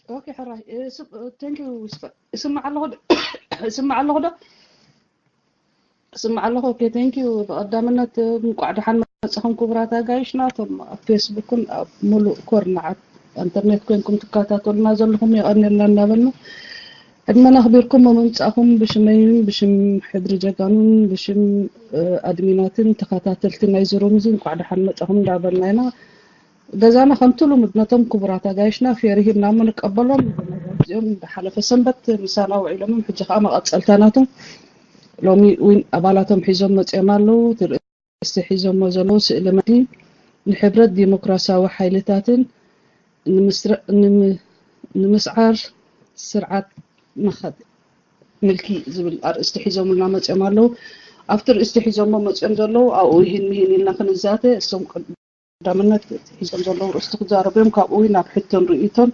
ኦኬ፣ ሕራይ። እ፣ ስ-፣ እ፣ thank you፣ ይስፈ-፣ ይስማዕ ኣለኹ ዶ? ይስማዕ ኣለኹ ዶ? ይስማዕ ኣለኹ። ኦኬ፣ thank you። ብቐዳምነት፣ እ፣ እንቋዕ ደሓን መጻኹም ክቡራት ኣጋይሽና፣ እቶም ኣብ ፌስቡክን ኣብ ሙሉእ ኮርናዓት ኢንተርኔት ኮንኩም ትከታተሉና ዘለኹም የቐንየልና እናበልና፣ ዕድመና ኣኽቢርኩም ብምምጻእኩም ብሽመይን ብሽም ሕድሪ ጀጋኑን ብሽም፣ እ፣ ኣድሚናትን ተኸታተልቲ ናይዚ ሩም እዚ እንቋዕ ደሓን መጻኹም እንዳበልና ኢና። ገዛና ከምቲ ልሙድ ነቶም ክቡራት ኣጋይሽና ፌር ሂብና እሞ ንቀበሎም። እዚኦም ዝሓለፈ ሰንበት ምሳና ውዒሎምም፣ ሕጂ ከኣ መቐጸልታ ናቶም ሎሚ እውን ኣባላቶም ሒዞም መጺኦም ኣለዉ። እቲ ርእስቲ ሒዞሞ ዘለዉ ስእሊ መዲ ንሕብረት ዲሞክራሲያዊ ሓይልታትን ንምስረ-፣ ንም-፣ ንምስዓር ስርዓት መኸት ምልኪ ዝብል ኣርእስቲ ሒዞምልና መጺኦም ኣለዉ። ኣብቲ ርእስቲ ሒዞሞ መጺኦም ዘለዉ ኣብኡ ይህን ምሂን ኢልና ክንዛተ፣ እሶም ቀዳምነት ሒዞም ዘለዉ ርእስቲ ክዛረቡ እዮም። ካብኡ ናብ ሕቶን ርእይቶን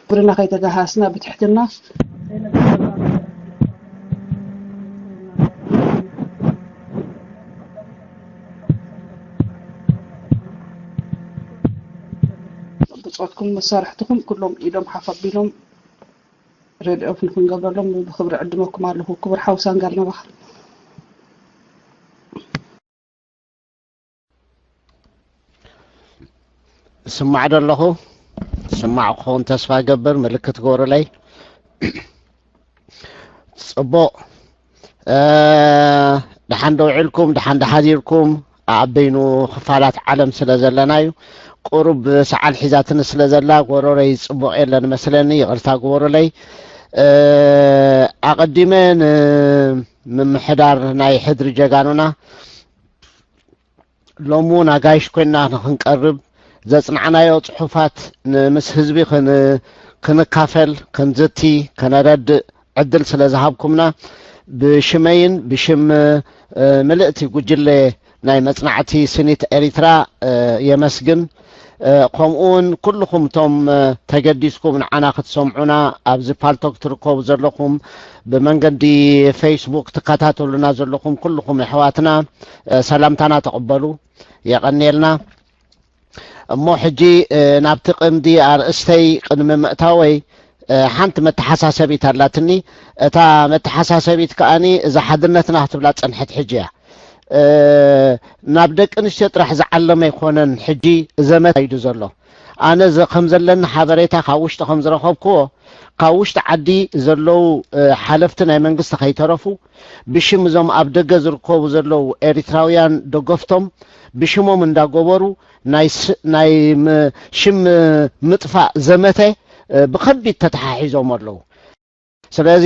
ግብርና ከይተጋሃስና ብትሕትና ብጾትኩም መሳርሕትኩም ኩሎም ኢዶም ሓፍ ኣቢሎም ረድኦም ንክንገብረሎም ብክብሪ ዕድመኩም ኣለኹ። ክቡር ሓው ሳንጋል ናባኻ። ስማዕ ዶ ኣለኹ? ስማዕ ክኸውን ተስፋ ይገብር። ምልክት ግበሩለይ። ጽቡቕ። እ፣ ደሓን ዶ ውዒልኩም? ደሓን ዶ ሓዲርኩም? ኣብ በይኑ ክፋላት ዓለም ስለ ዘለና እዩ። ቁሩብ ሰዓል ሒዛትኒ ስለ ዘላ ጎረሮይ ጽቡቕ የለን መስለኒ፣ ይቕርታ ግበሩለይ። እ፣ ኣቐዲመ ንምምሕዳር ናይ ሕድሪ ጀጋኑና ሎሚ እውን ኣጋይሽ ኮይንና ንኽንቀርብ ዘጽናዕናዮ ጽሑፋት ን-፣ ምስ ህዝቢ ክን-፣ ክንካፈል፣ ክንዝቲ፣ ከነረድእ ዕድል ስለ ዝሃብኩምና ብሽመይን ብሽም፣ እ፣ ምልእቲ ጉጅለ ናይ መጽናዕቲ ስኒት ኤሪትራ፣ እ፣ የመስግን። እ፣ ከምኡ እውን ኩልኹም እቶም፣ እ፣ ተገዲስኩም ንዓና ክትሰምዑና ኣብዚ ፓልቶክ ትርከቡ ዘለኹም ብመንገዲ ፌስቡክ ትከታተሉና ዘለኹም ኩልኹም ኣሕዋትና፣ እ፣ ሰላምታና ተቐበሉ። የቐንየልና። እሞ ሕጂ፣ እ፣ ናብቲ ቅምዲ ኣርእስተይ ቅድሚ ምእታወይ፣ እ፣ ሓንቲ መተሓሳሰቢት ኣላትኒ። እታ መተሓሳሰቢት ከኣኒ እዛ ሓድነትና ክትብላ ጸንሐት ሕጂ እያ። እ፣ ናብ ደቂ ኣንስትዮ ጥራሕ ዝዓለመ ኣይኮነን ሕጂ ዘመተ ኢዱ ዘሎ። ኣነ ዘ-፣ ከም ዘለኒ ሓበሬታ ካብ ውሽጢ ከም ዝረኸብክዎ፣ ካብ ውሽጢ ዓዲ ዘለዉ፣ እ፣ ሓለፍቲ ናይ መንግስቲ ከይተረፉ፣ ብሽም እዞም ኣብ ደገ ዝርከቡ ዘለዉ ኤሪትራውያን ደገፍቶም፣ ብሽሞም እንዳገበሩ ናይ ስ-፣ ናይ ም-፣ ሽም ምጥፋእ ዘመተ፣ እ፣ ብኸቢድ ተተሓሒዞም ኣለዉ። ስለዚ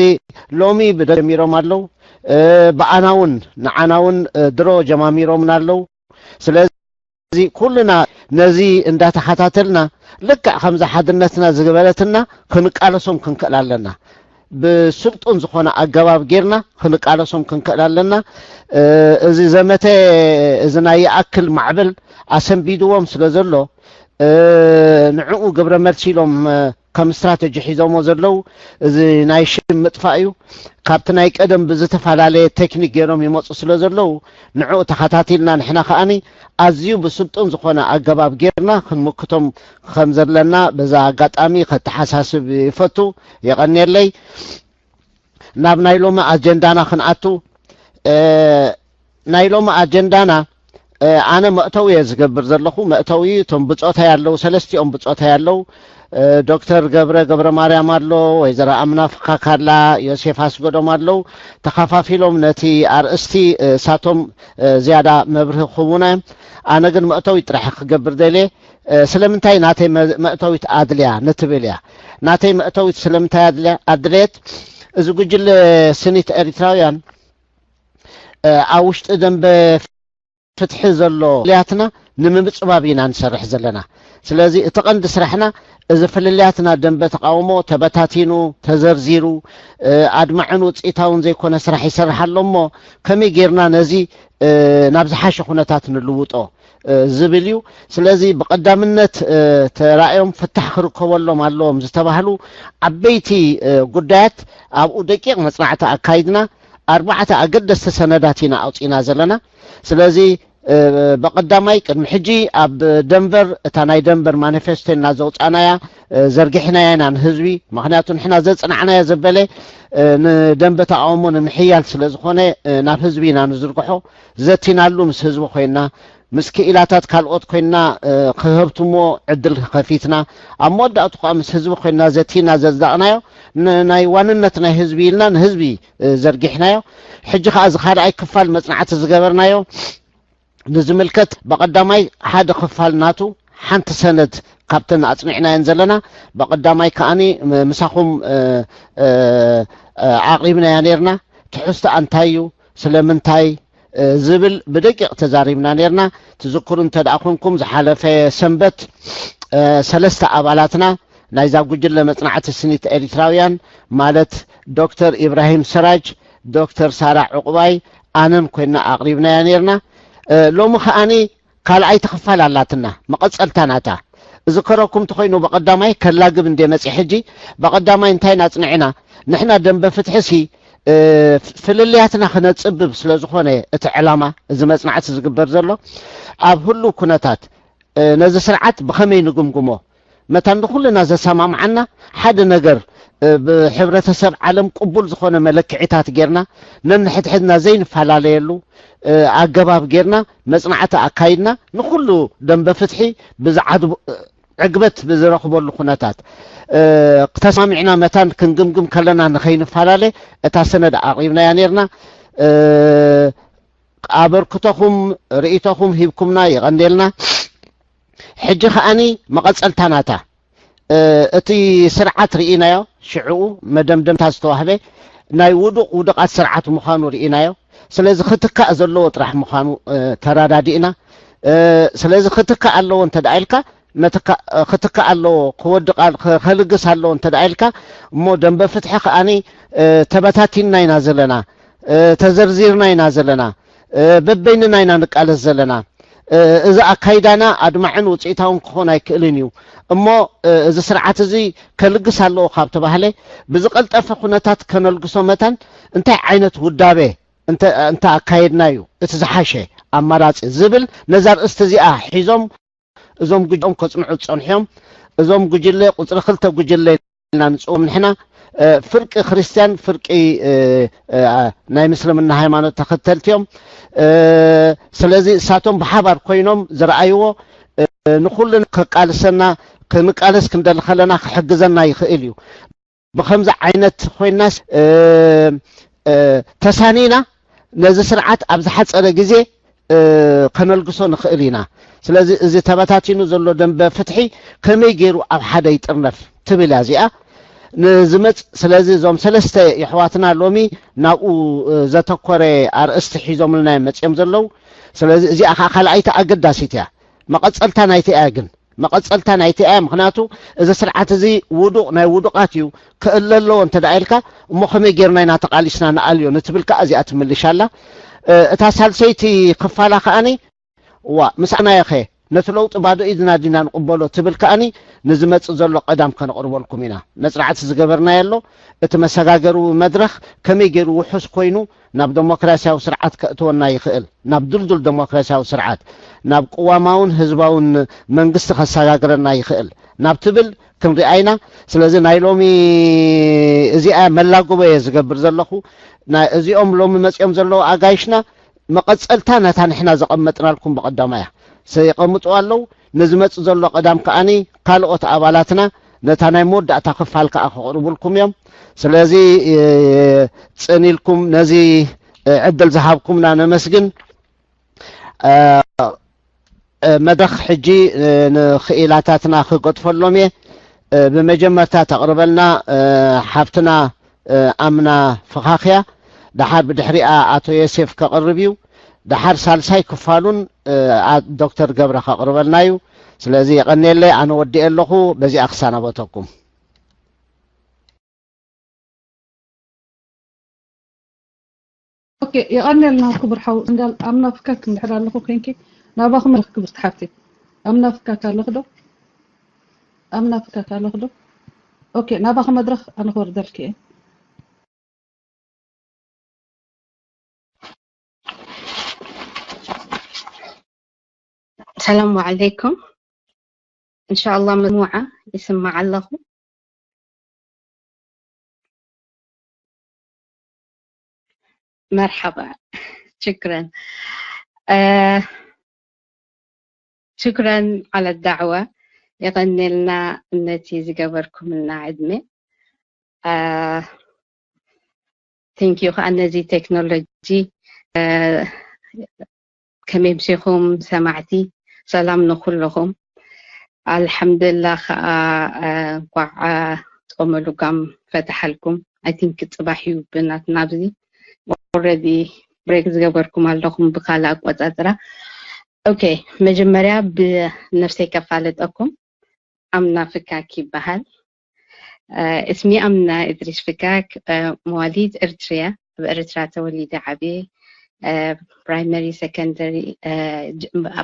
ሎሚ ብደገ ጀሚሮም ኣለዉ። እ፣ ብኣና እውን፣ ንዓና እውን፣ እ፣ ድሮ ጀማሚሮምና ኣለዉ። ስለዚ ኩልና ነዚ እንዳተኸታተልና ልክዕ ከምዛ ሓድነትና ዝገበረትና ክንቃለሶም ክንክእል ኣለና። ብስልጡን ዝኾነ ኣገባብ ጌርና ክንቃለሶም ክንክእል ኣለና። እ፣ እዚ ዘመተ፣ እዚ ናይ ይኣክል ማዕበል ኣሰንቢድዎም ስለ ዘሎ፣ እ፣ ንዕኡ ግብረ መልሲ ኢሎም፣ እ፣ ከም ስትራተጂ ሒዞሞ ዘለዉ እዚ ናይ ሽም ምጥፋእ እዩ። ካብቲ ናይ ቀደም ብዝተፈላለየ ቴክኒክ ገይሮም ይመጹ ስለ ዘለዉ ንዕኡ ተኸታቲልና ንሕና ከኣኒ ኣዝዩ ብስልጡን ዝኾነ ኣገባብ ጌርና ክንምክቶም ከም ዘለና በዛ ኣጋጣሚ ከተሓሳስብ ይፈቱ። የቐንየለይ። ናብ ናይ ሎሚ ኣጀንዳና ክንኣቱ። እ፣ ናይ ሎሚ ኣጀንዳና፣ እ፣ ኣነ መእተዊ እየ ዝገብር ዘለኹ። መእተዊ እቶም ብጾታይ ኣለዉ፣ ሰለስቲኦም ብጾታይ ኣለዉ። እ፣ ዶክተር ገብረ ገብረ ማርያም ኣሎ፣ ወይዘሮ ኣምና ፍካካ ኣላ፣ ዮሴፍ ኣስገዶም ኣለዉ። ተኸፋፊሎም ነቲ ኣርእስቲ፣ እ፣ እሳቶም፣ እ፣ ዝያዳ መብርሂ ክህቡና እዮም። ኣነ ግን መእተዊት ጥራሕ ክገብር ደልየ። እ፣ ስለምንታይ ናተይ መ-፣ መእተዊት ኣድልያ ንትብል እያ። ናተይ መእተዊት ስለምንታይ ኣድልያ-፣ ኣድለየት? እዚ ጉጅለ ስኒት ኤሪትራውያን፣ እ፣ ኣብ ውሽጢ ደንበ ፍትሒ ዘሎ ፍልልያትና ንምምጽባብ ኢና ንሰርሕ ዘለና። ስለዚ እቲ ቀንዲ ስራሕና እዚ ፍልልያትና ደንበ ተቃውሞ ተበታቲኑ፣ ተዘርዚሩ፣ እ፣ ኣድማዕን ውጽኢታውን ዘይኮነ ስራሕ ይሰርሕ ኣሎ እሞ ከመይ ጌርና ነዚ፣ እ፣ ናብ ዝሓሸ ኩነታት ንልውጦ፣ እ፣ ዝብል እዩ። ስለዚ ብቐዳምነት፣ እ፣ ተራእዮም ፍታሕ ክርከበሎም ኣለዎም ዝተባህሉ ዓበይቲ፣ እ፣ ጉዳያት ኣብኡ ደቂቕ መጽናዕቲ ኣካይድና ኣርባዕተ ኣገደስቲ ሰነዳት ኢና ኣውጺእና ዘለና። ስለዚ ብቐዳማይ ቅድሚ ሕጂ ኣብ ደንቨር እታ ናይ ደንቨር ማኒፌስቶ ኢልና ዘውፃእናያ ዘርጊሕናያ ኢና ንህዝቢ። ምክንያቱ ንሕና ዘፅናዕናዮ ዘበለ ንደንበ ተቃውሞ ንምሕያል ስለ ዝኾነ ናብ ህዝቢ ኢና ንዝርግሖ። ዘቲናሉ ምስ ህዝቢ ኮይና ምስ ክኢላታት ካልኦት ኮይና ክህብትሞ ዕድል ከፊትና ኣብ መወዳእቱ ከዓ ምስ ህዝቢ ኮይና ዘቲና ዘዛቕናዮ ናይ ዋንነት ናይ ህዝቢ ኢልና ንህዝቢ ዘርጊሕናዮ። ሕጂ ከዓ እዚ ካልኣይ ክፋል መፅናዕቲ ዝገበርናዮ ንዝምልከት ብቐዳማይ ሓደ ክፋል ናቱ ሓንቲ ሰነድ ካብተን ኣፅኒዕናየን ዘለና ብቐዳማይ ከዓኒ ምሳኹም ኣቕሪብናያ ነርና። ትሕዝቶ ኣንታይ እዩ፣ ስለምንታይ ዝብል ብደቂቕ ተዛሪብና ነርና። ትዝክሩ እንተ ደኣ ኮንኩም ዝሓለፈ ሰንበት ሰለስተ ኣባላትና ናይዛ ጉጅለ መፅናዕቲ ስኒት ኤሪትራውያን ማለት ዶክተር ኢብራሂም ሰራጅ፣ ዶክተር ሳራ ዕቑባይ ኣነን ኮይና ኣቕሪብናያ ነርና። ሎሚ ከዓኒ ካልኣይቲ ክፋል ኣላትና መቐፀልታ ናታ። እዝከረኩም እንተኮይኑ ብቐዳማይ ከላግብ እንደ መፂ ሕጂ ብቐዳማይ እንታይ ናፅንዕና ንሕና ደንበ ፍትሒ ሲ ፍልልያትና ክነፅብብ ስለ ዝኾነ እቲ ዕላማ እዚ መፅናዕቲ ዝግበር ዘሎ ኣብ ህሉ ኩነታት ነዚ ስርዓት ብኸመይ ንግምግሞ መታን ንኩልና ዘሰማምዓና ሓደ ነገር ብሕብረተሰብ ዓለም ቅቡል ዝኾነ መለክዒታት ጌርና ነንሕድሕድና ዘይንፈላለየሉ ኣገባብ ጌርና መፅናዕቲ ኣካይድና ንኩሉ ደንበ ፍትሒ ብዝዓድ ዕግበት ብዝረኽበሉ ኩነታት ተስማሚዕና መታን ክንግምግም ከለና ንኸይንፈላለ እታ ሰነድ ኣቕሪብናያ ነርና። ኣበርክቶኹም ርእይቶኹም ሂብኩምና ይቐንደልና። ሕጂ ከዓኒ መቐፀልታ ናታ እቲ ስርዓት ርኢናዮ ሽዕኡ መደምደምታ ዝተዋህበ ናይ ውዱቕ ውዱቓት ስርዓት ምዃኑ ርኢናዮ። ስለዚ ክትካእ ዘለዎ ጥራሕ ምዃኑ ተረዳዲእና። ስለዚ ክትካእ ኣለዎ እንተ ደኣ ኢልካ ክትካእ ኣለዎ ክወድቕ ከልግስ ኣለዎ እንተ ደኣ ኢልካ እሞ ደንበ ፍትሒ ከዓኒ ተበታቲንና ኢና ዘለና፣ ተዘርዚርና ኢና ዘለና፣ በበይንና ኢና ንቃለስ ዘለና። እዚ ኣካይዳና ኣድማዕን ውፅኢታውን ክኾን ኣይክእልን እዩ። እሞ እዚ ስርዓት እዚ ከልግስ ኣለዎ ካብ ተባህለ ብዝቐልጠፈ ኩነታት ከነልግሶ መታን እንታይ ዓይነት ውዳበ እንተ ኣካየድና እዩ እቲ ዝሓሸ ኣማራፂ ዝብል ነዛ ርእስቲ እዚኣ ሒዞም እዞም ጉጅኦም ከፅንዑ ዝፀንሑ እዮም። እዞም ጉጅለ ቁፅሪ ክልተ ጉጅለ ኢልና ንፅዎም ንሕና ፍርቂ ክርስትያን ፍርቂ ናይ ምስልምና ሃይማኖት ተኸተልቲ እዮም። ስለዚ እሳቶም ብሓባር ኮይኖም ዝረኣይዎ ንኩልና ከቃልሰና ክንቃለስ ክንደሊ ከለና ክሕግዘና ይኽእል እዩ። ብከምዚ ዓይነት ኮይናስ ተሳኒና ነዚ ስርዓት ኣብ ዝሓፀረ ግዜ ከነልግሶ ንኽእል ኢና። ስለዚ እዚ ተበታቲኑ ዘሎ ደንበ ፍትሒ ከመይ ገይሩ ኣብ ሓደ ይጥርነፍ ትብል እያ እዚኣ ንዝመፅ። ስለዚ እዞም ሰለስተ የሕዋትና ሎሚ ናብኡ ዘተኮረ ኣርእስቲ ሒዞምልና እዮም መፅኦም ዘለዉ። ስለዚ እዚኣ ከዓ ካልኣይቲ ኣገዳሲት እያ። መቐፀልታ ናይቲ እያ ግን መቐፀልታ ናይቲ እያ። ምክንያቱ እዚ ስርዓት እዚ ውዱቕ ናይ ውዱቓት እዩ ክእለ ኣለዎ እንተ ደኣ ኢልካ እሞ ከመይ ጌርና ኢና ተቓሊስና ንኣልዮ ንትብል ከዓ እዚኣ ትምልሻ ኣላ። እታ ሳልሰይቲ ክፋላ ከዓኒ ዋ ምስ ኣናየኸ ነቲ ለውጢ ባዶ ኢድና ዲና ንቕበሎ ትብል ከዓኒ ንዝመፅእ ዘሎ ቀዳም ከነቕርበልኩም ኢና። መፅናዕቲ ዝገበርናዮ ኣሎ። እቲ መሰጋገሪ መድረኽ ከመይ ገይሩ ውሑስ ኮይኑ ናብ ደሞክራሲያዊ ስርዓት ከእትወና ይኽእል፣ ናብ ድልዱል ደሞክራሲያዊ ስርዓት፣ ናብ ቅዋማውን ህዝባውን መንግስቲ ከሰጋግረና ይኽእል ናብ ትብል ክንሪኣ ኢና። ስለዚ ናይ ሎሚ እዚኣ መላጎቦ እየ ዝገብር ዘለኹ። እዚኦም ሎሚ መፂኦም ዘለዉ ኣጋይሽና መቐፀልታ ነታ ንሕና ዘቐመጥናልኩም ብቐዳማ እያ። ሰየቐምጡ ኣለዉ። ንዝመፅእ ዘሎ ቀዳም ከዓኒ ካልኦት ኣባላትና ነታ ናይ መወዳእታ ክፋል ከዓ ከቕርቡልኩም እዮም። ስለዚ ፅን ኢልኩም ነዚ ዕድል ዝሃብኩምና ነመስግን። መድረኽ ሕጂ ንኽኢላታትና ክገድፈሎም እየ። ብመጀመርታ ተቕርበልና ሓፍትና ኣምና ፍኻኽያ፣ ደሓር ብድሕሪኣ ኣቶ ዮሴፍ ከቕርብ እዩ። ደሓር ሳልሳይ ክፋሉን ዶክተር ገብረ ከቕርበልና እዩ። ስለዚ የቐንየለይ፣ ኣነ ወዲኤ ኣለኹ፣ በዚኣ ክሰናበተኩም። ኦኬ፣ የቐንየልና ክቡር ሓው እንዳል። ኣምና ፍካክ እንድሕር ኣለኹ ኮይንኪ ናባኹም ኣለኹ ክብርቲ ሓፍቲ። ኣምና ፍካክ ኣለኹ ዶ? ኣምና ፍካክ ኣለኹ ዶ? ኦኬ፣ ናባኹ መድረኽ ኣነ ክወርደልኪ እየ። السلام عليكم. إن شاء الله مسموعة، يسمع لكم. مرحبا. شكرا. آه شكرا على الدعوة. يغني لنا النتي زقبر كملنا عدمي. آه Thank you. ከኣ ነዚ ቴክኖሎጂ ከመይ ምሲኹም ሰማዕቲ? ሰላም ንኩልኹም። ኣልሓምዱላ ከኣ እንኳዕ ጾመ ልጓም ፈተሓልኩም። I think ጽባሕ እዩ ብናትና ኣብዚ already break ዝገበርኩም ኣለኹም ብካልእ ኣቆጻጽራ። Okay፣ መጀመርያ ብነፍሰይ ከፋልጠኩም። ኣምና ፍካክ ይበሃል። እስሚ ኣምና እድሪስ ፍካክ፣ መዋሊድ ኤርትርያ፣ ኣብ ኤርትራ ተወሊደ ዓብየ። ፕራይመሪ፣ ሰከንደሪ፣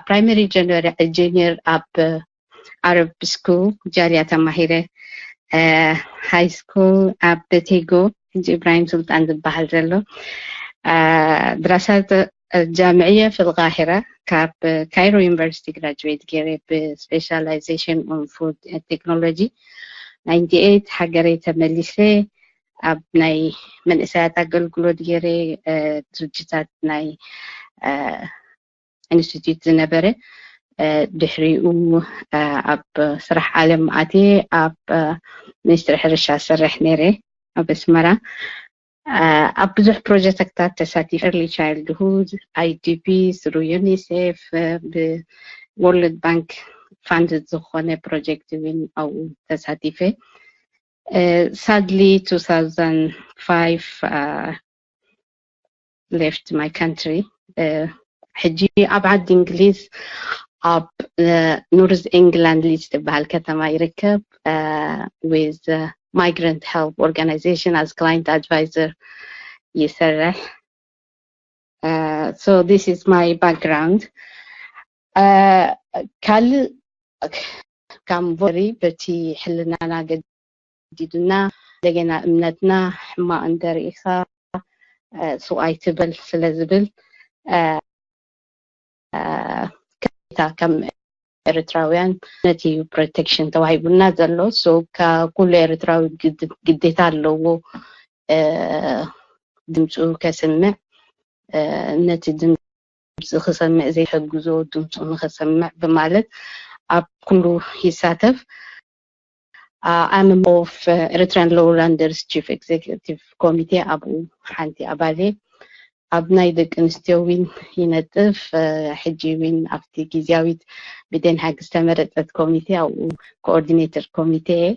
ፕራይመሪ፣ ጀኒየር ኣብ ዓረብ ስኩል ጃልያ ተማሂረ። ሃይ ስኩል ኣብ በቴጎ፣ ሕጂ ኢብራሂም ሱልጣን ዝበሃል ዘሎ፣ ድራሳት ጃምዕየ ፊ ልቃሂራ፣ ካብ ካይሮ ዩኒቨርሲቲ ግራጅዌት ገይረ ብስፔሻላይዜሽን ኦን ፉድ ቴክኖሎጂ። ናይንቲ ኤይት ሃገረይ ተመሊሰ፣ ኣብ ናይ መንእሰያት ኣገልግሎት ገይረ፣ ድርጅታት ናይ ኢንስቲትዩት ዝነበረ፣ ድሕሪኡ ኣብ ስራሕ ዓለም ኣትየ ኣብ ሚኒስትሪ ሕርሻ ሰርሕ ነይረ ኣብ ኣስመራ። ኣብ ብዙሕ ፕሮጀክትታት ተሳቲፈ፣ early childhood፣ I D P፣ through UNICEF፣ ብ World Bank funded ዝኾነ ፕሮጀክት እውን ኣብኡ ተሳቲፈ። Sadly two thousand five left my country. ሕጂ ኣብ ዓዲ እንግሊዝ ኣብ ኖርዝ ኤንግላንድ ሊድስ ትበሃል ከተማ ይርከብ። With Migrant Help Organization as client advisor ይሰርሕ። So this is my background. ካልእ ካምቦሪ በቲ ሕልናና ገዲዱና፣ እንደገና እምነትና ሕማቕ እንተርኢኻ ስውኣይ ትበል ስለ ዝብል፣ ከይታ ከም ኤርትራውያን ነቲ ፕሮቴክሽን ተዋሂቡና ዘሎ። So ኩሉ ኤርትራዊ ግዴታ ኣለዎ ድምፁ ከስምዕ፣ ነቲ ድምፂ ክሰምዕ ዘይሕግዞ ድምፁ ንኸሰምዕ ብማለት ኣብ ኩሉ ይሳተፍ። I'm of Eritrean Lowlanders Chief Executive Committee፣ ኣብኡ ሓንቲ ኣባል እየ። ኣብ ናይ ደቂ ኣንስትዮ ዊን ይነጥፍ። ሕጂ ዊን ኣብቲ ግዜያዊት ብደን ሃግ ዝተመረጸት ኮሚቴ ኣብኡ ኮኦርዲኔተር ኮሚቴ እየ።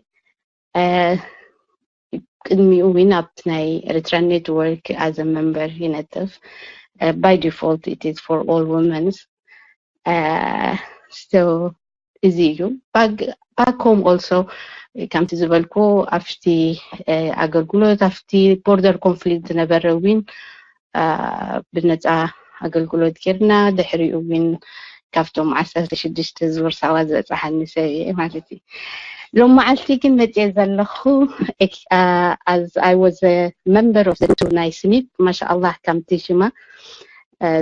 ቅድሚኡ ዊን ኣብቲ ናይ ኤርትራ ኔትወርክ as a member ይነጥፍ። By default it is for all women's. So እዚ እዩ። Back home also ከምቲ ዝበልኩ ኣብቲ ኣገልግሎት ኣብቲ ቦርደር ኮንፍሊክት ዝነበረ ዊን ብነፃ ኣገልግሎት ጌርና። ድሕሪኡ ዊን ካብቶም ዓሰርተ ሽዱሽተ ዙር ሳዋ ዝበፅሓኒ ሰብ እየ ማለት እዩ። ሎም መዓልቲ ግን መፅየ ዘለኹ as I was a member of the ናይ ስኒፕ ማሻኣላህ ከምቲ ሽማ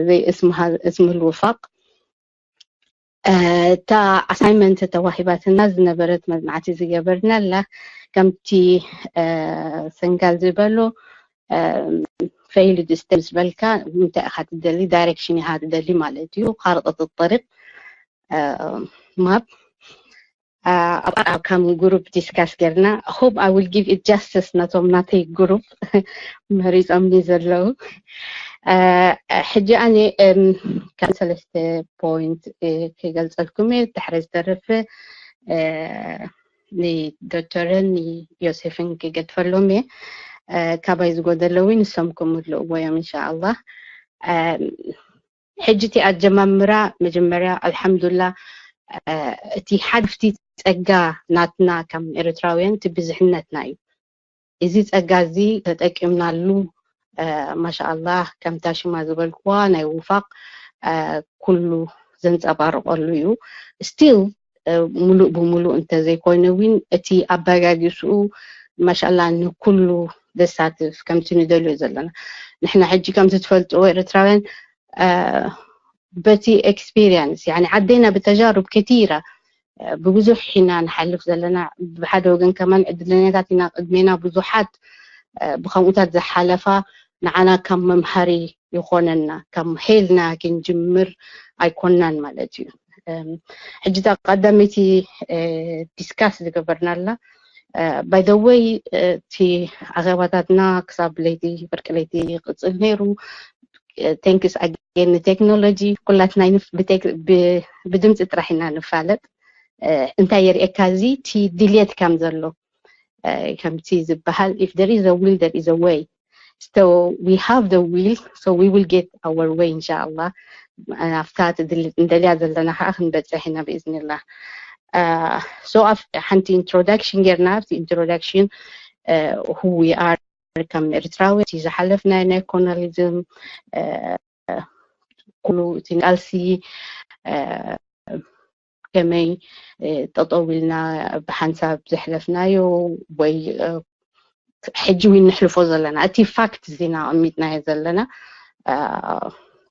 ዘይ እስምሃል እስምል ውፋቅ እታ ኣሳይመንት ተዋሂባትና ዝነበረት መጽናዕቲ ዝገበርናላ ከምቲ ሰንጋል ዝበሎ failed stem ዝበልካ እንታይ ኢኻ ትደሊ ዳይሬክሽን ኢኻ ትደሊ ማለት እዩ። خارطة الطريق map ኣብ ከም ግሩፕ ዲስካስ ጌርና። Hope I will give it justice ነቶም ናተይ ግሩፕ መሪጾምኒ ዘለዉ። ሕጂ ኣነ ከም ሰለስተ ፖይንት ክገልጸልኩም እየ። ድሕሪ ዝተረፈ ንዶክተርን ንዮሴፍን ክገድፈሎም እየ። ካባይ ዝጎደለዊ ንሶም ክምልእዎ እዮም ኢንሻኣላህ። ሕጂ እቲ ኣጀማምራ መጀመርያ ኣልሓምዱላ እቲ ሓድፍቲ ጸጋ ናትና ከም ኤርትራውያን እቲ ብዝሕነትና እዩ። እዚ ጸጋ እዚ ተጠቂምናሉ ማሻኣላህ ከምታ ሽማ ዝበልክዋ ናይ ውፋቅ ኩሉ ዘንጸባርቀሉ እዩ። ስቲል ሙሉእ ብሙሉእ እንተዘይኮይነ እውን እቲ ኣበጋጊስኡ ማሻላ ንኩሉ ዘሳትፍ ከምቲ ንደልዮ ዘለና ንሕና ሕጂ ከምቲ ትፈልጥዎ ኤርትራውያን በቲ experience يعني ዓደና ብተጃሩብ كثيرة ብብዙሕ ኢና ንሓልፍ ዘለና። ብሓደ ወገን ከማን ዕድለኛታት ኢና፣ ቅድሜና ብዙሓት ብከምኡታት ዝሓለፋ ንዓና ከም መምሃሪ ይኾነና። ከም ሄልና ክንጅምር ኣይኮናን ማለት እዩ። ሕጂ እታ ቀዳመይቲ ዲስካስ ዝገበርናላ by the way እቲ ኣኼባታትና ክሳብ ለይቲ ፍርቂ ለይቲ ይቕፅል ነይሩ። Thanks again ንቴክኖሎጂ ኩላትና ብድምፂ ጥራሕ ኢና ንፋለጥ። እንታይ የርእየካ እዚ እቲ ድልየት ከም ዘሎ ከምቲ ዝበሃል if there is a will there is a way. So we have the will, so we will get our way, إن شاء الله. ኣብታ ንደልያ ዘለና ከዓ ክንበፅሕ ኢና ብإذن الله. So ሓንቲ introduction ጌርና ኣብቲ introduction who we are ከም ኤርትራዊ እቲ ዝሓለፍና ናይ ኮሎኒያሊዝም ኩሉ እቲ ቃልሲ ከመይ ጠጠው ኢልና ብሓንሳብ ዘሕለፍናዮ ወይ ሕጂ እውን ንሕልፎ ዘለና እቲ ፋክት እዚና ኣቐሚጥናዮ ዘለና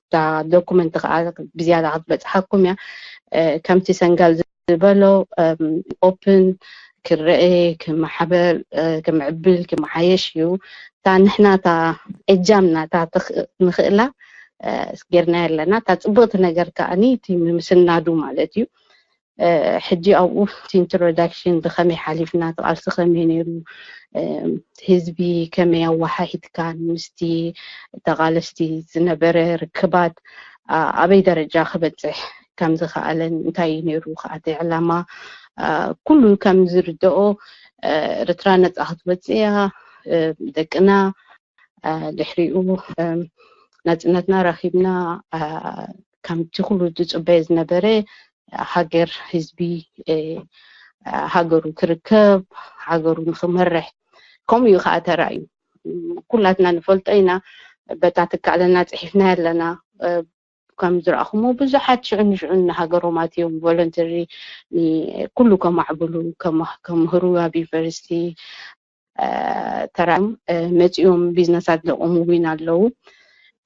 እታ ዶኩመንት ከዓ ብዝያዳ ክትበፅሓኩም እያ። ከምቲ ሰንጋል ዝበሎ ኦፕን ክረአ ክመሓበር ክምዕብል ክመሓየሽ እዩ። እታ ንሕና እታ እጃምና እታ ንኽእላ ጌርና ኣለና። እታ ፅብቕቲ ነገር ከዓኒ እቲ ምስናዱ ማለት እዩ። ሕጂ ኣብኡ እቲ ኢንትሮዳክሽን ብኸመይ ሓሊፍና እቲ ቃልሲ ከመይ ነይሩ ህዝቢ ከመይ ኣወሓሂድካ ምስቲ ተቓለስቲ ዝነበረ ርክባት ኣበይ ደረጃ ክበፅሕ ከም ዝኸኣለን እንታይ እዩ ነይሩ ከኣቲ ዕላማ ኩሉ ከም ዝርድኦ ኤርትራ ነፃ ክትወፅእ እያ ደቅና ድሕሪኡ ናፅነትና ረኪብና ከምቲ ኩሉ ዝፅበዮ ዝነበረ ሃገር ህዝቢ ሃገሩ ክርከብ ሃገሩ ንክመርሕ ከምኡ እዩ ከዓ ተራእዩ። ኩላትና ንፈልጦ ኢና በታ ትካለና ፅሒፍና ኣለና ከም ዝረኣኹሞ ብዙሓት ሽዑ ንሽዑ ንሃገሮም ኣትዮም ቮለንተሪ ኩሉ ከማዕብሉ ከምህሩ ኣብ ዩኒቨርሲቲ ተራእዮም መፂኦም ቢዝነሳት ዘቆሙ እውን ኣለዉ።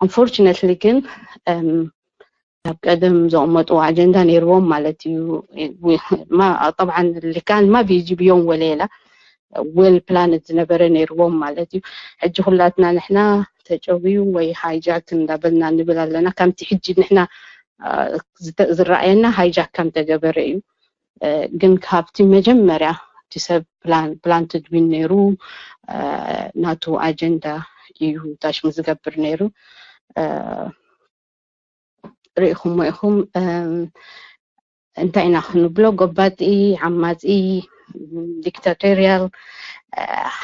Unfortunately ግን ኣብ ቀደም ዘቐመጥዎ ኣጀንዳ ነይርዎም ማለት እዩ። ጠብዓን ልካን ማ ቢጂብዮም ወለላ ዌል ፕላን ዝነበረ ነይርዎም ማለት እዩ። ሕጂ ኩላትና ንሕና ተጨውዩ ወይ ሃይጃክ እንዳበልና ንብል ኣለና። ከምቲ ሕጂ ንሕና ዝረኣየና ሃይጃክ ከም ተገበረ እዩ። ግን ካብቲ መጀመርያ እቲ ሰብ ፕላን ፕላን ትድዊን ነይሩ ናቱ ኣጀንዳ እዩ ታሽሙ ዝገብር ነይሩ። ርኢኹሞ ኢኹም እንታይ ኢና ክንብሎ ጎባጢ ዓማፂ ዲክታቶሪያል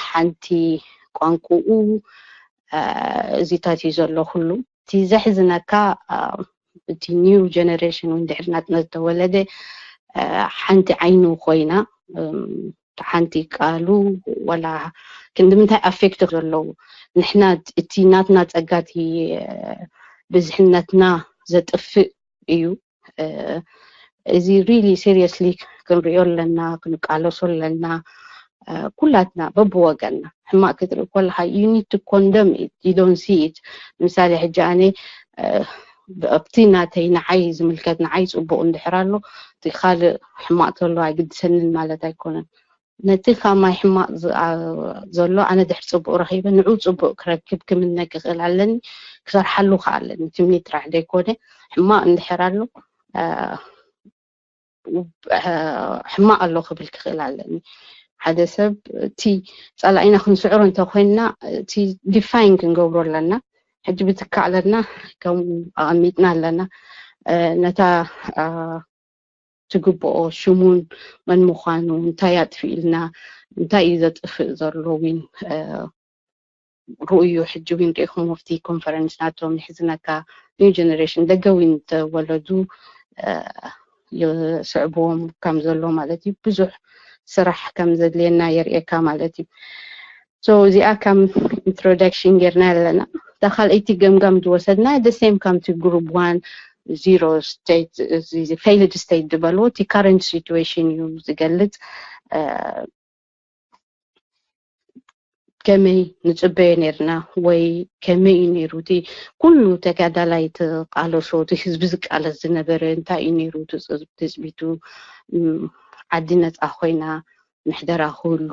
ሓንቲ ቋንቁኡ እዚታት እዩ ዘሎ ኩሉ እቲ ዘሕዝነካ እቲ ኒው ጀነሬሽን እውን ድሕሪ ናፅነት ዝተወለደ ሓንቲ ዓይኑ ኮይና ሓንቲ ቃሉ ወላ ክንዲ ምንታይ ኣፌክት ዘለዉ ንሕና እቲ ናትና ፀጋ እቲ ብዝሕነትና ዘጥፍእ እዩ። እዚ ሪሊ ሲሪየስሊ ክንሪኦ ኣለና ክንቃለሶ ኣለና። ኩላትና በብወገንና ሕማቅ ክትርኢ ከለካ you need to condemn it, you don't see it. ንምሳሌ ሕጂ ኣነ ኣብቲ ናተይ ንዓይ ዝምልከት ንዓይ ፅቡቅ እንድሕር ኣሎ እቲ ካልእ ሕማቅ ተሎ ኣይግድሰንን ማለት ኣይኮነን። ነቲ ካብ ማይ ሕማቅ ዘሎ ኣነ ድሕር ፅቡቅ ረኪበ ንዑ ፅቡቅ ክረክብ ክምነ ክኽእል ኣለኒ ክሰርሓሉ ከዓ ኣለኒ ትምኒት ጥራሕ ዘይኮነ ሕማቅ እንድሕር ኣሎ ሕማቅ ኣሎ ክብል ክኽእል ኣለኒ። ሓደ ሰብ እቲ ፀላኢና ክንስዕሮ እንተኮይንና እቲ ዲፋይን ክንገብሮ ኣለና። ሕጂ ብትካዕ ኣለና ከምኡ ኣቐሚጥና ኣለና ነታ ትግብኦ ሽሙን መን ምዃኑ እንታይ ኣጥፍእልና እንታይ እዩ ዘጥፍእ ዘሎ ዊን ርእዩ ሕጂ ዊን ሪኢኹም ኣብቲ ኮንፈረንስ ናቶም ንሕዝነካ ኒው ጀነሬሽን ደገ ዊን ተወለዱ ይስዕብዎም ከም ዘሎ ማለት እዩ ብዙሕ ስራሕ ከም ዘድልየና የርእየካ ማለት እዩ። So እዚኣ ከም ኢንትሮዳክሽን ጌርና ኣለና። እታ ካልኣይቲ ገምጋም ዝወሰድና the same ከምቲ ግሩፕ ዋን ዚሮ ስቴት ፌይልድ ስቴት ዝበልዎ እቲ ካረንት ሲትዌሽን እዩ ዝገልፅ። ከመይ ንፅበዮ ነርና ወይ ከመይ እዩ ነይሩ እቲ ኩሉ ተጋዳላይ ተቃለሶ እቲ ህዝቢ ዝቃለስ ዝነበረ እንታይ እዩ ነይሩ ትፅቢቱ ዓዲ ነፃ ኮይና ምሕደራ ክህሉ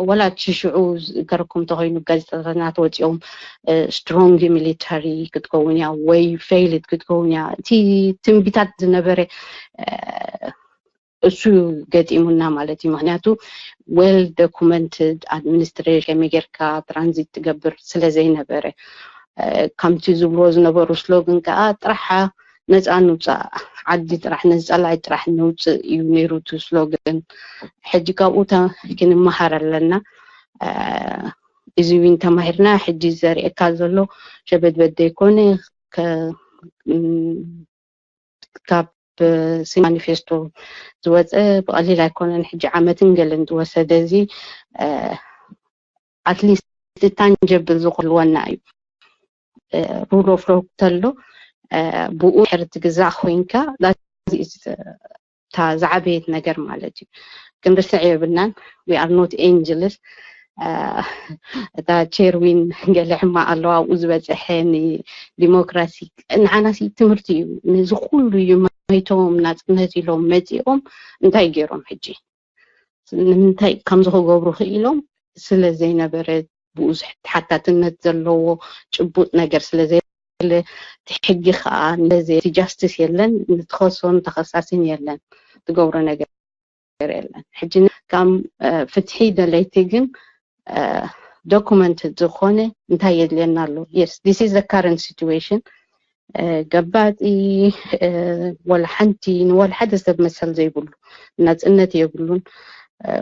ወላ ሽዑ ዝገረኩም እንተኮይኑ ጋዜጣታት ወፂኦም ስትሮንግ ሚሊታሪ ክትከውን እያ ወይ ፌይልድ ክትከውን እያ እቲ ትንቢታት ዝነበረ እሱ ገጢሙና ማለት እዩ ምክንያቱ well documented administration ከመይ ጌርካ ትራንዚት ትገብር ስለ ዘይነበረ ከምቲ ዝብልዎ ዝነበሩ ስሎግን ከዓ ጥራሕ ነፃ ንውፃእ ዓዲ ጥራሕ ነዚ ፀላኢ ጥራሕ ንውፅእ እዩ ነይሩ እቲ ስሎግን ሕጂ ካብኡ ክንመሃር ኣለና እዚ ዊን ተማሂርና ሕጂ ዘርእካ ዘሎ ሸበድበድ ዘይኮነ ካብ ማኒፌስቶ ዝወፀ ብቐሊል ኣይኮነን ሕጂ ዓመትን ገለን ዝወሰደ እዚ ኣትሊስት ታንጀብል ዝኮልወና እዩ rule of law ተሎ ብኡ ሕር ትግዛእ ኮይንካ እታ ዝዓበየት ነገር ማለት እዩ ክንርስዕ የብልናን we are not angels እታ cherwin ገለ ሕማቅ ኣለዋ ኣብኡ ዝበፀሐ ንዲሞክራሲ ንዓናሲ ትምህርቲ እዩ ነዚ ኩሉ እዩ መይቶም ናፅነት ኢሎም መፂኦም እንታይ ገይሮም ሕጂ ንምንታይ ከምዚ ክገብሩ ክኢሎም ስለ ዘይነበረ ብዙሕ ተሓታትነት ዘለዎ ጭቡጥ ነገር ስለ ዘይለ ሕጊ ከዓ ነዘቲ ጃስቲስ የለን ንትኸሶን ተኸሳሲን የለን ትገብሮ ነገር የለን ሕጂ ከም ፍትሒ ደለይቲ ግን ዶኩመንት ዝኾነ እንታይ የድልየና ኣሎ yes this is the current situation ገባጢ ወላ ሓንቲ ንወላ ሓደ ሰብ መሰል ዘይብሉ ናፅነት የብሉን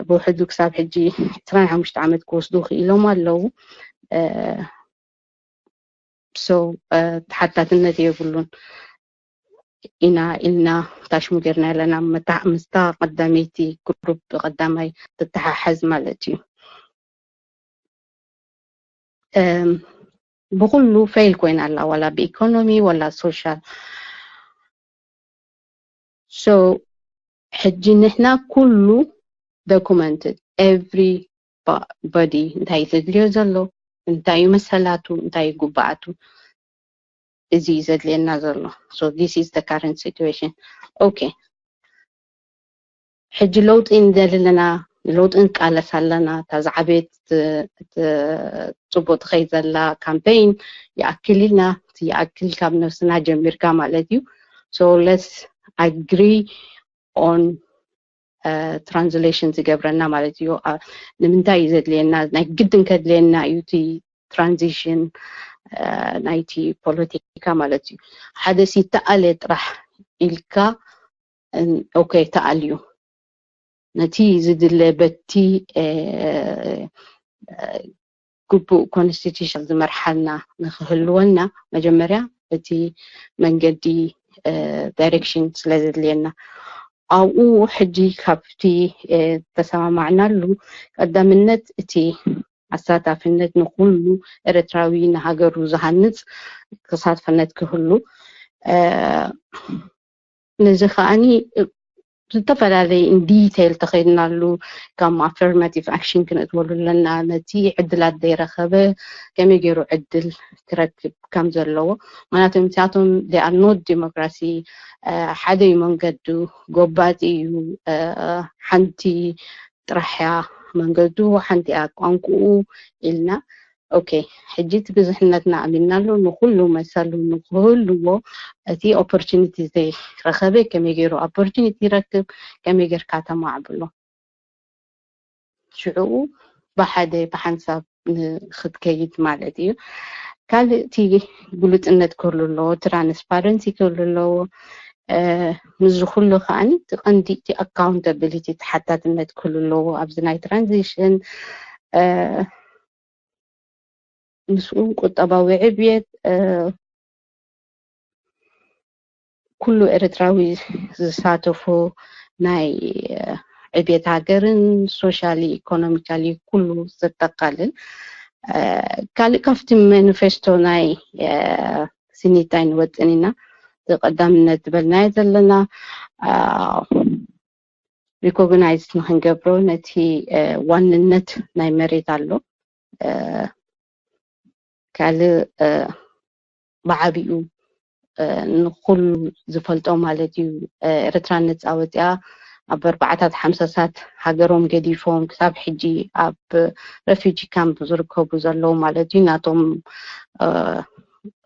ብውሕዱ ክሳብ ሕጂ ዕስራን ሓሙሽተ ዓመት ክወስዱ ክኢሎም ኣለዉ so ተሓታትነት የብሉን ኢና ኢልና ታሽሙ ጌርና ኣለና ምስታ ቀዳመይቲ ግሩፕ ቀዳማይ ትተሓሓዝ ማለት እዩ ብኩሉ ፌል ኮይና ኣላ ዋላ ብኢኮኖሚ ዋላ social so ሕጂ ንሕና ኩሉ documented everybody እንታይ ዘድልዮ ዘሎ እንታይ እዩ መሰላቱ እንታይ እዩ ጉባኣቱ እዚ እዩ ዘድልየና ዘሎ so this is the current situation okay ሕጂ ለውጢ ንደሊ ኣለና ንለውጢ ንቃለስ ኣለና እታ ዝዓበየት ፅቡቅ ትኸይ ዘላ ካምፔይን ይኣክል ኢልና ይኣክል ካብ ነብስና ጀሚርካ ማለት እዩ so let's agree on translation ዝገብረና ማለት እዩ ንምንታይ እዩ ዘድልየና ናይ ግድን ከድልየና እዩ እቲ transition ናይቲ ፖለቲካ ማለት እዩ ሓደ ሲተኣለ ጥራሕ ኢልካ okay ተኣልዩ ነቲ ዝድለ በቲ ግቡእ constitution ዝመርሓልና ንክህልወና መጀመርያ እቲ መንገዲ direction ስለ ዘድልየና ኣብኡ ሕጂ ካብቲ ተሰማማዕናሉ ቀዳምነት እቲ ኣሳታፍነት ንኩሉ ኤርትራዊ ንሃገሩ ዝሃንፅ ተሳትፈነት ክህሉ ነዚ ከዓኒ ዝተፈላለየ in detail ተኸይድናሉ ከም affirmative action ክንእትወሉ ኣለና ነቲ ዕድላት ዘይረኸበ ከመይ ገይሩ ዕድል ክረክብ ከም ዘለዎ ምክንያቱ ምስያቶም they are not democracy ሓደ እዩ መንገዱ ጎባጢ እዩ ሓንቲ ጥራሕ እያ መንገዱ ሓንቲ እያ ቋንቋኡ ኢልና okay ሕጂ እቲ ብዙሕነትና ኣሚንናሉ ንኩሉ መሰሉ ንክህልዎ እቲ opportunity ዘይረኸበ ከመይ ገይሩ opportunity ይረክብ ከመይ ጌርካ ተማዕብሎ ሽዑኡ ብሓደ ብሓንሳብ ንክትከይድ ማለት እዩ ካልእ እቲ ግሉፅነት ክህሉ ኣለዎ transparency ክህሉ ኣለዎ ምስዚ ኩሉ ከዓኒ እቲ ቀንዲ እቲ accountability ተሓታትነት ክህሉ ኣለዎ ኣብዚ ናይ transition ምስኡ ቁጠባዊ ዕብየት ኩሉ ኤርትራዊ ዝሳተፎ ናይ ዕብየት ሃገርን socially economically ኩሉ ዘጠቃልል ካልእ ካብቲ manifesto ናይ ሲኒታይ ንወጥን ኢና ቀዳምነት ዝበልናዮ ዘለና recognize ንክንገብሮ ነቲ ዋንነት ናይ መሬት ኣሎ ካልእ ብዓቢኡ ንኩሉ ዝፈልጦ ማለት እዩ። ኤርትራ ነጻ ወፂኣ ኣብ ኣርባዓታት ሓምሳሳት ሃገሮም ገዲፎም ክሳብ ሕጂ ኣብ ረፊጂ ካምፕ ዝርከቡ ዘለዉ ማለት እዩ። ናቶም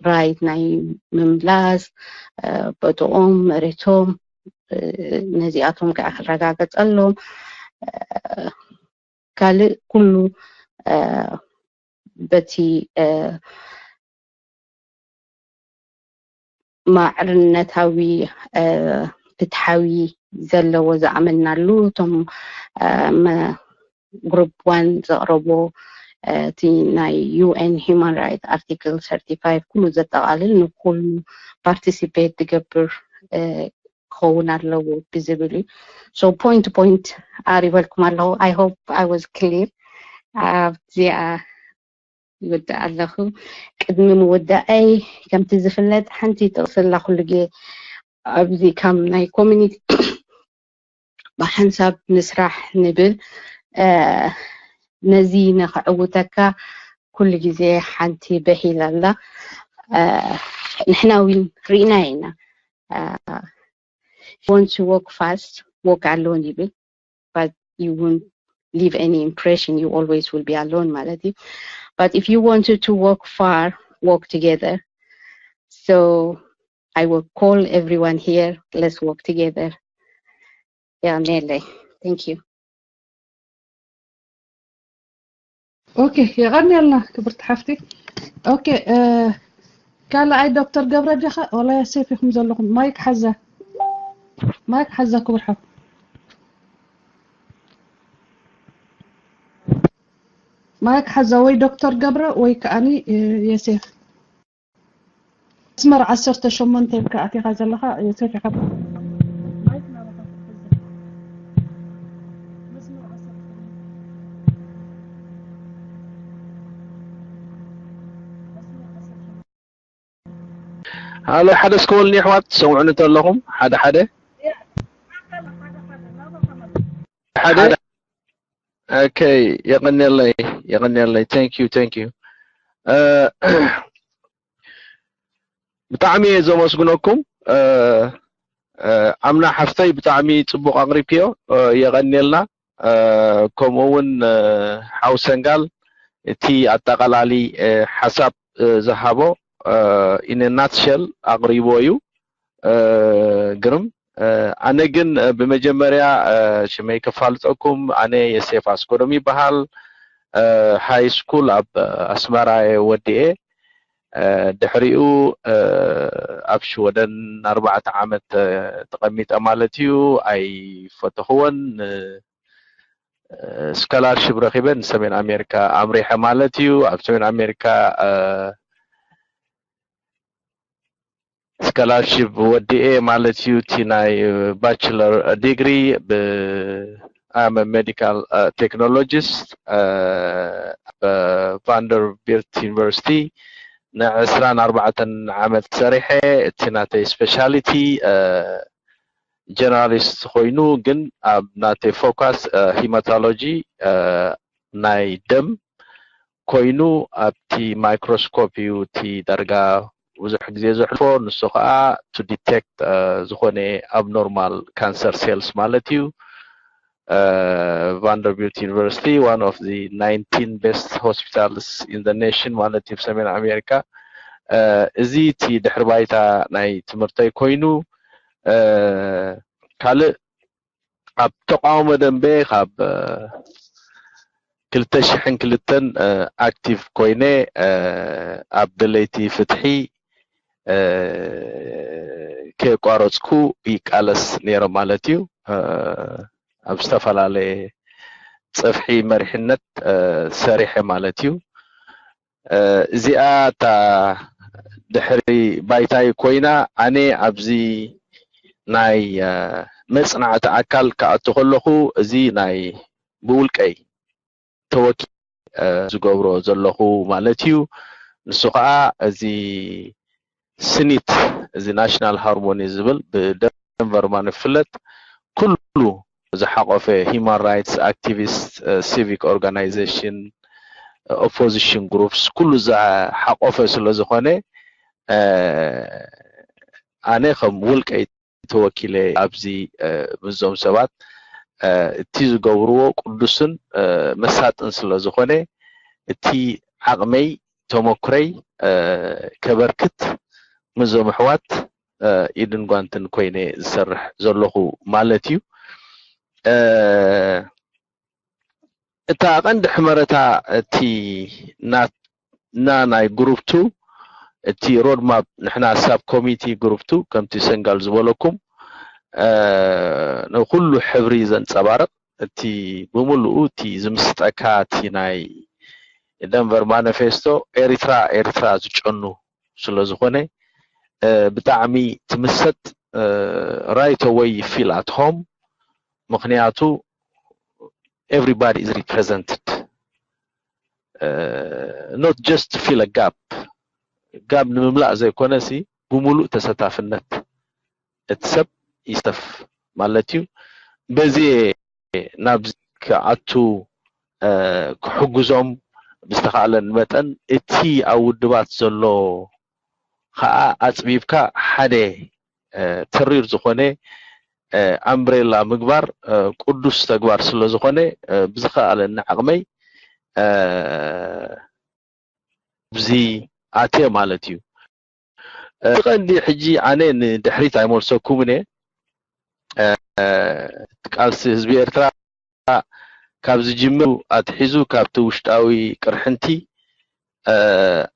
ራይት ናይ ምምላስ፣ ቦትኦም፣ መሬቶም፣ ነዚኣቶም ከዓ ክረጋገፀሎም። ካልእ ኩሉ በቲ ማዕርነታዊ ፍትሓዊ ዘለዎ ዝኣመናሉ እቶም ግሩፕ ዋን ዘቕረቦ እቲ ናይ ዩ ኤን ሂማን ራይት ኣርቲክል ሰርቲፋይቭ ኩሉ ዘጠቓልል ንኩሉ ፓርቲሲፔት ዝገብር ክኸውን ኣለዎ ብዝብል እዩ። So point point ኣሪበልኩም ኣለኹ። I hope I was clear። ኣብዚኣ ይወድእ ኣለኹ። ቅድሚ ምውዳኣይ ከምቲ ዝፍለጥ ሓንቲ ጥቕሲ ኣላ ኩሉ ግዜ ኣብዚ ከም ናይ ኮሚኒቲ ብሓንሳብ ንስራሕ ንብል። ነዚ ንኽዕውተካ ኩሉ ግዜ ሓንቲ በሂል ኣላ። ንሕና እውን ርኢና ኢና። If you want to walk fast, walk alone ይብል። But you won't leave any impression, you always will be alone ማለት እዩ። But if you wanted to walk far, walk together. So I will call everyone here, let's walk together. Yeah, Nele, thank you. ኦኬ፣ የቐንየልና ክብርቲ ሓፍቲ። ኦኬ፣ ካልኣይ ዶክተር ገብረ ዲኻ ዋላ የሴፍ ኢኹም ዘለኹም? ማይክ ሓዛ፣ ማይክ ሓዛ ክቡር ሓው፣ ማይክ ሓዛ ወይ ዶክተር ገብረ ወይ ከዓኒ የሴፍ። መስመር ዓሰርተ ሸሞንተ ኢልካ ኣቲኻ ዘለኻ ዮሴፍ ኢኻ። ሃሎ ሓደ እስከ በሉኒ ኣሕዋት ትሰምዑኒ ተለኹም ሓደ ሓደ ሓደ ኦኬ የቐንየለይ የቐንየለይ thank you thank you ብጣዕሚ እየ ዘመስግነኩም። ኣምና ሓፍተይ ብጣዕሚ ፅቡቕ ኣቕሪብክዮ፣ የቐንየልና። ከምኡ እውን ሓው ሰንጋል እቲ ኣጠቓላሊ ሓሳብ ዝሃቦ in a nutshell ኣቕሪቦ እዩ። ግርም። ኣነ ግን ብመጀመርያ ሽመይ ከፋልጠኩም፣ ኣነ የሴፍ ኣስጎዶም ይበሃል። ሃይ ስኩል ኣብ ኣስመራ እየ ወዲኤ። ድሕሪኡ ኣብ ሽወደን ኣርባዕተ ዓመት ተቐሚጠ ማለት እዩ። ኣይፈተኽዎን። ስኮላርሽፕ ረኺበ ንሰሜን ኣሜሪካ ኣምሪሐ ማለት እዩ። ኣብ ሰሜን ኣሜሪካ ስኮላርሽፕ ወዲኤ ማለት እዩ። እቲ ናይ ባችለር ዲግሪ ብ I'm a medical technologist ብ ቫንደርቢልት ዩኒቨርሲቲ ንዕስራን ኣርባዕተን ዓመት ሰሪሐ። እቲ ናተይ ስፔሻሊቲ ጀነራሊስት ኮይኑ ግን ኣብ ናተይ ፎካስ ሂማቶሎጂ ናይ ደም ኮይኑ ኣብቲ ማይክሮስኮፕ እዩ እቲ ዳርጋ ብዙሕ ግዜ ዘሕልፎ። ንሱ ከዓ to detect ዝኾነ abnormal cancer cells ማለት እዩ። Vanderbilt University one of the nineteen best hospitals in the nation ማለት እዩ ሰሜን ኣሜሪካ። እዚ እቲ ድሕሪ ባይታ ናይ ትምህርተይ ኮይኑ ካልእ ኣብ ተቃውሞ ደንበ ካብ ክልተ ሽሕን ክልተን ኣክቲቭ ኮይነ ኣብ ደለይቲ ፍትሒ ከየቋረፅኩ ይቃለስ ነይረ ማለት እዩ። ኣብ ዝተፈላለየ ፀፍሒ መሪሕነት ሰሪሐ ማለት እዩ። እዚኣ እታ ድሕሪ ባይታይ ኮይና ኣነ ኣብዚ ናይ መፅናዕቲ ኣካል ክኣቱ ከለኹ እዚ ናይ ብውልቀይ ተወኪ ዝገብሮ ዘለኹ ማለት እዩ። ንሱ ከዓ እዚ ስኒት እዚ ናሽናል ሃርሞኒ ዝብል ብደንቨርማን ይፍለጥ ኩሉ ዝሓቆፈ ሂማን ራይትስ ኣክቲቪስት፣ ሲቪክ ኦርጋናይዜሽን፣ ኦፖዚሽን ግሩፕስ ኩሉ ዝሓቆፈ ስለ ዝኾነ ኣነ ከም ውልቀይ ተወኪለ ኣብዚ ምስዞም ሰባት እቲ ዝገብርዎ ቅዱስን መሳጥን ስለ ዝኾነ እቲ ዓቕመይ ተመኩረይ ከበርክት ምስዞም ኣሕዋት ኢድን ጓንትን ኮይነ ዝሰርሕ ዘለኹ ማለት እዩ። እታ ቀንዲ ሕመረታ እቲ ናትና ናይ ግሩፕ ቱ እቲ ሮድማፕ ንሕና ሳብ ኮሚቲ ግሩፕ ቱ ከምቲ ሰንጋል ዝበለኩም ንኩሉ ሕብሪ ዘንፀባርቕ እቲ ብምሉኡ እቲ ዝምስጠካ እቲ ናይ ደንቨር ማኒፌስቶ ኤሪትራ ኤሪትራ ዝጨኑ ስለ ዝኾነ ብጣዕሚ ትምሰጥ right away you feel at home ምክንያቱ everybody is represented not just to fill a gap ጋብ ንምምላእ ዘይኮነ ሲ ብምሉእ ተሳታፍነት እቲ ሰብ ይስተፍ ማለት እዩ። በዚ ናብዚ ክኣቱ ክሕግዞም ብዝተኻእለን መጠን እቲ ኣብ ውድባት ዘሎ ከዓ ኣፅቢብካ ሓደ ተሪር ዝኾነ ኣምብሬላ ምግባር ቅዱስ ተግባር ስለ ዝኾነ ብዝኸኣለኒ ዓቕመይ ኣብዚ ኣትየ ማለት እዩ። እቲ ቀንዲ ሕጂ ኣነ ንድሕሪት ኣይመልሰኩምን እየ። ቃልሲ ህዝቢ ኤርትራ ካብ ዝጅምር ኣትሒዙ ካብቲ ውሽጣዊ ቅርሕንቲ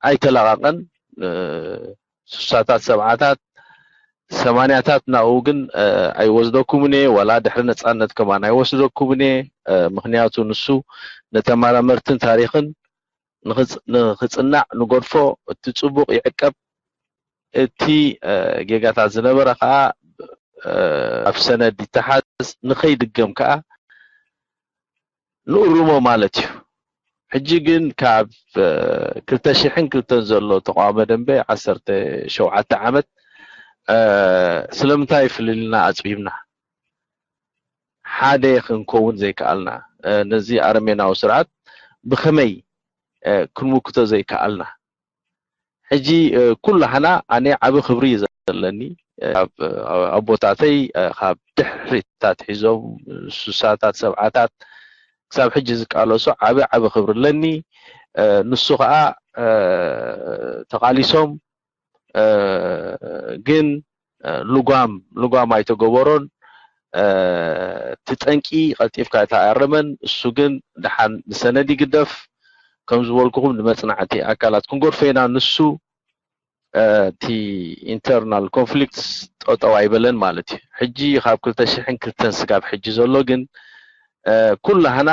ኣይተለቓቐን። ስሳታት ሰብዓታት ሰማንያታት ናብኡ ግን ኣይወስደኩምን እየ ዋላ ድሕሪ ነፃነት ከማን ኣይወስደኩምን እየ። ምክንያቱ ንሱ ንተመራመርትን ታሪክን ንክፅናዕ ንገድፎ እቲ ፅቡቕ ይዕቀብ እቲ ጌጋታት ዝነበረ ከዓ ኣብ ሰነድ ይተሓዝ ንከይድገም ከዓ ንእርሞ ማለት እዩ። ሕጂ ግን ካብ ክልተ ሽሕን ክልተን ዘሎ ተቃውሞ ደንበ ዓሰርተ ሸውዓተ ዓመት ስለምንታይ ፍልልና ኣፅቢብና ሓደ ክንከውን ዘይከኣልና ነዚ ኣረሜናዊ ስርዓት ብከመይ ክንምክቶ ዘይከኣልና ሕጂ ኩላህና ኣነ ዓቢ ክብሪ እዩ ዘለኒ ኣቦታተይ ካብ ድሕሪት ኣትሒዞም ስሳታት ሰብዓታት ክሳብ ሕጂ ዝቃለሱ ዓቢ ዓቢ ክብሪ ኣለኒ። ንሱ ከዓ ተቃሊሶም ግን ልጓም ልጓም ኣይተገበሮን። እቲ ጠንቂ ቀልጢፍካ ኣይተኣረመን። እሱ ግን ደሓን ንሰነድ ይግደፍ ከም ዝበልኩኹም ንመፅናዕቲ ኣካላት ክንገድፎ ኢና። ንሱ እቲ internal conflicts ጠጠው ኣይበለን ማለት እዩ። ሕጂ ካብ ክልተ ሽሕን ክልተን ስጋብ ሕጂ ዘሎ ግን ኩላህና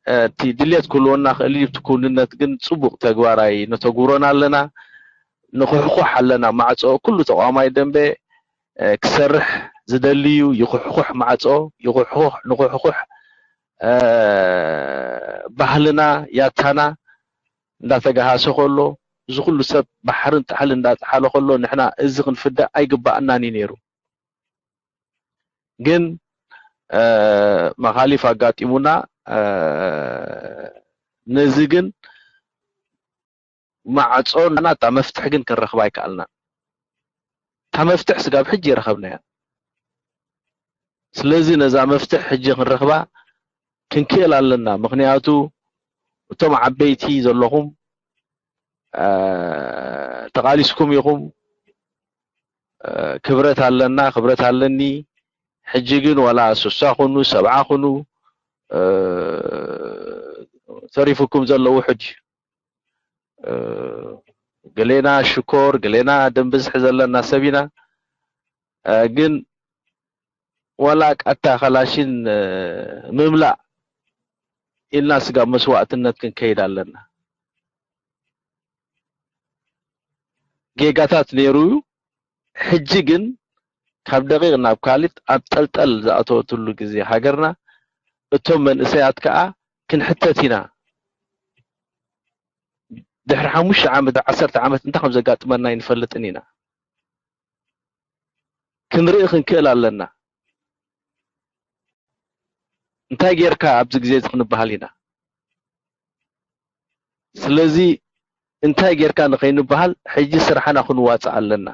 እቲ ድልየት ክህልወና ክእል እዩ። እቲ ክውንነት ግን ፅቡቕ ተግባር ኣይነተግብሮን ኣለና። ንኽሕኩሕ ኣለና ማዕፆ። ኩሉ ተቋማይ ደንበ ክሰርሕ ዝደሊ እዩ። ይኹሕኩሕ ማዕፆ፣ ይኹሕኩሕ፣ ንኹሕኩሕ ባህልና ያታና እንዳተጋሃሰ ከሎ እዚ ኩሉ ሰብ ባሕርን ጣሕሊ እንዳጠሓለ ከሎ ንሕና እዚ ክንፍዳእ ኣይግባኣናን እዩ ነይሩ። ግን መኻሊፍ ኣጋጢሙና ነዚ ግን ማዕፆ ናታ መፍትሒ ግን ክንረኽባ ኣይከኣልናን። እታ መፍትሒ ስጋብ ሕጂ ይረኸብናያ። ስለዚ ነዛ መፍትሒ ሕጂ ክንረኽባ ክንክእል ኣለና። ምክንያቱ እቶም ዓበይቲ ዘለኹም ተቃሊስኩም ኢኹም። ክብረት ኣለና፣ ክብረት ኣለኒ። ሕጂ ግን ዋላ ስሳ ኩኑ ሰብዓ ኩኑ ተሪፉኩም ዘሎ ውሕድ እዩ። ገሌና ሽኮር ገሌና ደም ብዝሒ ዘለና ሰብ ኢና። ግን ዋላ ቃታ ካላሽን ምምላእ ኢልና ስጋብ መስዋእትነት ክንከይድ ኣለና። ጌጋታት ነይሩ እዩ። ሕጂ ግን ካብ ደቂቕ ናብ ካሊድ ኣብ ጠልጠል ዝኣተወትሉ ግዜ ሃገርና እቶም መንእሰያት ከኣ ክንሕተት ኢና። ድሕሪ ሓሙሽተ ዓመት ዓሰርተ ዓመት እንታይ ከም ዘጋጥመና ኣይንፈልጥን ኢና። ክንርኢ ክንክእል ኣለና። እንታይ ጌርካ ኣብዚ ግዜ እዚ ክንበሃል ኢና። ስለዚ እንታይ ጌርካ ንኸይንበሃል ሕጂ ስራሕና ክንዋፅእ ኣለና።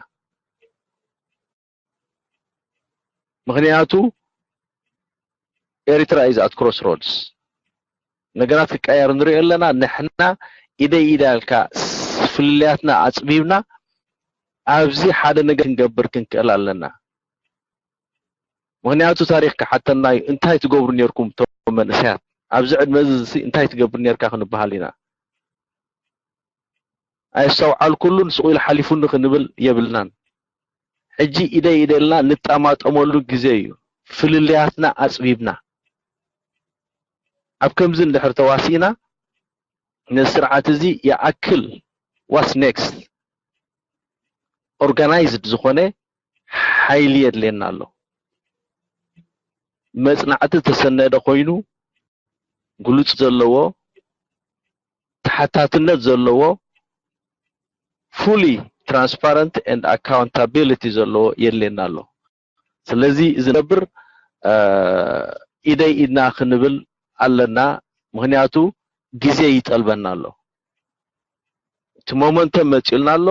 ምኽንያቱ ኤሪትራ is at crossroads። ነገራት ክቀየር ንሪኦ ኣለና። ንሕና ኢደይ ኢዳ ኢልካ ፍልልያትና ኣፅቢብና ኣብዚ ሓደ ነገር ክንገብር ክንክእል ኣለና። ምኽንያቱ ታሪኽ ክሓተና እዩ። እንታይ ትገብሩ ኔርኩም እቶም መንእሰያት ኣብዚ ዕድመ እዚ እንታይ ትገብር ኔርካ ክንበሃል ኢና። ኣየስተውዓልኩሉን ስቕ ኢሉ ሓሊፉኒ ክንብል የብልናን። ሕጂ ኢደይ ኢደልና ንጠማጠመሉ ግዜ እዩ። ፍልልያትና ኣፅቢብና ኣብ ከምዚ እንድሕር ተዋሲእና ነዚ ስርዓት እዚ ይኣክል what's next organized ዝኾነ ሓይሊ የድልየና ኣሎ። መፅናዕቲ ተሰነደ ኮይኑ ግሉፅ ዘለዎ ተሓታትነት ዘለዎ fully transparent and accountability ዘለዎ የድልየና ኣሎ። ስለዚ እዚ ነብር ኢደይ ኢድና ክንብል ኣለና። ምኽንያቱ ግዜ ይጠልበና ኣሎ። እቲ ሞመንተም መፂኡልና ኣሎ።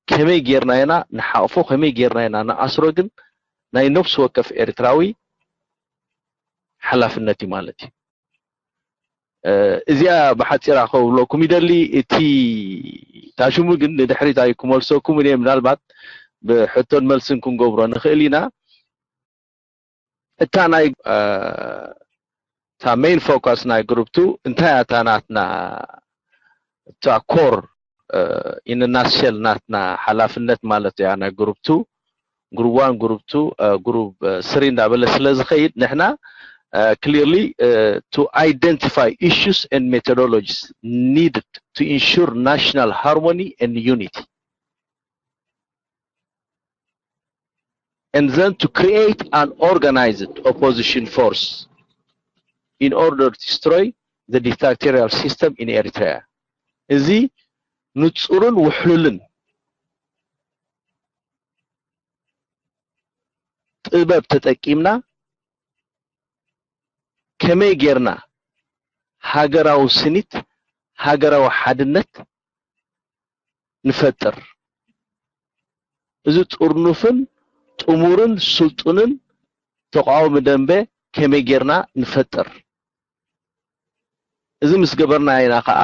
ከመይ ጌርና ኢና ንሓቕፎ፣ ከመይ ጌርና ኢና ንኣስሮ ግን ናይ ነፍሲ ወከፍ ኤርትራዊ ሓላፍነት እዩ ማለት እዩ። እዚኣ ብሓፂራ ከብለኩም ይደሊ። እቲ ታሽሙ ግን ንድሕሪት ኣይ ክመልሰኩም እየ። ምናልባት ብሕቶን መልስን ክንገብሮ ንኽእል ኢና። እታ ናይ እታ main focus ናይ ግሩፕ ቱ እንታይ እያ? እታ ናትና እታ ኮር ኢንናስሸል ናትና ሓላፍነት ማለት እያ ናይ ግሩፕ ቱ ግሩፕ ዋን፣ ግሩፕ ቱ፣ ግሩፕ ስሪ እንዳበለ ስለ ዝኸይድ ንሕና clearly to identify issues and methodologies needed to ensure national harmony and unity and then to create an organized opposition force in order to destroy the dictatorial system in Eritrea. እዚ ንጹርን ውሕሉልን ጥበብ ተጠቂምና ከመይ ጌርና ሃገራዊ ስኒት፣ ሃገራዊ ሓድነት ንፈጥር። እዚ ጥርኑፍን ጥሙርን ስልጡንን ተቃዋሚ ደንበ ከመይ ጌርና ንፈጥር። እዚ ምስ ገበርና ኢና ከዓ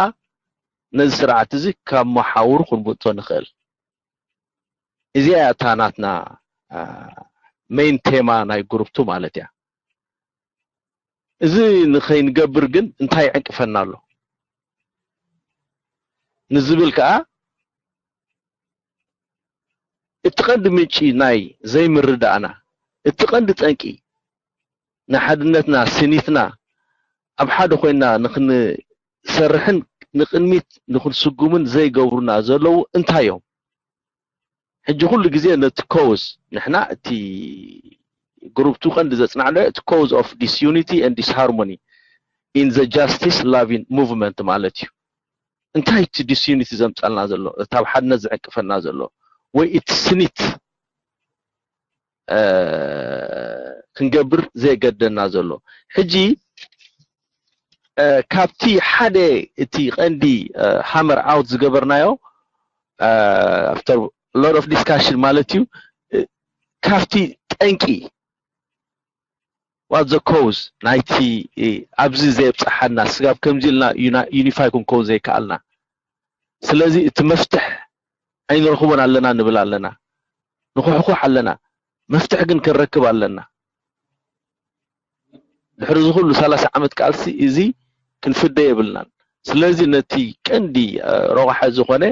ነዚ ስርዓት እዚ ካብ መሓውሩ ክንብጥቶ ንኽእል። እዚኣ እያ እታ ናትና main ቴማ ናይ ግሩፕ ቱ ማለት እያ። እዚ ንኸይንገብር ግን እንታይ ይዕንቅፈና ኣሎ ንዝብል ከዓ እቲ ቀንዲ ምንጪ ናይ ዘይምርዳእና፣ እቲ ቀንዲ ጠንቂ ንሓድነትና፣ ስኒትና፣ ኣብ ሓደ ኮይንና ንኽንሰርሕን ንቕድሚት ንኽንስጉምን ዘይገብሩና ዘለዉ እንታይ እዮም? ሕጂ ኩሉ ግዜ ነቲ ኮዝ ንሕና እቲ ግሩፕ ቱ ቀንዲ ዘጽናዕናዮ እቲ cause of disunity and disharmony in the justice loving movement ማለት እዩ። እንታይ እቲ ዲስዩኒቲ ዘምጻልና ዘሎ፣ እታ ኣብ ሓድነት ዝዕቅፈና ዘሎ ወይ እቲ ስኒት ክንገብር ዘየገደና ዘሎ? ሕጂ ካብቲ ሓደ እቲ ቀንዲ ሃመር ኣውት ዝገበርናዮ after lot of discussion ማለት እዩ፣ ካብቲ ጠንቂ what the cause ናይቲ ኣብዚ ዘየብፅሓና ስጋብ ከምዚ ኢልና ዩኒፋይ ክንከውን ዘይከኣልና። ስለዚ እቲ መፍትሕ ኣይንረኽቦን ኣለና ንብል ኣለና፣ ንኹሕኩሕ ኣለና፣ መፍትሕ ግን ክንረክብ ኣለና። ድሕሪ እዚ ኩሉ ሰላሳ ዓመት ቃልሲ እዚ ክንፍደ የብልናን። ስለዚ ነቲ ቀንዲ ረቑሐ ዝኾነ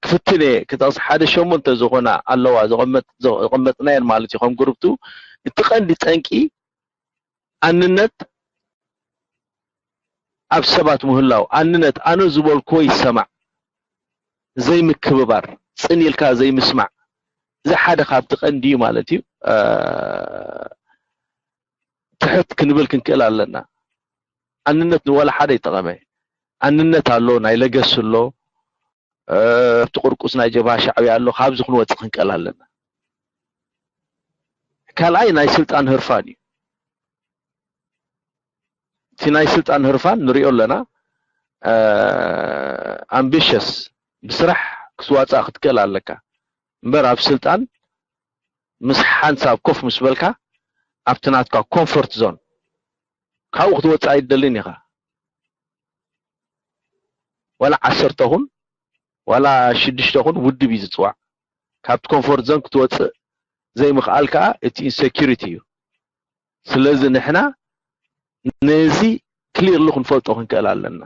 ክፍትን እየ ክጠቕስ ሓደ ሸሞንተ ዝኾና ኣለዋ ዘቐመጥናየን ማለት እዩ ከም ግሩፕ ቱ። እቲ ቀንዲ ጠንቂ ኣንነት ኣብ ሰባት ምህላው፣ ኣንነት ኣነ ዝበልክዎ ይሰማዕ ዘይምክብባር፣ ጽን ኢልካ ዘይምስማዕ፣ እዚ ሓደ ካብቲ ቀንዲ እዩ ማለት እዩ። ትሕት ክንብል ክንክእል ኣለና። ኣንነት ንዋላ ሓደ ይጠቐመ። ኣንነት ኣሎ፣ ናይ ለገስ ኣሎ፣ ኣብቲ ቁርቁስ ናይ ጀብሃ ሻዕብያ ኣሎ፣ ካብዚ ክንወጽእ ክንክእል ኣለና። ካልኣይ ናይ ስልጣን ህርፋን እዩ። እቲ ናይ ስልጣን ህርፋን ንሪኦ ኣለና። ambitious ብስራሕ ክትዋፃእ ክትክእል ኣለካ። እምበር ኣብ ስልጣን ምስ ሓንሳብ ኮፍ ምስ በልካ ኣብቲ ናትካ ኮምፎርት ዞን ካብኡ ክትወፅእ ኣይደልን ኢኻ። ዋላ ዓሰርተ ኹን ዋላ ሽዱሽተ ኹን ውድብ እዩ ዝፅዋዕ። ካብቲ ኮምፎርት ዞን ክትወፅእ ዘይምኽኣል ከዓ እቲ ኢንሴኪሪቲ እዩ። ስለዚ ንሕና ነዚ ክሊርሊ ክንፈልጦ ክንክእል ኣለና።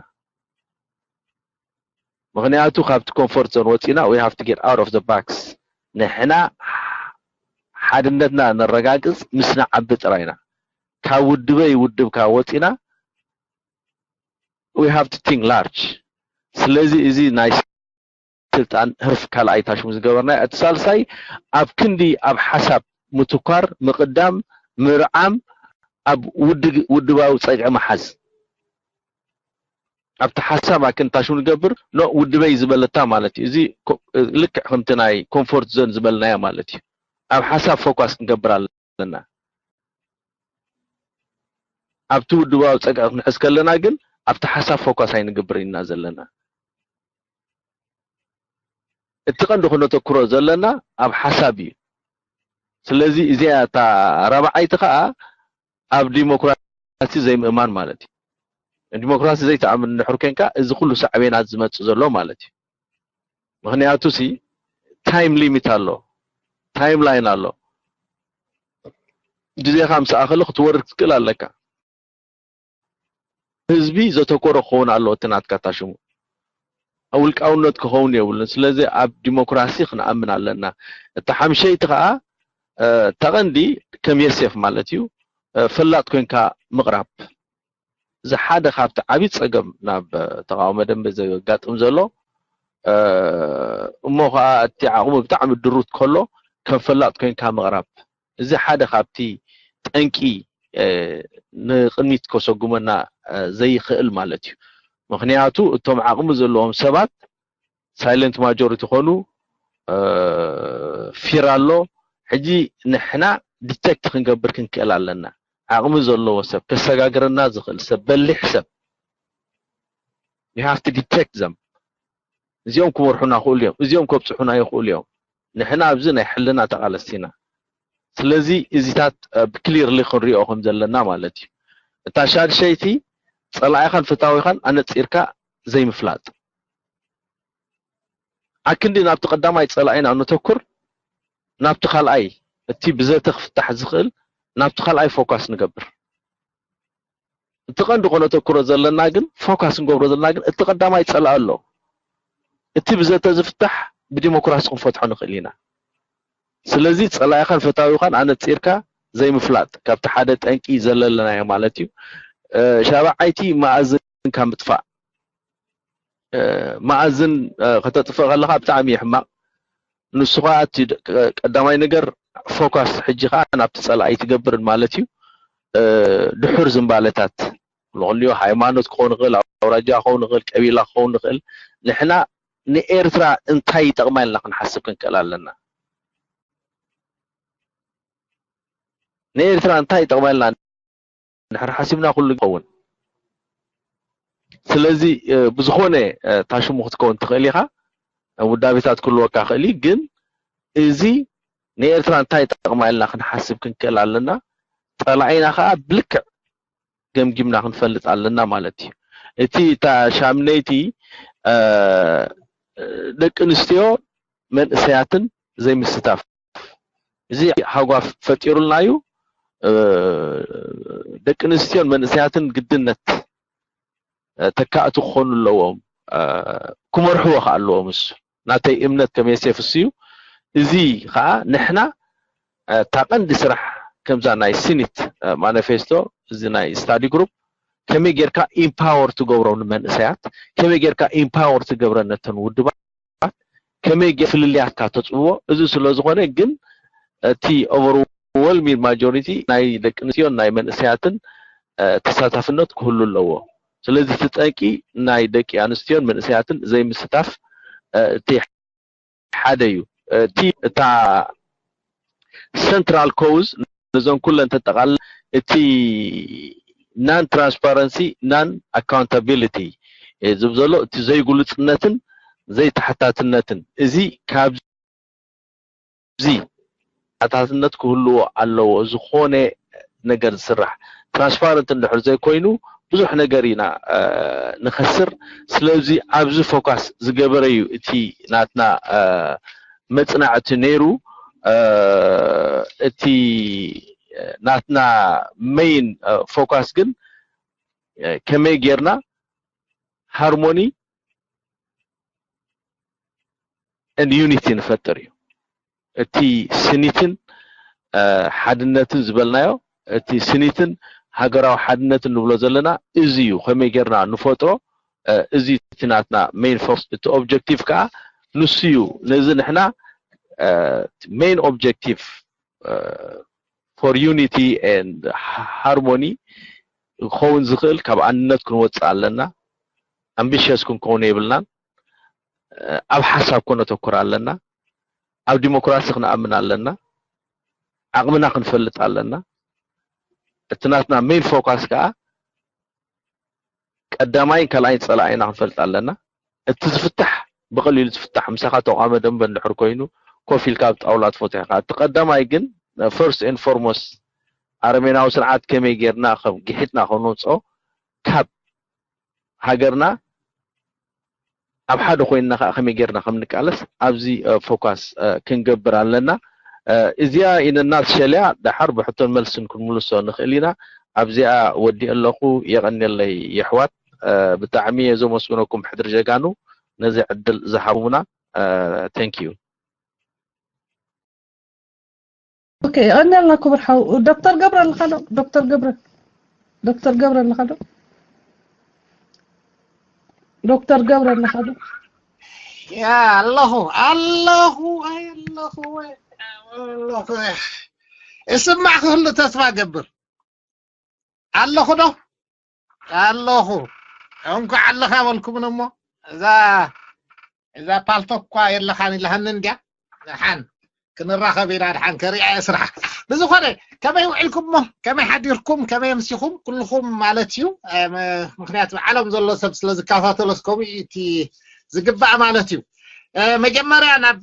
ምኽንያቱ ካብቲ ኮምፎርት ዞን ወፂና we have to get out of the box። ንሕና ሓድነትና ነረጋግፅ ምስ ንዓቢ ጥራይና። ካብ ውድበይ ውድብካ ወፂና we have to think large። ስለዚ እዚ ናይ ስልጣን ህርፍ ካልኣይ ታሽሙ ዝገበርና እቲ ሳልሳይ ኣብ ክንዲ ኣብ ሓሳብ ምትኳር ምቕዳም ምርዓም ኣብ ውድባዊ ፀግዒ ምሓዝ ኣብቲ ሓሳብ ኣክን ታሽሙ ንገብር ኖ ውድበይ ዝበለታ ማለት እዩ። እዚ ልክዕ ከምቲ ናይ ኮምፎርት ዞን ዝበልናዮ ማለት እዩ። ኣብ ሓሳብ ፎኳስ ክንገብር ኣለና። ኣብቲ ውድባዊ ፀግዒ ክንሕዝ ከለና ግን ኣብቲ ሓሳብ ፎኳስ ኣይንገብር ኢና ዘለና። እቲ ቀንዲ ክነተኩሮ ዘለና ኣብ ሓሳብ እዩ። ስለዚ እዚኣ እታ ራብዓይቲ ከዓ ኣብ ዲሞክራሲ ዘይምእማን ማለት እዩ። ዲሞክራሲ ዘይተኣምን እንድሕር ኮንካ እዚ ኩሉ ሳዕቤናት ዝመፅእ ዘሎ ማለት እዩ። ምኽንያቱ ሲ ታይም ሊሚት ኣሎ፣ ታይም ላይን ኣሎ። ግዜኻ ምስ ኣኸለ ክትወርድ ክትክእል ኣለካ። ህዝቢ ዘተኮረ ክኸውን ኣለዎ እቲ ናትካ ታሽሙ። ኣብ ውልቃውነት ክኸውን የብሉን። ስለዚ ኣብ ዲሞክራሲ ክንኣምን ኣለና። እቲ ሓምሸይቲ ከዓ ተቐንዲ ከም የሴፍ ማለት እዩ ፈላጥ ኮንካ ምቕራብ። እዚ ሓደ ካብቲ ዓብዪ ፀገም ናብ ተቃውሞ ደንበ ዘጋጥም ዘሎ እሞ ከዓ እቲ ዓቕሙ ብጣዕሚ ድሩት ከሎ ከም ፈላጥ ኮንካ ምቕራብ። እዚ ሓደ ካብቲ ጠንቂ ንቕድሚት ከሰጉመና ዘይኽእል ማለት እዩ። ምኽንያቱ እቶም ዓቕሚ ዘለዎም ሰባት ሳይለንት ማጆሪቲ ኮኑ ፊር ኣሎ። ሕጂ ንሕና ዲቴክት ክንገብር ክንክእል ኣለና። ዓቕሚ ዘለዎ ሰብ ከሰጋግረና ዝኽእል ሰብ በሊሕ ሰብ you have to detect them። እዚኦም ክመርሑና ክእሉ እዮም፣ እዚኦም ከብፅሑና ይኽእሉ እዮም። ንሕና ኣብዚ ናይ ሕልና ተቓለስቲ ኢና። ስለዚ እዚታት ብክሊርሊ ክንሪኦ ከም ዘለና ማለት እዩ። እታ ሻድሸይቲ ፀላኢኻን ፈታዊኻን ኣነፂርካ ዘይምፍላጥ። ኣክንዲ ናብቲ ቀዳማይ ፀላኢና ነተኩር ናብቲ ካልኣይ እቲ ብዘተ ክፍታሕ ዝኽእል ናብቲ ካልኣይ ፎካስ ንገብር። እቲ ቀንዲ ከነተኩሮ ዘለና ግን ፎካስ ንገብሮ ዘለና ግን እቲ ቀዳማይ ፀላኢ ኣሎ። እቲ ብዘተ ዝፍታሕ ብዲሞክራሲ ክንፈትሖ ንኽእል ኢና። ስለዚ ፀላኢኻን ፈታዊኻን ኣነፂርካ ዘይምፍላጥ ካብቲ ሓደ ጠንቂ ዘለለናዮ ማለት እዩ። ሻብዓይቲ መኣዝንካ ምጥፋእ። መኣዝን ከተጥፍእ ከለኻ ብጣዕሚ እዩ ሕማቕ። ንሱ ከዓ እቲ ቀዳማይ ነገር ፎካስ ሕጂ ከዓ ናብቲ ፀላኢ ትገብርን ማለት እዩ። ድሑር ዝንባለታት ንክልዮ ሃይማኖት ክኸውን ይኽእል፣ ኣውራጃ ክኸውን ይኽእል፣ ቀቢላ ክኸውን ይኽእል። ንሕና ንኤርትራ እንታይ ይጠቕማ ኢልና ክንሓስብ ክንክእል ኣለና። ንኤርትራ እንታይ ይጠቕማ ኢልና እንድሕር ሓሲብና ኩሉ ይኸውን። ስለዚ ብዝኾነ ታሽሙ ክትከውን ትኽእል ኢኻ፣ ውዳቤታት ክህልወካ ክእል እዩ። ግን እዚ ንኤርትራ እንታይ ይጠቕማ ኢልና ክንሓስብ ክንክእል ኣለና። ጠላዒና ከዓ ብልክዕ ገምጊምና ክንፈልጥ ኣለና ማለት እዩ። እቲ እታ ሻምነይቲ ደቂ ኣንስትዮ መንእሰያትን ዘይምስታፍ እዚ ሃጓፍ ፈጢሩልና እዩ። ደቂ ኣንስትዮን መንእሰያትን ግድነት ተካእቲ ክኾኑ ኣለዎም፣ ክመርሕዎ ከዓ ኣለዎም። እሱ ናተይ እምነት ከም የሴፍ እሱ እዩ። እዚ ከዓ ንሕና እታ ቀንዲ ስራሕ ከምዛ ናይ ሲኒት ማኒፌስቶ እዚ ናይ ስታዲ ግሩፕ ከመይ ጌርካ ኢምፓወር ትገብሮም ንመንእሰያት፣ ከመይ ጌርካ ኢምፓወር ትገብረን ነተን ውድባት ከመይ ጌር ፍልልያትካ ተፅብቦ። እዚ ስለ ዝኾነ ግን እቲ ኦቨርወልሚንግ ማጆሪቲ ናይ ደቂ ኣንስትዮን ናይ መንእሰያትን ተሳታፍነት ክህሉ ኣለዎ። ስለዚ እቲ ጠንቂ ናይ ደቂ ኣንስትዮን መንእሰያትን ዘይምስታፍ እቲ ሓደ እዩ። እቲ እታ ሰንትራል ኮዝ ነዞን ኩለን ተጠቓልል እቲ ናን ትራንስፓረንሲ ናን ኣካውንታቢሊቲ እየ ዝብል ዘሎ። እቲ ዘይግሉጽነትን ዘይተሓታትነትን፣ እዚ ካብ እዚ ተሓታትነት ክህልዎ ኣለዎ። ዝኾነ ነገር ዝስራሕ ትራንስፓረንት እንድሕር ዘይኮይኑ ብዙሕ ነገር ኢና ንኸስር። ስለዚ ኣብዚ ፎካስ ዝገበረ እዩ እቲ ናትና መፅናዕቲ ነይሩ። እቲ ናትና ሜይን ፎካስ ግን ከመይ ጌርና ሃርሞኒ ን ዩኒቲ ንፈጥር እዩ። እቲ ስኒትን ሓድነትን ዝበልናዮ፣ እቲ ስኒትን ሃገራዊ ሓድነትን ንብሎ ዘለና እዚ እዩ። ከመይ ጌርና ንፈጥሮ፣ እዚ እቲ ናትና ሜይን ፎርስ፣ እቲ ኦብጀክቲቭ ከዓ ንሱ እዩ። ነዚ ንሕና ሜይን ኦብጀክቲቭ ፎር ዩኒቲ ኤንድ ሃርሞኒ ክኸውን ዝኽእል፣ ካብ ኣንድነት ክንወፅእ ኣለና። ኣምቢሽየስ ክንከውን የብልናን። ኣብ ሓሳብ ክነተኩር ኣለና። ኣብ ዲሞክራሲ ክንኣምን ኣለና። ዓቕምና ክንፈልጥ ኣለና። እቲ ናትና ሜይን ፎካስ ከዓ ቀዳማይን ካልኣይን ፀላኢና ክንፈልጥ ኣለና። እቲ ዝፍታሕ ብቐሊሉ ዝፍታሕ፣ ምሳኻ ተቋመ ደንበ እንድሕር ኮይኑ ኮፍ ኢልካ ኣብ ጣውላ ትፈትሖ ኢኻ። እቲ ቀዳማይ ግን ፈርስት ኤንድ ፎርሞስት ኣረሜናዊ ስርዓት ከመይ ጌርና ከም ግሒጥና ከም ነውፅኦ፣ ካብ ሃገርና ኣብ ሓደ ኮይንና ከዓ ከመይ ጌርና ከም ንቃለስ ኣብዚ ፎካስ ክንገብር ኣለና። እዚኣ ኢነና ሸልያ ደሓር ብሕቶን መልስን ክንምልሶ ንኽእል ኢና። ኣብዚኣ ወዲእ ኣለኹ። የቐንየለይ የሕዋት፣ ብጣዕሚ እየ ዘመስግነኩም ሕድሪ ጀጋኑ ነዚ ዕድል ዝሃቡና። Thank you። ኦኬ፣ የቐንየልና ክቡር ሓው። ዶክተር ገብረ ኣለኻ ዶ? ዶክተር ገብረ፣ ዶክተር ገብረ ኣለኻ ዶ? ዶክተር ገብረ ኣለኻ ዶ? ያ ኣለኹ ኣለኹ ኣለኹ ኣለኹ። እስማዕ ክህሉ ተስፋ ገብር። ኣለኹ ዶ? ኣለኹ። እንኳዕ ኣለኻ በልኩምን እሞ እዛ እዛ ፓልቶክ እኳ የለኻን ኢላሃኒ እንድያ። ደሓን ክንራኸብ ኢና፣ ደሓን ከሪኣ እየ ስራሕ። ብዝኾነ ከመይ ውዒልኩም እሞ፣ ከመይ ሓዲርኩም፣ ከመይ ኣምሲኹም ኩልኹም ማለት እዩ። ምክንያቱ ዓለም ዘሎ ሰብ ስለ ዝከታተሎስ ከምኡ እቲ ዝግባእ ማለት እዩ። መጀመርያ ናብ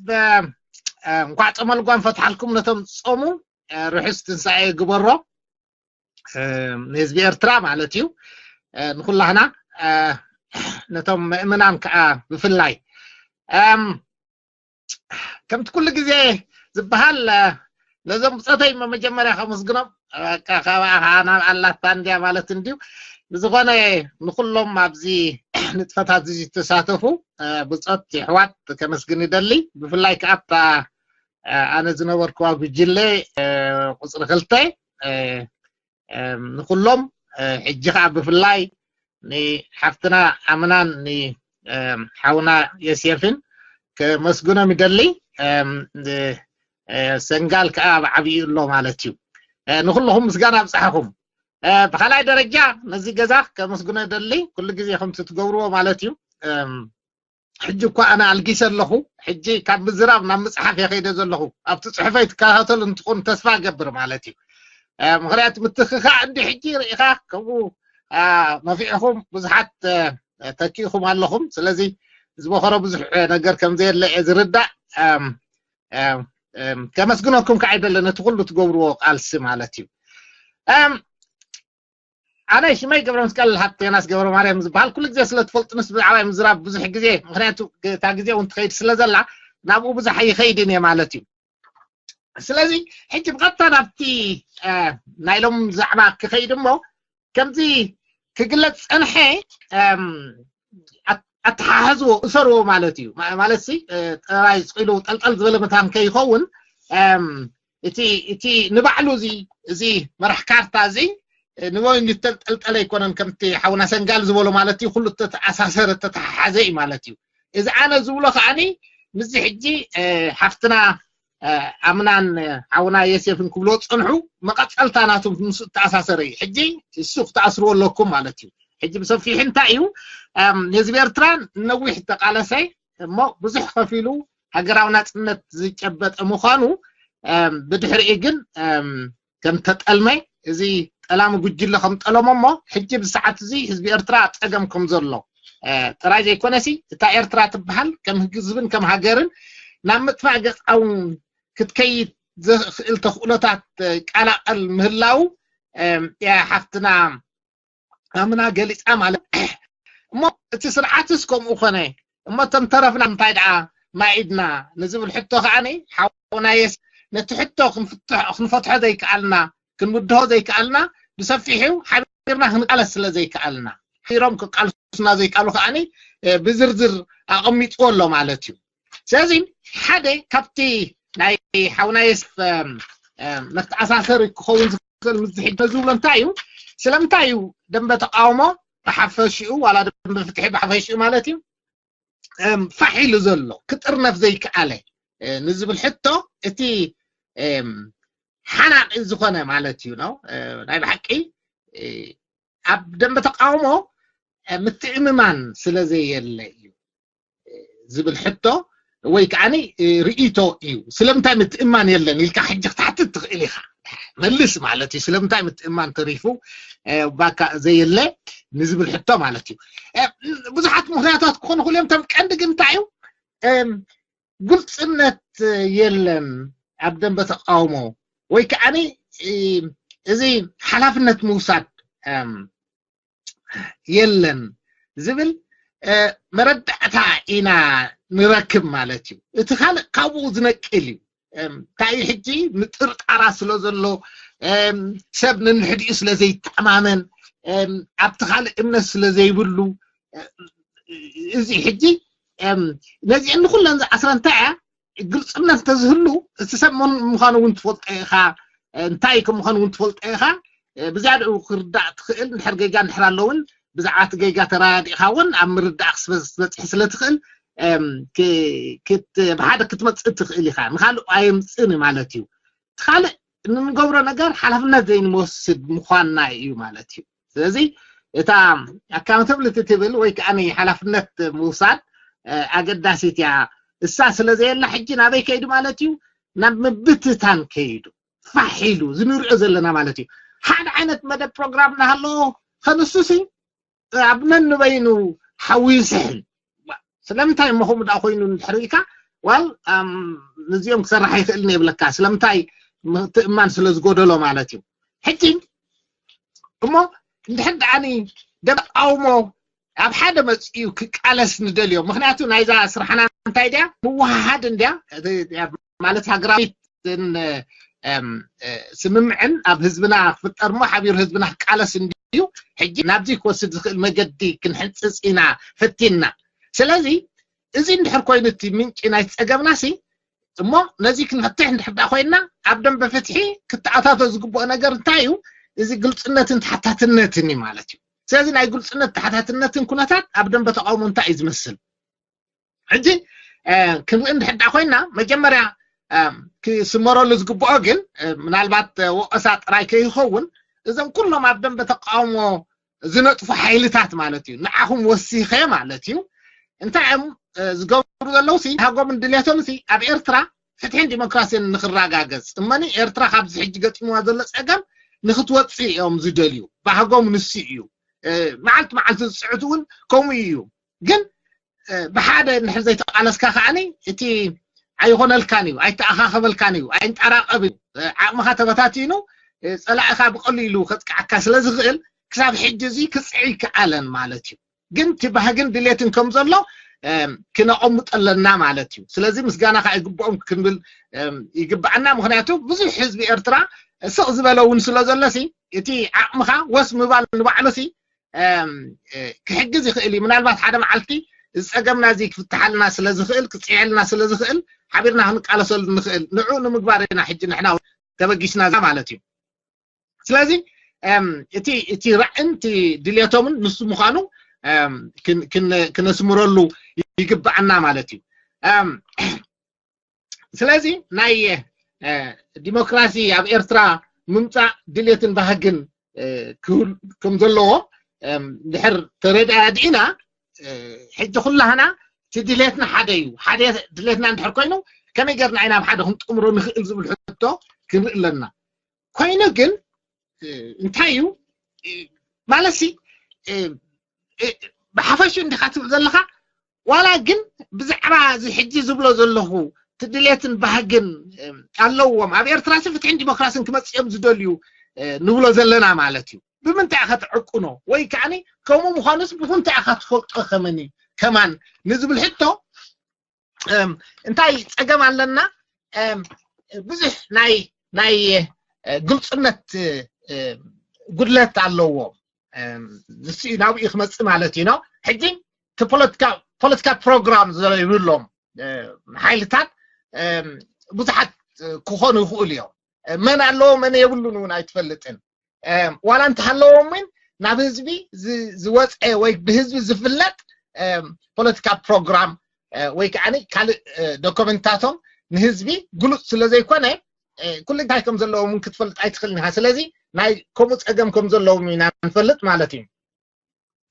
እንኳዕ ጾመ ልጓም ፈትሓልኩም ነቶም ጾሙ፣ ርሑስ ትንሳኤ ግበሮ። ንህዝቢ ኤርትራ ማለት እዩ፣ ንኩላህና፣ ነቶም ምእምናን ከዓ ብፍላይ። ከምቲ ኩሉ ግዜ ዝበሃል፣ ነዞም ብፆተይ መጀመርያ ከመስግኖም፣ በቃ ካብኣ ከዓ ናብ ኣላታ እንድያ ማለት እንድዩ። ብዝኾነ ንኩሎም ኣብዚ ንጥፈታት እዚ ዝተሳተፉ ብፆት የሕዋት ከመስግን ይደሊ። ብፍላይ ከዓ ኣብታ ኣነ ዝነበርኩዋ ጉጅለ ቁፅሪ ክልተ ንኩሎም፣ ሕጂ ከዓ ብፍላይ ንሓፍትና ኣምናን ንሓውና የሴፍን ከመስግኖም ይደሊ። ሰንጋል ከዓ ኣብ ዓብዩ ኣሎ ማለት እዩ። ንኩልኹም ምስጋና ኣብፅሓኹም። ብካልኣይ ደረጃ ነዚ ገዛ ከመስግኖ ይደሊ፣ ኩሉ ግዜ ከምቲ ትገብርዎ ማለት እዩ። ሕጂ እኳ ኣነ ኣልጊሰ ኣለኹ። ሕጂ ካብ ምዝራብ ናብ ምፅሓፍ እየ ከይደ ዘለኹ። ኣብቲ ፅሑፈይ ትከታተሉ እንትኾኑ ተስፋ እገብር ማለት እዩ። ምክንያቱ ምትኽኻእ እንዲ ሕጂ ርኢኻ ከምኡ ነፊዕኹም ብዙሓት ተኪእኹም ኣለኹም። ስለዚ ዝበኸሮ ብዙሕ ነገር ከም ዘየለ እየ ዝርዳእ። ከመስግነኩም ከዓ ይደለ ነቲ ኩሉ ትገብርዎ ቃልሲ ማለት እዩ። ኣነ ሽመይ ገብረ መስቀል ሃብተ ዮናስ ገብረ ማርያም ዝበሃል። ኩሉ ግዜ ስለ ትፈልጡንስ ብዛዕባይ ምዝራብ ብዙሕ ግዜ፣ ምክንያቱ እታ ግዜ እውን ትኸይድ ስለ ዘላ ናብኡ ብዙሕ ኣይኸይድን እየ ማለት እዩ። ስለዚ ሕጂ ብቐጥታ ናብቲ ናይ ሎም ዛዕባ ክኸይድ እሞ፣ ከምዚ ክግለጽ ጸንሐ፣ ኣተሓሕዝዎ እሰርዎ ማለት እዩ። ማለት ሲ ጥራይ ስቕ ኢሉ ጠልጠል ዝበለ መታን ከይኸውን፣ እቲ እቲ ንባዕሉ እዚ እዚ መራሕ ካርታ እዚ ንበይኑ ዝተንጠልጠለ ኣይኮነን፣ ከምቲ ሓውና ሰንጋል ዝበሎ ማለት እዩ። ኩሉ እተተኣሳሰረ እተተሓሓዘ እዩ ማለት እዩ። እዚ ኣነ ዝብሎ ከዓኒ ምስዚ ሕጂ ሓፍትና ኣምናን ሓውና የሴፍን ክብሎ ዝፀንሑ መቐፀልታ ናቶም ምስ እተኣሳሰረ እዩ። ሕጂ እሱ ክትኣስርዎ ኣለኩም ማለት እዩ። ሕጂ ብሰፊሑ እንታይ እዩ፣ ህዝቢ ኤርትራ ነዊሕ ተቃለሰ እሞ ብዙሕ ከፊሉ ሃገራዊ ናፅነት ዝጨበጠ ምዃኑ፣ ብድሕሪኡ ግን ከም ተጠልመ፣ እዚ ጠላሚ ጉጅለ ከም ጠለሞ እሞ ሕጂ ብሰዓት እዚ ህዝቢ ኤርትራ ኣብ ፀገም ከም ዘሎ ጥራይ ዘይኮነሲ እታ ኤርትራ ትበሃል ከም ህዝብን ከም ሃገርን ናብ ምጥፋእ ገጻውን ክትከይድ ዘኽእል ተኽእሎታት ቀላቐል ምህላው ሓፍትና ኣምና ገሊጻ ማለት እሞ እቲ ስርዓትስ ከምኡ ኮነ እሞ እቶም ተረፍና እንታይ ደኣ ማኢድና ንዝብል ሕቶ ከዓኒ ሓውናየስ ነቲ ሕቶ ክንፈትሖ ዘይከኣልና ክንውድሆ ዘይከኣልና ብሰፊሑ ሓቢርና ክንቃለስ ስለ ዘይከኣልና ሒሮም ክቃልሱና ዘይከኣሉ ከዓኒ ብዝርዝር ኣቐሚጥዎ ኣሎ ማለት እዩ። ስለዚ ሓደ ካብቲ ናይ ሓውና የስፍ መተኣሳሰሪ ክኸውን ዝኽእል ምስ ዝሕድ ዝብሎ እንታይ እዩ? ስለምንታይ እዩ ደንበ ተቃውሞ ብሓፈሽኡ ዋላ ደንበ ፍትሒ ብሓፈሽኡ ማለት እዩ ፋሕ ኢሉ ዘሎ ክጥርነፍ ዘይከኣለ ንዝብል ሕቶ እቲ ሓናቂ ዝኾነ ማለት እዩ ነው ናይ ብሓቂ ኣብ ደንበ ተቃውሞ ምትእምማን ስለ ዘየለ እዩ ዝብል ሕቶ ወይ ከዓ ርእይቶ እዩ። ስለምንታይ ምትእምማን የለን ኢልካ ሕጂ ክትሓትት ትኽእል ኢኻ። መልስ ማለት እዩ። ስለምንታይ ምትእምማን ተሪፉ ባካ ዘየለ ንዝብል ሕቶ ማለት እዩ። ብዙሓት ምክንያታት ክኾኑ ክልዮም። እቶም ቀንዲ ግን እንታይ እዩ? ግልፅነት የለን ኣብ ደንበ ተቃውሞ ወይ ከዓ እዚ ሓላፍነት ምውሳድ የለን ዝብል መረዳእታ ኢና ንረክብ ማለት እዩ። እቲ ካልእ ካብኡ ዝነቅል እዩ። እንታይ ሕጂ ምጥርጣራ ስለ ዘሎ ሰብ ነንሕዲኡ ስለ ዘይተኣማመን ኣብቲ ካልእ እምነት ስለ ዘይብሉ እዚ ሕጂ ነዚአን ንኩለን ዝኣስራ እንታይ እያ ግልፅነት እንተዝህሉ እቲ ሰብ መን ምዃኑ እውን ትፈልጦ ኢኻ እንታይ ከም ምዃኑ እውን ትፈልጦ ኢኻ ብዝያድኡ ክርዳእ ትኽእል እንድሕር ጌጋ እንድሕር ኣለውን ብዛዕባ እቲ ጌጋ ተረዳዲእኻ እውን ኣብ ምርዳእ ክትበፅሒ ስለ ትኽእል ብሓደ ክትመፅእ ትኽእል ኢኻ ንካልእ ኣየምፅእን ማለት እዩ ካልእ እንገብሮ ነገር ሓላፍነት ዘይንወስድ ምዃንና እዩ ማለት እዩ ስለዚ እታ ኣካውንተብሊቲ ትብል ወይ ከዓ ሓላፍነት ምውሳድ ኣገዳሲት እያ እሳ ስለ ዘየላ ሕጂ ናበይ ከይዱ ማለት እዩ ናብ ምብትታን ከይዱ ፋሕ ኢሉ ዝንሪኦ ዘለና ማለት እዩ ሓደ ዓይነት መደብ ፕሮግራም ናሃለዎ ከንሱሲ ኣብ ነንበይኑ ሓዊ ይስሕል ስለምንታይ እሞ ከምኡ ደኣ ኮይኑ እንድሕር ኢልካ ዋል ንዚኦም ክሰርሕ ኣይክእልን የብለካ ስለምንታይ ምትእማን ስለ ዝጎደሎ ማለት እዩ ሕጂ እሞ እንድሕር ደኣኒ ደቃውሞ ኣብ ሓደ መፅኡ ክቃለስ ንደልዮ ምክንያቱ ናይዛ ስራሕና እንታይ ድያ ምወሃሃድ እንድያ ማለት ሃገራዊት ስምምዕን ኣብ ህዝብና ክፍጠር ሞ ሓቢሩ ህዝብና ክቃለስ እንድዩ ሕጂ ናብዚ ክወስድ ዝኽእል መገዲ ክንሕንፅፅ ኢና ፈቲንና ስለዚ እዚ እንድሕር ኮይኑ እቲ ምንጪ ናይ ፀገምና ሲ እሞ ነዚ ክንፍትሕ እንድሕር ዳ ኮይንና ኣብ ደንበ ፍትሒ ክተኣታቶ ዝግብኦ ነገር እንታይ እዩ እዚ ግልፅነትን ተሓታትነትን እዩ ማለት እዩ ስለዚ ናይ ግልፅነት ተሓታትነትን ኩነታት ኣብ ደንበ ተቃውሞ እንታይ እዩ ዝመስል ሕጂ ክንርኢ እንድሕር ዳ ኮይና መጀመርያ ክስመረሉ ዝግብኦ ግን ምናልባት ወቀሳ ጥራይ ከይኸውን እዞም ኩሎም ኣብ ደንበ ተቃውሞ ዝነጥፉ ሓይልታት ማለት እዩ ንዓኹም ወሲኸ ማለት እዩ እንታይ እዮም ዝገብሩ ዘለዉ ሃጎምን ድሌቶም ኣብ ኤርትራ ፍትሕን ዲሞክራሲን ንክረጋገፅ እመኒ ኤርትራ ካብዚ ሕጂ ገጢምዋ ዘሎ ፀገም ንክትወፅእ እዮም ዝደልዩ ባህጎም ንሱ እዩ መዓልቲ መዓልቲ ዝፅዕቱ እውን ከምኡ እዩ ግን ብሓደ እንድሕር ዘይተቃለስካ ከዓኒ እቲ ኣይኾነልካን እዩ ኣይተኣኻኸበልካን እዩ ኣይንጠራቀብ እዩ ዓቅምኻ ተበታቲኑ ፀላእኻ ብቀሊሉ ከጥቅዓካ ስለ ዝኽእል ክሳብ ሕጂ እዚ ክፅዕ ይከኣለን ማለት እዩ ግን እቲ ባህግን ድሌትን ከም ዘሎ ክነቐምጦ ኣለና ማለት እዩ ስለዚ ምስጋና ከዓ ይግብኦም ክንብል ይግባዓና ምክንያቱ ብዙሕ ህዝቢ ኤርትራ ስቕ ዝበለ እውን ስለ ዘሎ ሲ እቲ ዓቕምኻ ወስ ምባል ንባዕሉ ሲ ክሕግዝ ይኽእል እዩ ምናልባት ሓደ መዓልቲ ዝፀገምና እዚ ክፍትሓልና ስለ ዝኽእል ክፅዕልና ስለ ዝኽእል ሓቢርና ክንቃለሰሉ ንኽእል ንዑ ንምግባር ኢና ሕጂ ንሕና ተበጊስና ማለት እዩ ስለዚ እቲ እቲ ራዕን እቲ ድሌቶምን ንሱ ምዃኑ ክነስምረሉ ይግባዓና ማለት እዩ ስለዚ ናይ ዲሞክራሲ ኣብ ኤርትራ ምምፃእ ድሌትን ባህግን ክህል ከም ዘለዎ ድሕር ተረዳዲእና ሕጂ ኩላህና እቲ ድሌትና ሓደ እዩ ሓደ ድሌትና እንድሕር ኮይኑ ከመይ ገርና ኢና ኣብ ሓደ ክንጥምሮ ንኽእል ዝብል ሕቶ ክንርኢ ኣለና ኮይኑ ግን እንታይ እዩ ማለት ሲ ብሓፈሹ እንዲኻ ትብል ዘለኻ ዋላ ግን ብዛዕባ እዚ ሕጂ ዝብሎ ዘለኹ ትድሌትን ባህግን ኣለዎም ኣብ ኤርትራ ሲ ፍትሕን ዲሞክራሲን ክመፅኦም ዝደልዩ ንብሎ ዘለና ማለት እዩ። ብምንታይ ኢኻ ትዕቅኖ ወይ ከዓ ከምኡ ምዃኑስ ብምንታይ ኢኻ ትፈልጦ ከመኒ ከማን ንዝብል ሕቶ እንታይ ፀገም ኣለና? ብዙሕ ናይ ናይ ግልፅነት ጉድለት ኣለዎ። ንሱ ናብኡ ክመፅእ ማለት እዩ። ሕጂ ፖለቲካ ፕሮግራም ይብሎም ሓይልታት ብዙሓት ክኾኑ ይኽእሉ እዮም። መን ኣለዎ መን የብሉን እውን ኣይትፈልጥን። ዋላ እንተሃለዎም እውን ናብ ህዝቢ ዝወፀ ወይ ብህዝቢ ዝፍለጥ ፖለቲካ ፕሮግራም ወይ ከዓ ካልእ ዶኮመንታቶም ንህዝቢ ግሉፅ ስለዘይኮነ ኩሉ እንታይ ከም ዘለዎም ክትፈልጥ ኣይትኽእልን ኢኻ። ስለዚ ናይ ከምኡ ፀገም ከም ዘለዎም ኢና ንፈልጥ ማለት እዩ።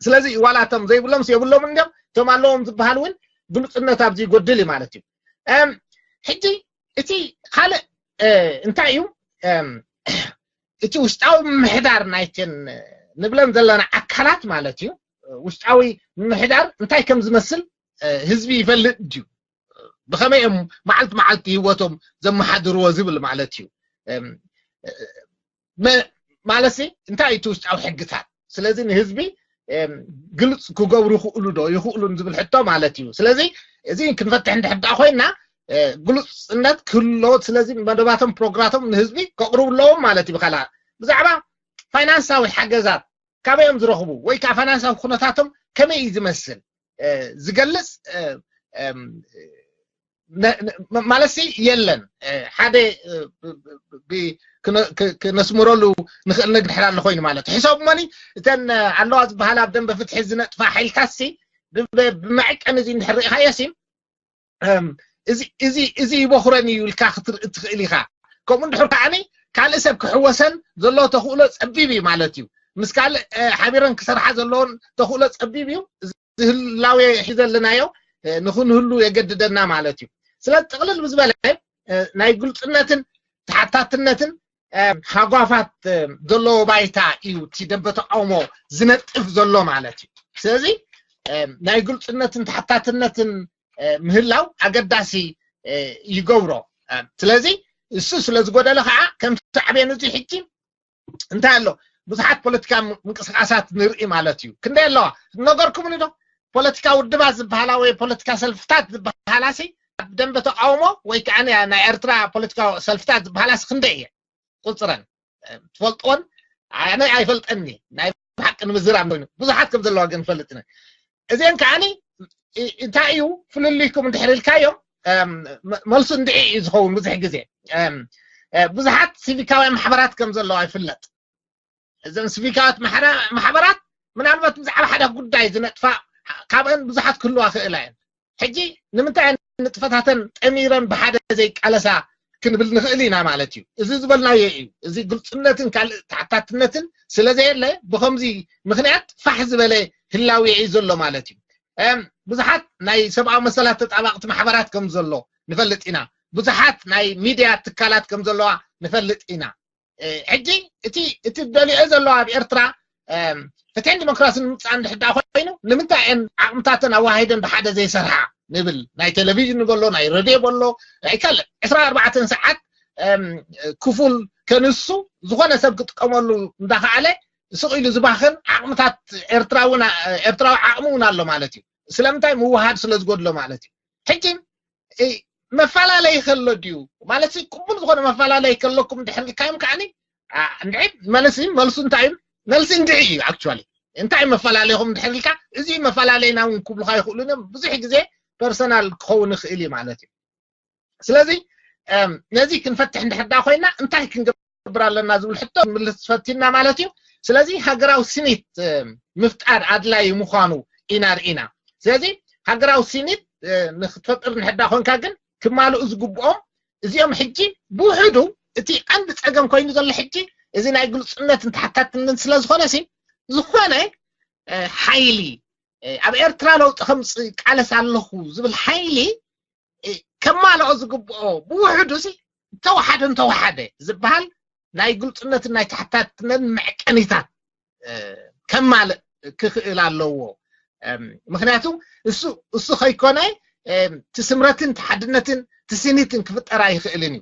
ስለዚ ዋላቶም ዘይብሎም የብሎም እንዲም እቶም ኣለዎም ዝበሃል እውን ግሉፅነት ኣብዚ ይጎድል እዩ ማለት እዩ። ሕጂ እቲ ካልእ እንታይ እዩ እቲ ውሽጣዊ ምምሕዳር ናይተን ንብለን ዘለና ኣካላት ማለት እዩ። ውሽጣዊ ምምሕዳር እንታይ ከም ዝመስል ህዝቢ ይፈልጥ ድዩ? ብኸመይ እዮም መዓልቲ መዓልቲ ህይወቶም ዘመሓድርዎ ዝብል ማለት እዩ። ማለት እንታይ እቲ ውሽጣዊ ሕግታት ስለዚ ንህዝቢ ግልፅ ክገብሩ ይኽእሉ ዶ ይኽእሉን ዝብል ሕቶ ማለት እዩ። ስለዚ እዚ ክንፈትሕ እንድሕር ኮይና ግሉፅነት ክህልዎ ስለዚ መደባቶም ፕሮግራቶም ንህዝቢ ከቕርቡ ኣለዎም ማለት እዩ። ብካላ ብዛዕባ ፋይናንሳዊ ሓገዛት ካበይ እዮም ዝረኽቡ ወይ ከዓ ፋይናንሳዊ ኩነታቶም ከመይ እዩ ዝመስል ዝገልፅ ማለት የለን። ሓደ ክነስምረሉ ንኽእል ነግድሕር ኣሎ ኮይኑ ማለት ሕሳብ ሞኒ እተን ኣለዋ ዝበሃላ ኣብ ደንበ ፍትሒ ዝነጥፋ ሓይልታት ሲ ብመዕቀን እዚ እንድሕር ርኢኻዮ ሲ እዚ ይበኹረን እዩ ኢልካ ክትርኢ ትኽእል ኢኻ። ከምኡ እንድሕር ከዓኒ ካልእ ሰብ ክሕወሰን ዘሎ ተኽእሎ ፀቢብ እዩ ማለት እዩ። ምስ ካልእ ሓቢረን ክሰርሓ ዘለዎን ተኽእሎ ፀቢብ እዩ። ህላዌ ሒዘ ኣለናዮ ንክንህሉ የገድደና ማለት እዩ። ስለዚ ጥቕልል ብዝበለ ናይ ግልፅነትን ተሓታትነትን ሃጓፋት ዘለዎ ባይታ እዩ እቲ ደንበ ተቃውሞ ዝነጥፍ ዘሎ ማለት እዩ። ስለዚ ናይ ግልፅነትን ተሓታትነትን ምህላው ኣገዳሲ ይገብሮ። ስለዚ እሱ ስለዝጎደለ ከዓ ከም ሳዕቤን እዚ ሕጂ እንታይ ኣሎ ብዙሓት ፖለቲካ ምንቅስቃሳት ንርኢ ማለት እዩ። ክንደይ ኣለዋ ነገርኩም ዶ ፖለቲካ ውድባት ዝበሃላ ወይ ፖለቲካ ሰልፍታት ዝበሃላ ሲ ኣብ ደንበ ተቃውሞ ወይ ከዓ ናይ ኤርትራ ፖለቲካ ሰልፍታት ዝበሃላ ሲ ክንደይ እየ ቁፅረን ትፈልጥዎን ኣነ ኣይፈልጠኒ ናይ ብሓቂ ንምዝራብ ኮይኑ ብዙሓት ከም ዘለዋ ግን ፈልጥ እዚአን ከዓኒ እንታይ እዩ ፍልልይኩም እንድሕር ኢልካዮም መልሱ እንድዒ እዩ ዝኸውን ብዙሕ ግዜ ብዙሓት ሲቪካውያን ማሕበራት ከም ዘለዋ ይፍለጥ። እዘን ሲቪካውያን ማሕበራት ምናልባት ብዛዕባ ሓደ ጉዳይ ዝነጥፋ ካብአን ብዙሓት ክህልዋ ክእላ እየን። ሕጂ ንምንታይ ንጥፈታተን ጠሚረን ብሓደ ዘይቃለሳ ክንብል ንኽእል ኢና ማለት እዩ። እዚ ዝበልናዮ እዩ። እዚ ግልፅነትን ካልእ ተሓታትነትን ስለዘየለ ብከምዚ ምክንያት ፋሕ ዝበለ ህላዌ እዩ ዘሎ ማለት እዩ። ብዙሓት ናይ ሰብኣዊ መሰላት ተጣባቕቲ ማሕበራት ከም ዘሎ ንፈልጥ ኢና። ብዙሓት ናይ ሚድያ ትካላት ከም ዘለዋ ንፈልጥ ኢና። ሕጂ እቲ እቲ ደሊኦ ዘሎ ኣብ ኤርትራ ፍትሕን ዲሞክራሲን ምምፃእ እንድሕዳ ኮይኑ ንምንታይ እየን ዓቕምታተን ኣዋሃሂደን ብሓደ ዘይሰርሓ ንብል ናይ ቴሌቪዥን ንበሎ ናይ ሬድዮ በሎ ናይ ካልእ ዕስራ ኣርባዕተን ሰዓት ክፉል ከንሱ ዝኾነ ሰብ ክጥቀመሉ እንዳኸኣለ ስቕ ኢሉ ዝባኽን ዓቕምታት ኤርትራዊ ኤርትራዊ ዓቕሚ እውን ኣሎ ማለት እዩ። ስለምንታይ ምውሃድ ስለ ዝጎድሎ ማለት እዩ። ሕጂ መፈላለይ ከሎ ድዩ ማለት ቅቡል ዝኾነ መፈላለይ ከለኩም ድሕር ኢልካዮም ከዓኒ እንድዒ መልሲ መልሱ እንታይ እዩ? መልሲ እንድዒ እዩ። ኣክቹዋሊ እንታይ መፈላለይኹም ድሕር ኢልካ እዚ መፈላለይና እውን ክብሉካ ይኽእሉ እዮም። ብዙሕ ግዜ ፐርሰናል ክኸውን ይኽእል እዩ ማለት እዩ። ስለዚ ነዚ ክንፈትሕ እንድሕር ኮይና እንታይ ክንገብር ኣለና ዝብል ሕቶ ምልስ ፈቲና ማለት እዩ። ስለዚ ሃገራዊ ስኒት ምፍጣር ኣድላይ ምዃኑ ኢና ርኢና። ስለዚ ሃገራዊ ስኒት ንክትፈጥር እንድሕር ኮንካ ግን ክማልኡ ዝግብኦም እዚኦም ሕጂ ብውሕዱ እቲ ቀንዲ ፀገም ኮይኑ ዘሎ ሕጂ እዚ ናይ ግልፅነትን ተሓታትነትን ስለዝኾነ ሲ ዝኾነ ሓይሊ ኣብ ኤርትራ ለውጢ ከምፅእ ቃለስ ኣለኹ ዝብል ሓይሊ ከማልኦ ዝግብኦ ብውሕዱ ሲ እንተወሓደ እንተወሓደ ዝበሃል ናይ ግልፅነትን ናይ ተሓታትነትን መዕቀኒታት ከማልእ ክኽእል ኣለዎ። ምክንያቱ እሱ እሱ ከይኮነ እቲ ስምረትን እቲ ሓድነትን እቲ ስኒትን ክፍጠር ኣይኽእልን እዩ።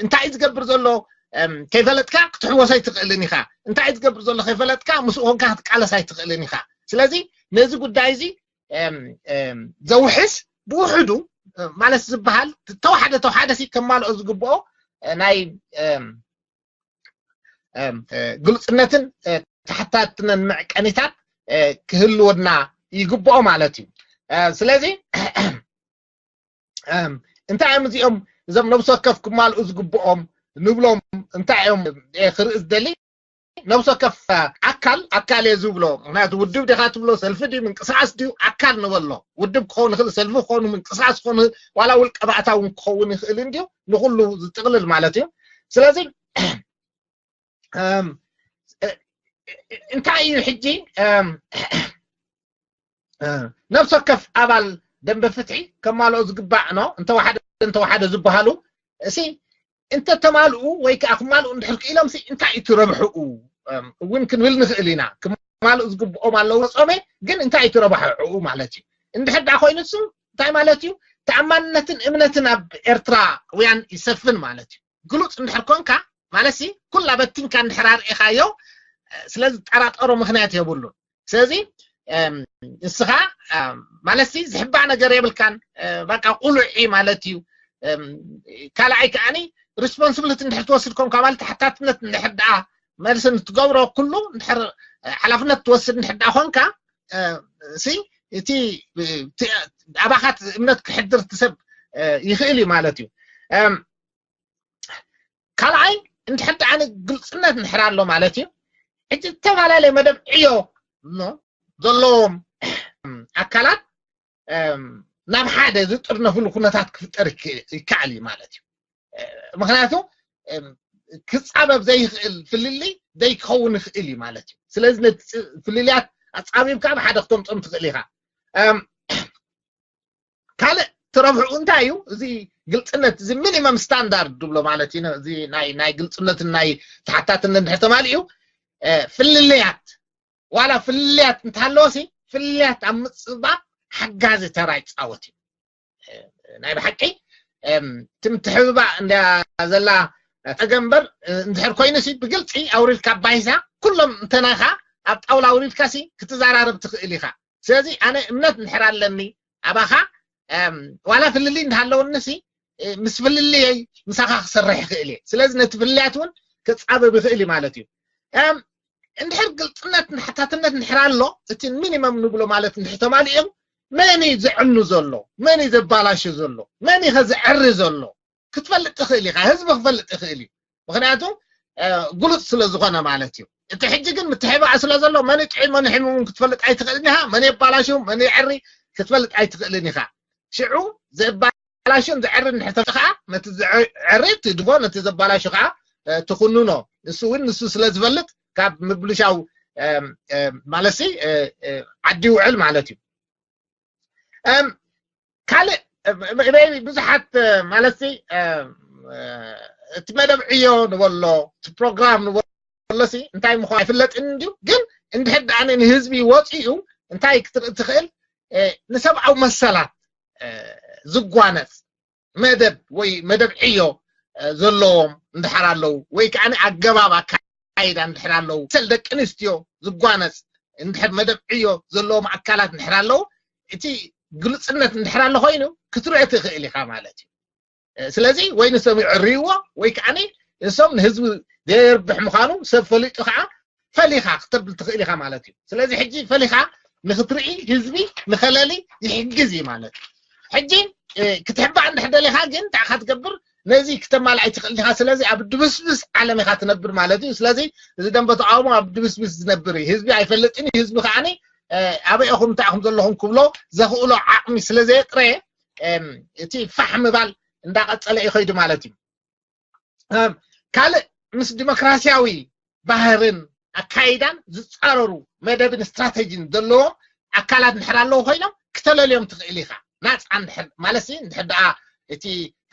እንታይ እዩ ዝገብር ዘሎ? ከይፈለጥካ ክትሕወስ ኣይትኽእልን ኢኻ። እንታይ እዩ ዝገብር ዘሎ ከይፈለጥካ ምስኡ ኮንካ ክትቃለስ ኣይትኽእልን ኢኻ። ስለዚ ነዚ ጉዳይ እዚ ዘውሕስ ብውሕዱ ማለት ዝበሃል ተዋሓደ ተዋሓደ ሲ ከማልኦ ዝግብኦ ናይ ግልፅነትን ተሓታትነትን መዕቀኒታት ክህልወና ይግብኦ ማለት እዩ። ስለዚ እንታይ እዮም እዚኦም እዞም ነብሲ ወከፍ ክማልኡ ዝግብኦም ንብሎም እንታይ እዮም ክርኢ ዝደሊ? ነብሲ ወከፍ ኣካል ኣካል እየ ዝብሎ። ምክንያቱ ውድብ ዲኻ ትብሎ፣ ሰልፊ ድዩ ምንቅስቃስ ድዩ ኣካል ንበሎ። ውድብ ክኸውን ይኽእል፣ ሰልፊ ክኾኑ፣ ምንቅስቃስ ክኾኑ፣ ዋላ ውልቀ ባእታ እውን ክኸውን ይኽእል እንድዩ፣ ንኩሉ ዝጥቕልል ማለት እዩ። ስለዚ እንታይ እዩ ሕጂ ነብሲ ወከፍ ኣባል ደንበ ፍትሒ ከማልኦ ዝግባእ ኖ እንተወሓደ እንተወሓደ ዝበሃሉ እሲ እንተተማልኡ ወይ ከዓ ክማልኡ እንድሕር ክኢሎም ሲ እንታይ እዩ እቲ ረብሕኡ እውን ክንብል ንኽእል ኢና። ክማልኡ ዝግብኦም ኣለዉ ጾሜ ግን እንታይ እዩ እቲ ረብሕኡ ማለት እዩ። እንድሕር ደኣ ኮይኑ እሱ እንታይ ማለት እዩ? ተኣማንነትን እምነትን ኣብ ኤርትራውያን ይሰፍን ማለት እዩ። ግሉፅ እንድሕር ኮንካ ማለት ሲ ኩላ በቲንካ እንድሕር ኣርኢኻዮ ስለ ዝጠራጠሮ ምክንያት የብሉን። ስለዚ ንስኻ ማለት ሲ ዝሕባእ ነገር የብልካን። በቃ ቁሉዒ ማለት እዩ። ካልኣይ ከዓኒ ሪስፖንስብሊቲ እንድሕር ትወስድ ኮንካ ማለት ተሓታትነት እንድሕር ደኣ መልሲ እንትትገብሮ ኩሉ እንድሕር ሓላፍነት ትወስድ እንድሕር ደኣ ኮንካ ሲ እቲ ኣባኻት እምነት ክሕድር ትሰብ ይኽእል እዩ ማለት እዩ። ካልኣይ እንድሕር ደኣ ግልፅነት እንድሕር ኣሎ ማለት እዩ። ሕጂ ዝተፈላለየ መደብ ዕዮ ዘለዎም ኣካላት ናብ ሓደ ዝጥርነፍሉ ኩነታት ክፍጠር ይከኣል እዩ ማለት እዩ። ምክንያቱ ክፃበብ ዘይኽእል ፍልልይ ዘይክኸውን ይኽእል እዩ ማለት እዩ። ስለዚ ነቲ ፍልልያት ኣፃቢብካ ብሓደ ክተምፆም ትኽእል ኢኻ። ካልእ ትረብሑ እንታይ እዩ? እዚ ግልፅነት፣ እዚ ሚኒመም ስታንዳርድ ዝብሎ ማለት እዩ። እዚ ናይ ግልፅነትን ናይ ተሓታትነት እንድሕር ተማሊኡ ፍልልያት ዋላ ፍልልያት እንተሃለወሲ ፍልልያት ኣብ ምፅባብ ሓጋዚ ተራ ይፃወት እዩ። ናይ ብሓቂ እቲ ምትሕብባእ እንዳ ዘላ ፀገም እምበር እንድሕር ኮይኑሲ ብግልፂ ኣውሪድካ ኣባሂሳ ኩሎም እንተናኻ ኣብ ጣውላ ኣውሪድካሲ ክትዘራረብ ትኽእል ኢኻ። ስለዚ ኣነ እምነት እንድሕር ኣለኒ ኣባኻ ዋላ ፍልልይ እንዳሃለወኒሲ ምስ ፍልልየይ ምሳኻ ክሰርሕ ይኽእል እየ። ስለዚ ነቲ ፍልልያት እውን ክፃበብ ይኽእል እዩ ማለት እዩ። እንድሕር ግልፅነት ንሓታትነት እንድሕር ኣሎ እቲ ሚኒመም ንብሎ ማለት እንድሕር ተማሊኦም መን እዩ ዘዕኑ ዘሎ? መን እዩ ዘባላሹ ዘሎ? መን እዩ ከዘዕሪ ዘሎ? ክትፈልጥ ትኽእል ኢኻ። ህዝቢ ክፈልጥ ይኽእል እዩ። ምክንያቱ ግሉፅ ስለ ዝኾነ ማለት እዩ። እቲ ሕጂ ግን ምትሕባእ ስለ ዘሎ መን ጥዑይ መን ሕሙምን ክትፈልጥ ኣይትኽእልን ኢኻ። መን የባላሹ መን የዕሪ ክትፈልጥ ኣይትኽእልን ኢኻ። ሽዑ ዘባላሹን ዘዕርን ሕተት ከዓ ነቲ ዘዕሪ ትድቦ ነቲ ዘባላሹ ከዓ ትኹንኖ። ንሱ እውን ንሱ ስለ ዝፈልጥ ካብ ምብልሻው ማለትሲ ዓዲ ይውዕል ማለት እዩ። ካልእ ብዙሓት ማለትሲ እቲ መደብ ዕዮ ንበሎ እቲ ፕሮግራም ንበሎሲ እንታይ ምዃኑ ኣይፍለጥን እንድዩ። ግን እንድሕር ደኣ ንህዝቢ ወፂኡ እንታይ ክትርኢ ትኽእል ንሰብኣዊ መሰላት ዝጓነፅ መደብ ወይ መደብ ዕዮ ዘለዎም እንድሕር ኣለዉ ወይ ከዓ ኣገባብ ኣካይዳ እንድሕር ኣለዉ መሰል ደቂ ኣንስትዮ ዝጓነፅ እንድሕር መደብ ዕዮ ዘለዎም ኣካላት እንድሕር ኣለዉ እቲ ግልፅነት እንድሕር ኣሎ ኮይኑ ክትርኢ ትኽእል ኢኻ ማለት እዩ። ስለዚ ወይ ንሶም ይዕርይዎ ወይ ከዓ ንሶም ንህዝቢ ዘየርብሕ ምዃኑ ሰብ ፈሊጡ ከዓ ፈሊኻ ክተብል ትኽእል ኢኻ ማለት እዩ። ስለዚ ሕጂ ፈሊኻ ንክትርኢ ህዝቢ ንኸለሊ ይሕግዝ እዩ ማለት እዩ። ሕጂ ክትሕባእ እንድሕር ደሊኻ ግን እንታይ ኢኻ ትገብር? ነዚ ክተማልእ ኣይትኽእል ኢኻ። ስለዚ ኣብ ድብስብስ ዓለም ኢኻ ትነብር ማለት እዩ። ስለዚ እዚ ደንበ ተቃውሞ ኣብ ድብስብስ ዝነብር እዩ። ህዝቢ ኣይፈልጥን እዩ። ህዝቢ ከዓኒ ኣበይ ኢኹም እንታይ ኢኹም ዘለኹም ክብሎ ዘኽእሎ ዓቕሚ ስለ ዘየጥረየ እቲ ፋሕ ምባል እንዳቐፀለ እዩ ከይዱ ማለት እዩ። ካልእ ምስ ዲሞክራሲያዊ ባህርን ኣካይዳን ዝፃረሩ መደብን ስትራተጂን ዘለዎም ኣካላት እንድሕር ኣለዉ ኮይኖም ክተለልዮም ትኽእል ኢኻ። ናፃ እንድሕር ማለት እንድሕር ደኣ እቲ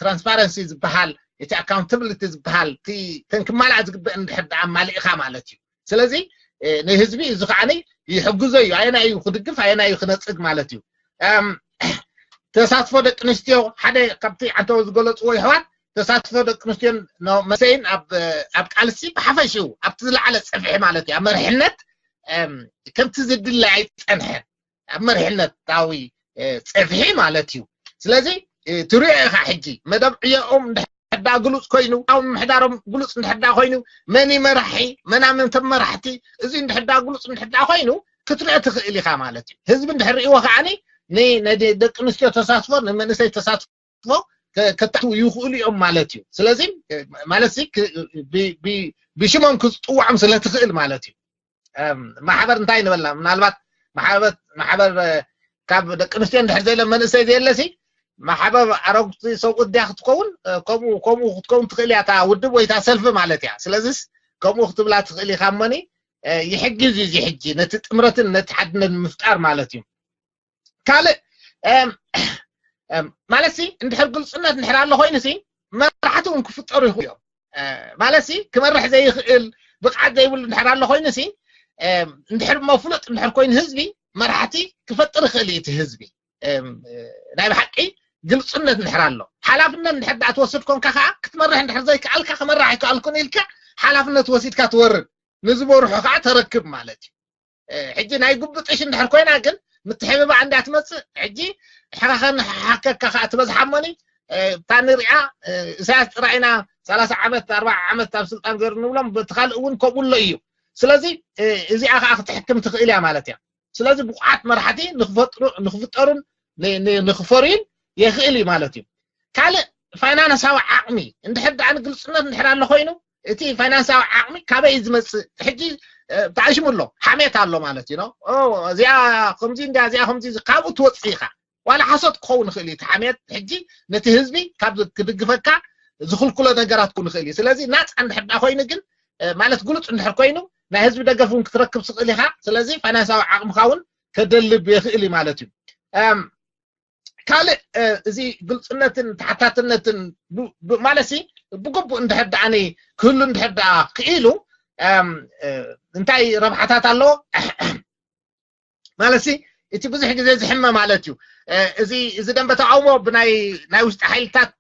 ትራንስፓረንሲ ዝበሃል እቲ ኣካውንታብሊቲ ዝበሃል እቲ ተን ክማልኣ ዝግበእ እንድሕር ደኣ ኣማሊእኻ ማለት እዩ። ስለዚ ንህዝቢ እዚ ከዓኒ ይሕግዞ እዩ። ኣየና እዩ ክድግፍ ኣየና እዩ ክነፅግ ማለት እዩ። ተሳትፎ ደቂ ኣንስትዮ ሓደ ካብቲ ዓንተው ዝገለፅዎ ይሕዋት ተሳትፎ ደቂ ኣንስትዮን መሰይን ኣብ ቃልሲ ብሓፈሽኡ ኣብቲ ዝለዓለ ፀፍሒ ማለት እዩ ኣብ መርሕነት ከምቲ ዝድለ ኣይፀንሐን ኣብ መርሕነታዊ ፀፍሒ ማለት እዩ። ስለዚ ትሪኦ ኢኻ ሕጂ መደብ ዕዮኦም እንድሕዳ ግሉፅ ኮይኑ ኣብ ምሕዳሮም ግሉፅ እንድሕዳ ኮይኑ መን መራሒ መናምንተም መራሕቲ እዚ እንድሕዳ ግሉፅ እንድሕዳ ኮይኑ ክትሪኦ ትኽእል ኢኻ ማለት እዩ። ህዝቢ እንድሕር ርእይዎ ከዓኒ ደቂ ኣንስትዮ ተሳትፎ ንመንእሰይ ተሳትፎ ከተትው ይኽእሉ እዮም ማለት እዩ። ስለዚ ማለት ብሽሞም ክፅውዖም ስለትኽእል ማለት እዩ። ማሕበር እንታይ ንበልና ምናልባት ማሕበር ካብ ደቂ ኣንስትዮ እንድሕር ዘለ መንእሰይ ዘየለሲ ማሕበር ኣረጉቲ ሰብኡት ድያ ክትከውን ከምኡ ከምኡ ክትከውን ትኽእል እያ እታ ውድብ ወይ እታ ሰልፊ ማለት እያ። ስለዚስ ከምኡ ክትብላ ትኽእል ኢኻ እሞኒ ይሕግዝ እዩ እዚ ሕጂ ነቲ ጥምረትን ነቲ ሓድነት ምፍጣር ማለት እዩ። ካልእ ማለት ሲ እንድሕር ግልፅነት እንድሕር ኣሎ ኮይኑ ሲ መራሕቲ እውን ክፍጠሩ ይኽእሉ እዮም። ማለት ሲ ክመርሕ ዘይኽእል ብቕዓት ዘይብሉ እንድሕር ኣሎ ኮይኑ ሲ እንድሕር መፍሉጥ እንድሕር ኮይኑ ህዝቢ መራሕቲ ክፈጥር ይኽእል እዩ እቲ ህዝቢ። ናይ ብሓቂ ግልፅነት እንድሕር ኣሎ ሓላፍነት እንድሕር ዳኣ ትወስድ ኮንካ ከዓ ክትመርሕ እንድሕር ዘይከኣልካ ክመርሕ ኣይከኣልኩን ኢልካ ሓላፍነት ወሲድካ ትወርድ ንዝበርሖ ከዓ ተረክብ ማለት እዩ። ሕጂ ናይ ጉብጥሽ እንድሕር ኮይና ግን ምትሕብባዕ እንዳ ትመፅእ ሕጂ ሕራኸን ሓከካ ከዓ ትበዝሓ እሞኒ እታ ንሪኣ ኢሳያስ ጥራይና ሰላሳ ዓመት ኣርባዓ ዓመት ኣብ ስልጣን ገይሩ ንብሎም በቲ ካልእ እውን ከምኡ ኣሎ እዩ። ስለዚ እዚኣ ከዓ ክትሕክም ትኽእል እያ ማለት እያ። ስለዚ ብቑዓት መራሕቲ ንክፍጠሩን ንክፈርዩን የኽእል እዩ ማለት እዩ። ካልእ ፋይናንሳዊ ዓቕሚ እንድሕር ደኣ ንግልፅነት እንድሕር ኣሎ ኮይኑ እቲ ፋይናንሳዊ ዓቕሚ ካበይ እዩ ዝመፅእ? ሕጂ ተኣሽሙ ኣሎ ሓሜት ኣሎ ማለት እዩ። እዚኣ ከምዚ እንዲያ እዚኣ ከምዚ ካብኡ ትወፅእ ኢኻ ዋላ ሓሶት ክኸውን ይኽእል እዩ። እቲ ሓሜት ሕጂ ነቲ ህዝቢ ካብ ክድግፈካ ዝኽልክሎ ነገራት ክውን ይኽእል እዩ። ስለዚ ናፃ እንድሕር ደኣ ኮይኑ ግን ማለት ግሉፅ እንድሕር ኮይኑ ናይ ህዝቢ ደገፍ እውን ክትረክብ ትኽእል ኢኻ። ስለዚ ፋይናንሳዊ ዓቕምኻ እውን ከደልብ የኽእል እዩ ማለት እዩ። ካልእ እዚ ግልፅነትን ተሓታትነትን ማለት ሲ ብግቡእ እንድሕር ደኣ ክህሉ እንድሕር ደኣ ክኢሉ እንታይ ረብሓታት ኣለዎ ማለት ሲ እቲ ብዙሕ ግዜ ዝሕመ ማለት እዩ። እዚ እዚ ደንበ ተቃውሞ ብናይ ናይ ውሽጢ ሓይልታት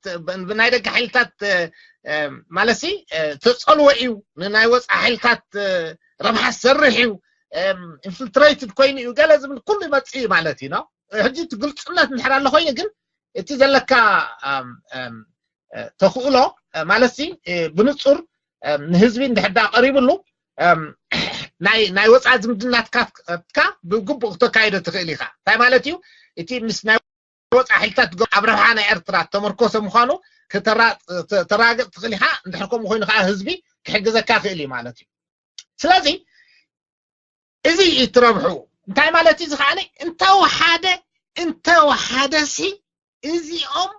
ብናይ ደገ ሓይልታት ማለት ሲ ተፀልዎ እዩ ንናይ ወፃኢ ሓይልታት ረብሓ ዝሰርሕ እዩ ኢንፍልትሬትድ ኮይኑ እዩ ገለ ዝብል ኩሉ ይመፅእ እዩ ማለት እዩ። ሕጂ እቲ ግልፅነት እንድሕር ኣሎ ኮይኑ ግን እቲ ዘለካ ተኽእሎ ማለት ሲ ብንፁር ንህዝቢ እንድሕዳ ቀሪብሉ ናይ ወፃኢ ዝምድናትካ ብግቡእ ክተካይዶ ትኽእል ኢኻ። እንታይ ማለት እዩ? እቲ ምስ ናይ ወፃኢ ሓይልታት ኣብ ረብሓ ናይ ኤርትራ ተመርኮሰ ምዃኑ ተራግፅ ትኽእል ኢኻ። እንድሕር ከምኡ ኮይኑ ከዓ ህዝቢ ክሕግዘካ ክእል እዩ ማለት እዩ። ስለዚ እዚ እዩ ትረብሑ እንታይ ማለት እዩ ዝኸዓኒ እንተወሓደ እንተወሓደ ሲ እዚኦም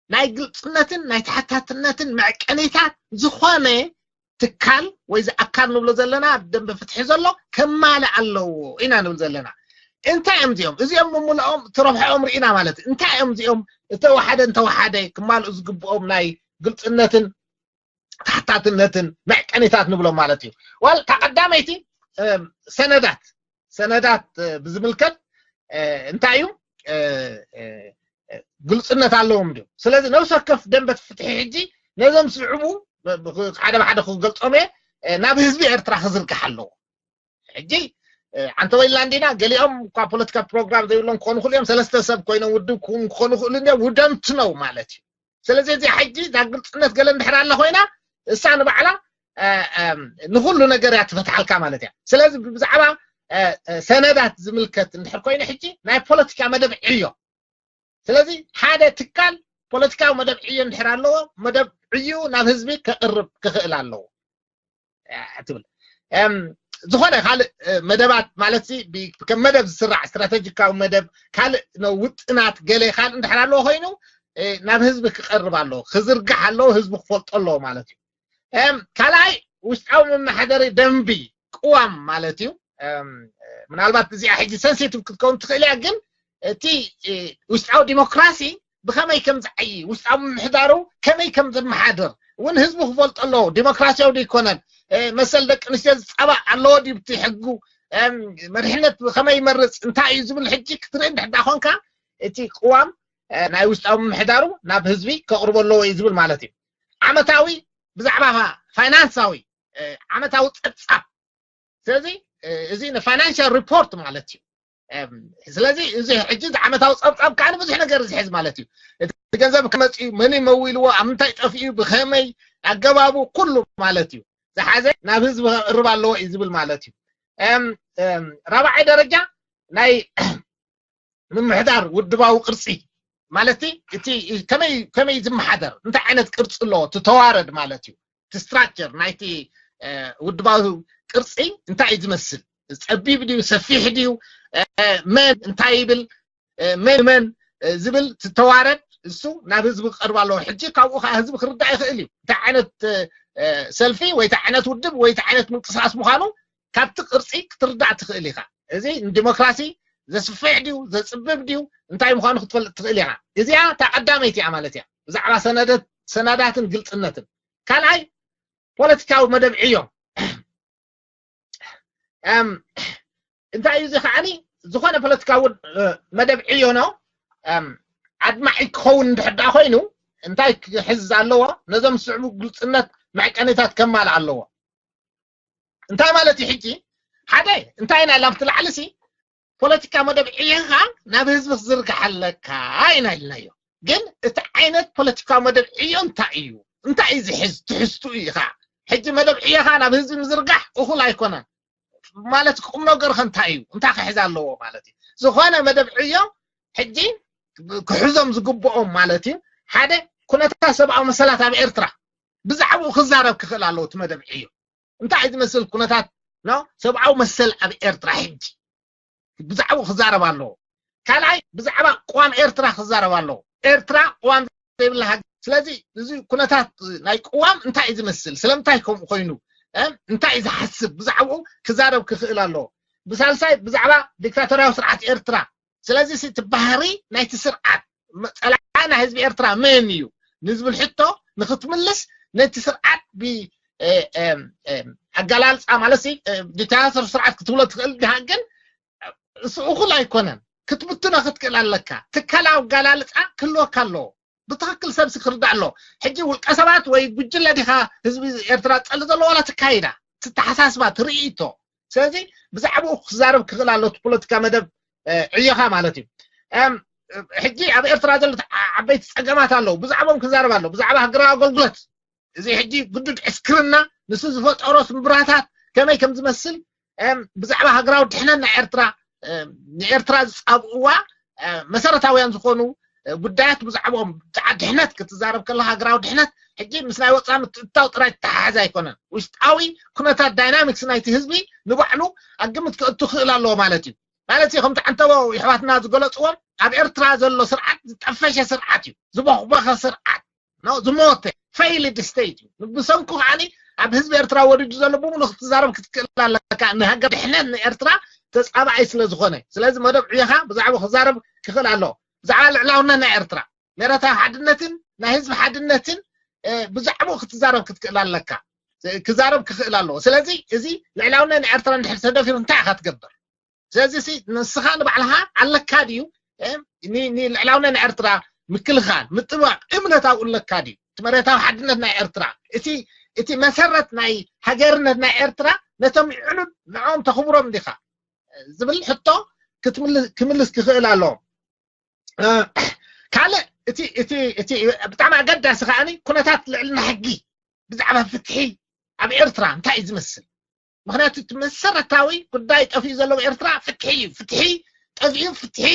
ናይ ግልፅነትን ናይ ተሓታትነትን መዕቀኒታት ዝኾነ ትካል ወይ ዝኣካል ንብሎ ዘለና ደንበ ፍትሒ ዘሎ ከማልእ ኣለዎ ኢና ንብል ዘለና። እንታይ እዮም እዚኦም እዚኦም ምምልኦም ትረብሐኦም ርኢና ማለት እንታይ እዮም እዚኦም እተወሓደ እንተወሓደ ክማልኡ ዝግብኦም ናይ ግልፅነትን ተሓታትነትን መዕቀኒታት ንብሎም ማለት እዩ። ዋል እታ ቀዳመይቲ ሰነዳት ሰነዳት ብዝምልከት እንታይ እዩ ግልፅነት ኣለዎም ድዩ? ስለዚ ነብሲ ወከፍ ደንበት ፍትሒ ሕጂ ነዞም ስዕቡ ሓደ ብሓደ ክገልፆም እየ ናብ ህዝቢ ኤርትራ ክዝርግሕ ኣለዎ። ሕጂ ዓንተወይላ እንዲና ገሊኦም እኳ ፖለቲካ ፕሮግራም ዘይብሎም ክኾኑ ክእሉ እዮም ሰለስተ ሰብ ኮይኖም ውድብ ክኾኑ ክእሉ እዮም ውደንት ነው ማለት እዩ። ስለዚ እዚ ሕጂ እዛ ግልፅነት ገለ እንድሕር ኣላ ኮይና እሳ ንባዕላ ንኩሉ ነገር እያ ትፈትሓልካ ማለት እያ። ስለዚ ብዛዕባ ሰነዳት ዝምልከት እንድሕር ኮይኑ ሕጂ ናይ ፖለቲካ መደብ ዕዮ ስለዚ ሓደ ትካል ፖለቲካዊ መደብ ዕዮ እንድሕር ኣለዎ መደብ ዕዩ ናብ ህዝቢ ከቅርብ ክኽእል ኣለዎ ትብል። ዝኾነ ካልእ መደባት ማለት ከም መደብ ዝስራዕ ስትራተጂካዊ መደብ ካልእ ውጥናት ገለ ካልእ እንድሕር ኣለዎ ኮይኑ ናብ ህዝቢ ክቀርብ ኣለዎ ክዝርጋሕ ኣለዎ ህዝቢ ክፈልጦ ኣለዎ ማለት እዩ። ካልኣይ ውሽጣዊ መመሓደሪ ደንቢ ቅዋም ማለት እዩ። ምናልባት እዚኣ ሕጂ ሰንሲቲቭ ክትከውን ትኽእል እያ ግን እቲ ውሽጣዊ ዲሞክራሲ ብኸመይ ከም ዝዓይ ውሽጣዊ ምምሕዳሩ ከመይ ከም ዝመሓደር እውን ህዝቢ ክፈልጦ ኣለዎ። ዲሞክራሲያዊ ዘይኮነን መሰል ደቂ ኣንስትዮ ዝፃባእ ኣለዎ ድዩ እቲ ሕጉ? መሪሕነት ከመይ ይመርፅ እንታይ እዩ ዝብል ሕጂ ክትርኢ እንድሕዳ ኮንካ እቲ ቅዋም ናይ ውሽጣዊ ምምሕዳሩ ናብ ህዝቢ ከቕርቦ ኣለዎ እዩ ዝብል ማለት እዩ። ዓመታዊ ብዛዕባ ፋይናንሳዊ ዓመታዊ ፀብፃብ፣ ስለዚ እዚ ንፋይናንሻል ሪፖርት ማለት እዩ። ስለዚ እዚ ሕጂ ዓመታዊ ፀብፃብ ከዓ ብዙሕ ነገር ዝሕዝ ማለት እዩ። እቲ ገንዘብ ከመፅኡ መን መዊልዎ፣ ኣብ ምንታይ ጠፍኡ፣ ብከመይ ኣገባቡ ኩሉ ማለት እዩ ዝሓዘ ናብ ህዝቢ ከቅርብ ኣለዎ እዩ ዝብል ማለት እዩ። ራብዓይ ደረጃ ናይ ምምሕዳር ውድባዊ ቅርፂ ማለት እቲ ከመይ ዝመሓደር እንታይ ዓይነት ቅርፂ ኣለዎ እቲ ተዋረድ ማለት እዩ። እቲ ስትራክቸር ናይቲ ውድባዊ ቅርፂ እንታይ እዩ ዝመስል፣ ፀቢብ ድዩ ሰፊሕ ድዩ፣ መን እንታይ ይብል፣ መን መን ዝብል ተዋረድ እሱ ናብ ህዝቢ ክቀርብ ኣለዎ። ሕጂ ካብኡ ከዓ ህዝቢ ክርዳእ ይኽእል እዩ እንታይ ዓይነት ሰልፊ ወይ እንታይ ዓይነት ውድብ ወይ እንታይ ዓይነት ምንቅስቃስ ምዃኑ ካብቲ ቅርፂ ክትርዳእ ትኽእል ኢኻ። እዚ ንዲሞክራሲ ዘስፍሕ ድዩ ዘፅብብ ድዩ እንታይ ምዃኑ ክትፈልጥ ትኽእል ኢኻ። እዚኣ እታ ቀዳመይቲ እያ ማለት እያ ብዛዕባ ሰነዳትን ግልፅነትን። ካልኣይ ፖለቲካዊ መደብ ዕዮ እንታይ እዩ እዚ ከዓኒ ዝኾነ ፖለቲካዊ መደብ ዕዮ ነው ኣድማዒ ክኸውን እንድሕዳ ኮይኑ እንታይ ክሕዝ ኣለዎ? ነዞም ዝስዕቡ ግልፅነት መዕቀኒታት ከማልእ ኣለዎ። እንታይ ማለት እዩ ሕጂ? ሓደ እንታይ ኢና ኢልና ኣብቲ ላዕሊ ሲ ፖለቲካ መደብ ዕዮኻ ናብ ህዝቢ ክዝርጋሕ ኣለካ ኢና ኢልናዮ። ግን እቲ ዓይነት ፖለቲካዊ መደብ ዕዮ እንታይ እዩ? እንታይ እዩ ዝሕዝ ትሕዝቱ እዩ ኢኻ? ሕጂ መደብ ዕዮኻ ናብ ህዝቢ ምዝርጋሕ እኹል ኣይኮነን ማለት ቁም ነገር ከ እንታይ እዩ? እንታይ ክሕዝ ኣለዎ ማለት እዩ? ዝኾነ መደብ ዕዮ ሕጂ ክሕዞም ዝግብኦም ማለት እዩ ሓደ ኩነታት ሰብኣዊ መሰላት ኣብ ኤርትራ ብዛዕባኡ ክዛረብ ክኽእል ኣለዎ እቲ መደብ ዕዮ። እንታይ እዩ ዝመስል ኩነታት ነው ሰብኣዊ መሰል ኣብ ኤርትራ ሕጂ ብዛዕባኡ ክዛረብ ኣለዎ። ካልኣይ ብዛዕባ ቅዋም ኤርትራ ክዛረብ ኣለዎ። ኤርትራ ቅዋም ዘይብላ ሃገር። ስለዚ እዚ ኩነታት ናይ ቅዋም እንታይ እዩ ዝመስል፣ ስለምንታይ ከምኡ ኮይኑ፣ እንታይ እዩ ዝሓስብ ብዛዕባኡ ክዛረብ ክኽእል ኣለዎ። ብሳልሳይ ብዛዕባ ዲክታቶርያዊ ስርዓት ኤርትራ ስለዚ እቲ ባህሪ ናይቲ ስርዓት ፀላኢ ናይ ህዝቢ ኤርትራ መን እዩ ንዝብል ሕቶ ንክትምልስ ነቲ ስርዓት ብኣጋላልፃ ማለት ዲክታተር ስርዓት ክትብሎ ትኽእል ድሃ ግን እሱ እኹል ኣይኮነን ክትብትኖ ክትክእል ኣለካ። ትካላዊ ኣጋላልፃ ክህልወካ ኣለዎ። ብትኽክል ሰብሲ ክርዳእ ኣለዎ። ሕጂ ውልቀ ሰባት ወይ ጉጅለ ዲኻ ህዝቢ ኤርትራ ዝፀልእ ዘሎ ዋላ ትካይዳ ትተሓሳስባ ትርእይቶ ስለዚ ብዛዕባኡ ክዛረብ ክኽእል ኣሎ እቲ ፖለቲካ መደብ ዕዮኻ ማለት እዩ። ሕጂ ኣብ ኤርትራ ዘሎ ዓበይቲ ፀገማት ኣለዉ ብዛዕባኦም ክዛረብ ኣሎ ብዛዕባ ሃገራዊ ኣገልግሎት እዚ ሕጂ ግዱድ ዕስክርና ንሱ ዝፈጠሮ ስምብራታት ከመይ ከም ዝመስል ብዛዕባ ሃገራዊ ድሕነት ናይ ኤርትራ ንኤርትራ ዝፃብእዋ መሰረታውያን ዝኾኑ ጉዳያት ብዛዕባኦም ብዛዕባ ድሕነት ክትዛረብ ከለካ ሃገራዊ ድሕነት ሕጂ ምስ ናይ ወፃኢ ምትእትታው ጥራይ ዝተሓሓዘ ኣይኮነን። ውሽጣዊ ኩነታት ዳይናሚክስ ናይቲ ህዝቢ ንባዕሉ ኣብ ግምት ክእቱ ክእል ኣለዎ ማለት እዩ። ማለት ከምቲ ዓንተቦ ይሕዋትና ዝገለፅዎም ኣብ ኤርትራ ዘሎ ስርዓት ዝጠፈሸ ስርዓት እዩ፣ ዝቦኽቦኸ ስርዓት ዝሞተ ፌይልድ ስቴት እዩ። ብሰንኩ ከዓኒ ኣብ ህዝቢ ኤርትራ ወሪዱ ዘሎ ብምሉ ክትዛረብ ክትክእል ኣለካ። ንሃገር ድሕነት ንኤርትራ ተፃባኣይ ስለ ዝኾነ ስለዚ መደብ ዕዮኻ ብዛዕባ ክዛረብ ክኽእል ኣለዎ። ብዛዕባ ልዕላውነት ናይ ኤርትራ፣ ብሄራዊ ሓድነትን ናይ ህዝቢ ሓድነትን ብዛዕባኡ ክትዛረብ ክትክእል ኣለካ። ክዛረብ ክኽእል ኣለዎ። ስለዚ እዚ ልዕላውነት ናይ ኤርትራ እንድሕር ተደፊሩ እንታይ ኢኻ ትገብር? ስለዚ ንስኻ ንባዕልኻ ኣለካ ድዩ ንልዕላውነት ናይ ኤርትራ ምክልኻል ምጥባቕ እምነት ኣብኡ ኣለካ ድዩ? እቲ መሬታዊ ሓድነት ናይ ኤርትራ እቲ እቲ መሰረት ናይ ሃገርነት ናይ ኤርትራ ነቶም ይዕሉን ንዕኦም ተኽብሮም ዲኻ ዝብል ሕቶ ክምልስ ክኽእል ኣለዎ። ካልእ እቲ እቲ እቲ ብጣዕሚ ኣገዳሲ ከዓኒ ኩነታት ልዕልና ሕጊ ብዛዕባ ፍትሒ ኣብ ኤርትራ እንታይ እዩ ዝመስል? ምክንያቱ እቲ መሰረታዊ ጉዳይ ጠፊኡ ዘሎ ኤርትራ ፍትሒ እዩ። ፍትሒ ጠፊኡ ፍትሒ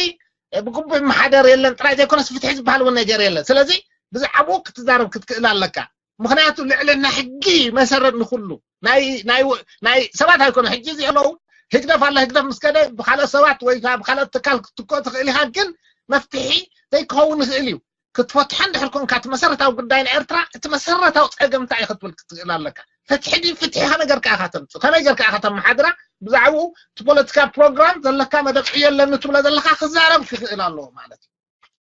ብግቡእ ይመሓደር የለን ጥራይ ዘይኮነስ ፍትሒ ዝበሃል እውን ነገር የለን። ስለዚ ብዛዕባኡ ክትዛረብ ክትክእል ኣለካ። ምክንያቱ ልዕልና ሕጊ መሰረት ንኩሉ ናይ ናይ ናይ ሰባት ኣይኮነ ሕጂ እዚ ኣለዉ ህግደፍ ኣለ ህግደፍ ምስ ከደ ብካልኦት ሰባት ወይ ከዓ ብካልኦት ትካል ክትትክኦ ትኽእል ኢኻ ግን መፍትሒ ዘይክኸውን ይኽእል እዩ ክትፈትሖ እንድሕር ኮንካ እቲ መሰረታዊ ጉዳይ ንኤርትራ እቲ መሰረታዊ ፀገም እንታይ እዩ ክትብል ክትኽእል ኣለካ ፍትሒ ድዩ ፍትሒ ከመይ ገርካ ኢኻ ተምፅእ ከመይ ገርካ ኢኻ ተመሓድራ ብዛዕባኡ እቲ ፖለቲካ ፕሮግራም ዘለካ መደብ ዕዮ ኣለኒ ትብሎ ዘለካ ክዛረብ ክኽእል ኣለዎ ማለት እዩ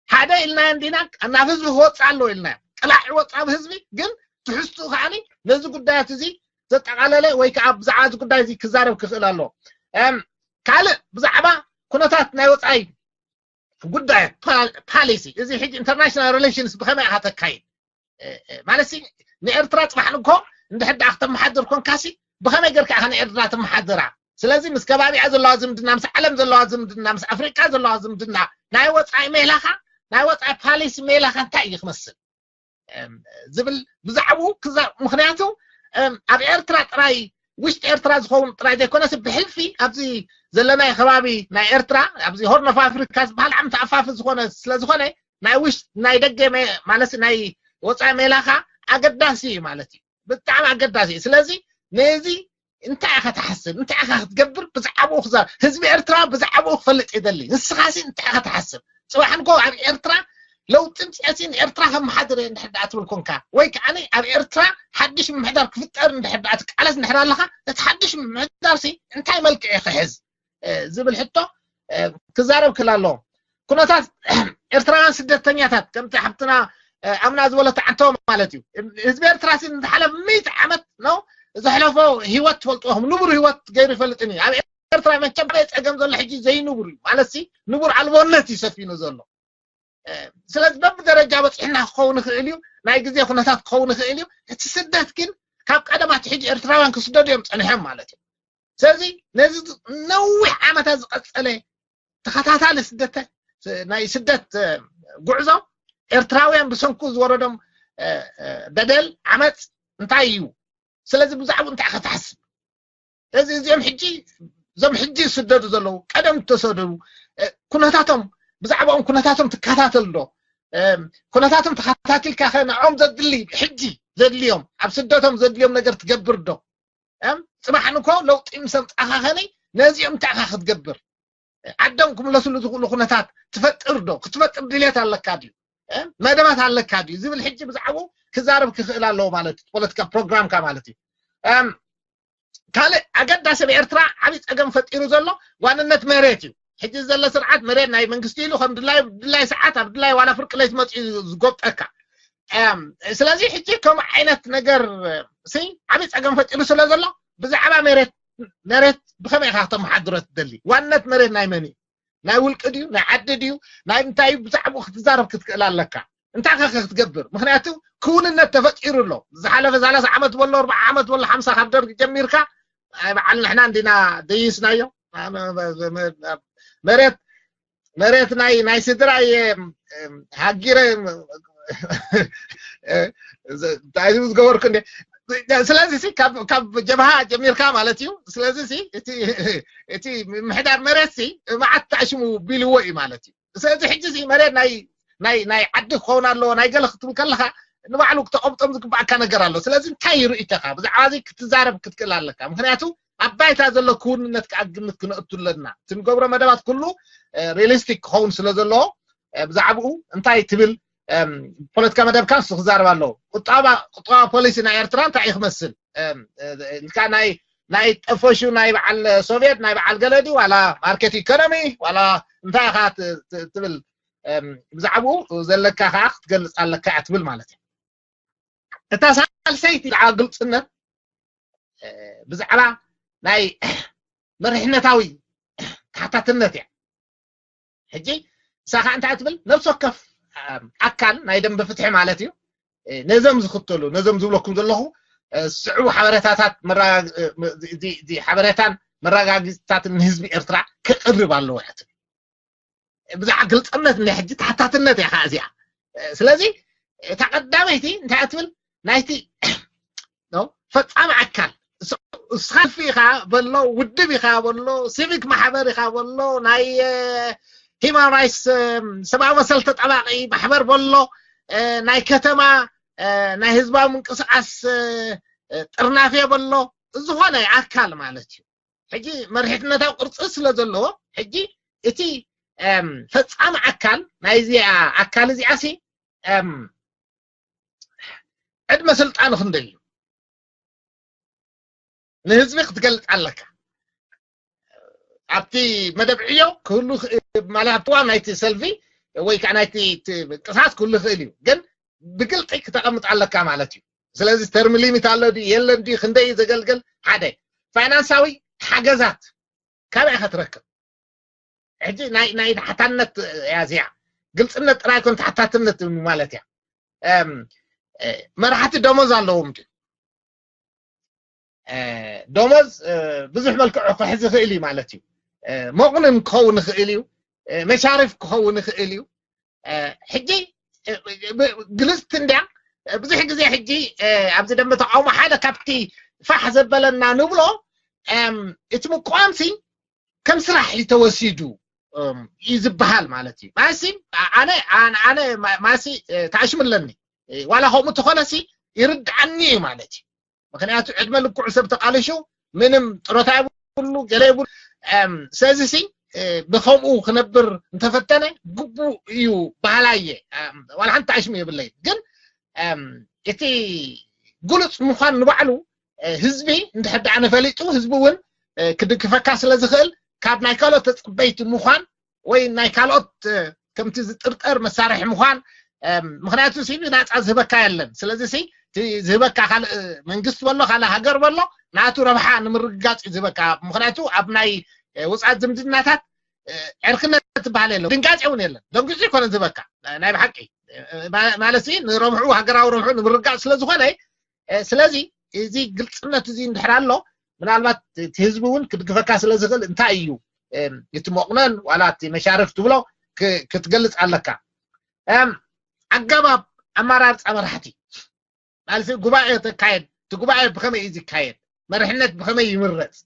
ሓደ ኢልና እንዲና ናብ ህዝቢ ክወፅእ ኣለዎ ኢልና ቅላዕ ይወፅእ ኣብ ህዝቢ ግን ትሕዝትኡ ከዓኒ ነዚ ጉዳያት እዚ ዘጠቓለለ ወይ ከዓ ብዛዕባ እዚ ጉዳይ እዚ ክዛረብ ክኽእል ኣለዎ። ካልእ ብዛዕባ ኩነታት ናይ ወፃኢ ጉዳይ ፓሊሲ፣ እዚ ሕጂ ኢንተርናሽናል ሪሌሽንስ ብኸመይ ኢኻ ተካይድ ማለት ንኤርትራ ፅባሕ ንግሆ እንድሕር ደኣ ክተመሓድር ኮንካሲ ብኸመይ ገርካ ኢኻ ንኤርትራ ተመሓድራ? ስለዚ ምስ ከባቢኣ ዘለዋ ዝምድና፣ ምስ ዓለም ዘለዋ ዝምድና፣ ምስ ኣፍሪቃ ዘለዋ ዝምድና፣ ናይ ወፃኢ ሜላኻ፣ ናይ ወፃኢ ፓሊሲ ሜላኻ እንታይ እዩ ክመስል ዝብል ብዛዕባኡ ክዛ ምክንያቱ ኣብ ኤርትራ ጥራይ ውሽጢ ኤርትራ ዝኸውን ጥራይ ዘይኮነስ ብሕልፊ ኣብዚ ዘለናይ ከባቢ ናይ ኤርትራ ኣብዚ ሆርን ኦፍ ኣፍሪካ ዝበሃል ዓም ተኣፋፊ ዝኾነ ስለዝኾነ ናይ ውሽጢ ናይ ደገ ማለት ናይ ወፃኢ ሜላኻ ኣገዳሲ እዩ ማለት እዩ። ብጣዕሚ ኣገዳሲ እዩ። ስለዚ ነዚ እንታይ ኢኻ ትሓስብ እንታይ ኢኻ ክትገብር ብዛዕባኡ ክዛ ህዝቢ ኤርትራ ብዛዕባኡ ክፈልጥ ይደሊ። ንስኻሲ እንታይ ኢኻ ትሓስብ? ፅባሕ ንጎ ኣብ ኤርትራ ለውጢ ምፅአሲ ንኤርትራ ከመሓድር እየ እንድሕር ደኣ ትብል ኮንካ ወይ ከዓ ኣብ ኤርትራ ሓድሽ ምምሕዳር ክፍጠር እንድሕር ደኣ ትቃለስ እንድሕር ኣለኻ እቲ ሓድሽ ምምሕዳር ሲ እንታይ መልክዕ እዩ ክሕዝ ዝብል ሕቶ ክዛረብ ክል ኣለዎ። ኩነታት ኤርትራውያን ስደተኛታት ከምቲ ሓፍትና ኣምና ዝበለቶ ዓንተቦ ማለት እዩ። ህዝቢ ኤርትራ ሲ ንዝሓለፍ ሚእቲ ዓመት ነው ዘሕለፎ ህይወት ትፈልጥዎም ንቡር ህይወት ገይሩ ይፈልጥን እዩ። ኣብ ኤርትራ መቸም ጸገም ዘሎ ሕጂ ዘይንቡር እዩ ማለት ሲ ንቡር ኣልቦነት እዩ ሰፊኑ ዘሎ። ስለዚ በብደረጃ በፂሕና ክኸውን ይኽእል እዩ፣ ናይ ግዜ ኩነታት ክኸውን ይኽእል እዩ። እቲ ስደት ግን ካብ ቀደማት ሕጂ ኤርትራውያን ክስደዱ እዮም ፀኒሖም ማለት እዩ። ስለዚ ነዚ ነዊሕ ዓመታት ዝቐፀለ ተኸታታሊ ስደተ ናይ ስደት ጉዕዞ ኤርትራውያን ብሰንኩ ዝወረዶም በደል ዓመፅ እንታይ እዩ? ስለዚ ብዛዕባኡ እንታይ ኢኻ ትሓስብ? ስለዚ እዚኦም ሕጂ እዞም ሕጂ ዝስደዱ ዘለዉ ቀደም ዝተሰደዱ ኩነታቶም ብዛዕባኦም ኩነታቶም ትከታተል ዶ? ኩነታቶም ተኸታቲልካ ከ ንዕኦም ዘድሊ ሕጂ ዘድልዮም ኣብ ስደቶም ዘድልዮም ነገር ትገብር ዶ? ፅባሕ ንኮ ለውጢ ምስ ኣምፃእካ ከነይ ነዚኦም እንታይ ኢኻ ክትገብር? ዓዶም ክምለስሉ ዝኽእሉ ኩነታት ትፈጥር ዶ? ክትፈጥር ድሌት ኣለካ ድዩ? መደባት ኣለካ ድዩ ዝብል ሕጂ ብዛዕባኡ ክዛረብ ክኽእል ኣለዎ ማለት እዩ። ፖለቲካ ፕሮግራምካ ማለት እዩ። ካልእ ኣገዳሲ ኣብ ኤርትራ ዓብዪ ፀገም ፈጢሩ ዘሎ ዋንነት መሬት እዩ። ሕጂ ዘሎ ስርዓት መሬት ናይ መንግስቲ ኢሉ ከም ድላይ ድላይ ሰዓት ኣብ ድላይ ዋላ ፍርቂ ለይቲ መፅኡ ዝጎብጠካ። ስለዚ ሕጂ ከምኡ ዓይነት ነገር ሲ ዓብዪ ፀገም ፈጢሩ ስለ ዘሎ ብዛዕባ መሬት መሬት ብኸመይ ኢኻ ክተመሓድሮ ትደሊ? ዋንነት መሬት ናይ መን እዩ? ናይ ውልቂ ድዩ ናይ ዓዲ ድዩ ናይ እንታይ እዩ? ብዛዕባኡ ክትዛረብ ክትክእል ኣለካ። እንታይ ከ ክትገብር? ምክንያቱ ክውንነት ተፈጢሩ ኣሎ። ዝሓለፈ ሰላሳ ዓመት በሎ ኣርባዓ ዓመት በሎ ሓምሳ ካብ ደርግ ጀሚርካ በዓል ንሕና እንዲና ደይስናዮ መሬት መሬት ናይ ናይ ስድራ እየ ሃጊረ እንታይ ዝገበርኩ እንደ ስለዚ ካብ ጀብሃ ጀሚርካ ማለት እዩ። ስለዚ እቲ ምሕዳር መሬት ሲ መዓት ተኣሽሙ ቢልዎ እዩ ማለት እዩ። ስለዚ ሕጂ ሲ መሬት ናይ ናይ ናይ ዓዲ ክኸውን ኣለዎ ናይ ገለ ክትብል ከለካ ንባዕሉ ክተቐምጦም ዝግባኣካ ነገር ኣሎ። ስለዚ እንታይ ርእይቶኻ ብዛዕባ እዚ ክትዛረብ ክትክእል ኣለካ። ምክንያቱ ኣብ ባይታ ዘሎ ክውንነት ከዓ ግምት ክነእቱ ኣለና። እቲ ንገብሮ መደባት ኩሉ ሪሊስቲክ ክኸውን ስለ ዘለዎ ብዛዕባኡ እንታይ ትብል ፖለቲካ መደብካ ንሱ ክዛረብ ኣለዎ። ቁጠባ ቁጠባ ፖሊሲ ናይ ኤርትራ እንታይ እዩ ክመስል? ናይ ናይ ጠፈሹ ናይ በዓል ሶቪየት ናይ በዓል ገለዲ ዋላ ማርኬት ኢኮኖሚ ዋላ እንታይ ኢኻ ትብል ብዛዕባኡ ዘለካ ከዓ ክትገልፅ ኣለካ እያ ትብል ማለት እዩ። እታ ሳልሰይቲ ብዛዕባ ግልፅነት ብዛዕባ ናይ መሪሕነታዊ ተሓታትነት እያ። ሕጂ ንሳ ከዓ እንታይ ትብል ነብሲ ወከፍ ኣካል ናይ ደንበ ፍትሒ ማለት እዩ ነዞም ዝኽተሉ ነዞም ዝብለኩም ዘለኹ ስዕቡ ሓበሬታታት ሓበሬታን መረጋግፅታትን ንህዝቢ ኤርትራ ክቅርብ ኣለዎ እያ ትብል። ብዛዕባ ግልፅነት ናይ ሕጂ ተሓታትነት እያ ከዓ እዚኣ። ስለዚ እታ ቀዳመይቲ እንታይ እያ ትብል ናይቲ ፈፃሚ ኣካል እስኻ ሰልፊ ኢኻ በሎ ውድብ ኢኻ በሎ ሲቪክ ማሕበር ኢኻ በሎ ናይ ሂማን ራይትስ ሰብኣዊ መሰል ተጠባቂ ማሕበር በሎ ናይ ከተማ ናይ ህዝባዊ ምንቅስቃስ ጥርናፍ እየ በሎ ዝኾነ ኣካል ማለት እዩ። ሕጂ መሪሕነታዊ ቅርፂ ስለ ዘለዎ ሕጂ እቲ ፈፃሚ ኣካል ናይዚኣ ኣካል እዚኣ ሲ ዕድመ ስልጣኑ ክንደይ እዩ ንህዝቢ ክትገልፅ ኣለካ። ኣብቲ መደብ ዕዮ ክህሉ ማለት ኣብቲ ዋን ናይቲ ሰልፊ ወይ ከዓ ናይቲ ቅሳስ ክህሉ ይኽእል እዩ ግን ብግልፂ ክተቐምጥ ኣለካ ማለት እዩ። ስለዚ ተርም ሊሚት ኣሎ ድዩ የለን ድዩ፣ ክንደይ እዩ ዘገልግል፣ ሓደ። ፋይናንሳዊ ሓገዛት ካበይ ኢኻ ትረክብ? ሕጂ ናይ ናይ ተሓታትነት እያ እዚኣ። ግልፅነት ጥራይ ኮን ተሓታትነት ማለት እያ። መራሕቲ ደሞዝ ኣለዎም ድዩ? ደሞዝ ብዙሕ መልክዑ ክሕዝ ይኽእል እዩ ማለት እዩ። መቑንን ክኸውን ይኽእል እዩ፣ መሻርፍ ክኸውን ይኽእል እዩ። ሕጂ ግልፅቲ እንድያ። ብዙሕ ግዜ ሕጂ ኣብዚ ደንበ ተቃውሞ ሓደ ካብቲ ፋሕ ዘበለና ንብሎ እቲ ምቋምሲ ከም ስራሕ እዩ ተወሲዱ እዩ ዝበሃል ማለት እዩ። ማሲ ኣነ ኣነ ማሲ ተኣሽምለኒ ዋላ ከምኡ ተኾነሲ ይርድዓኒ እዩ ማለት እዩ። ምክንያቱ ዕድመ ልክዑ ሰብ ተቃልሹ ምንም ጥሮታ የብሉ ገለ የብሉ። ስለዚ ሲ ብከምኡ ክነብር እንተፈተነ ግቡእ እዩ በሃላይ እየ። ዋላ ሓንቲ ተኣሽሙ የብለይ። ግን እቲ ግሉፅ ምዃን ንባዕሉ ህዝቢ እንድሕር ደኣ ነፈሊጡ ህዝቢ እውን ክድግፈካ ስለ ዝኽእል ካብ ናይ ካልኦት ተፀበይቲ ምዃን ወይ ናይ ካልኦት ከምቲ ዝጥርጠር መሳርሒ ምዃን። ምክንያቱ ሲ ብናፃ ዝህበካ የለን። ስለዚ ሲ ዝህበካ ካልእ መንግስቲ በሎ ካልእ ሃገር በሎ ናቱ ረብሓ ንምርግጋፅ እዩ ዝህበካ። ምክንያቱ ኣብ ናይ ውፃት ዝምድናታት ዕርክነት ትበሃል የለ ድንጋፂ እውን የለን። ደንጊፁ ይኮነ ዝህበካ ናይ ብሓቂ ማለት ንረብሑ ሃገራዊ ረብሑ ንምርጋፅ ስለዝኮነ ስለዚ እዚ ግልፅነት እዚ እንድሕር ኣሎ ምናልባት እቲ ህዝቢ እውን ክድግፈካ ስለ ዝኽእል እንታይ እዩ እቲ መቑነን ዋላ እቲ መሻርፍ ትብሎ ክትገልፅ ኣለካ። ኣገባብ ኣመራርፃ መራሕቲ ማለት ጉባኤ ተካየድ እቲ ጉባኤ ብኸመይ እዩ ዝካየድ መርሕነት ብኸመይ ይምረፅ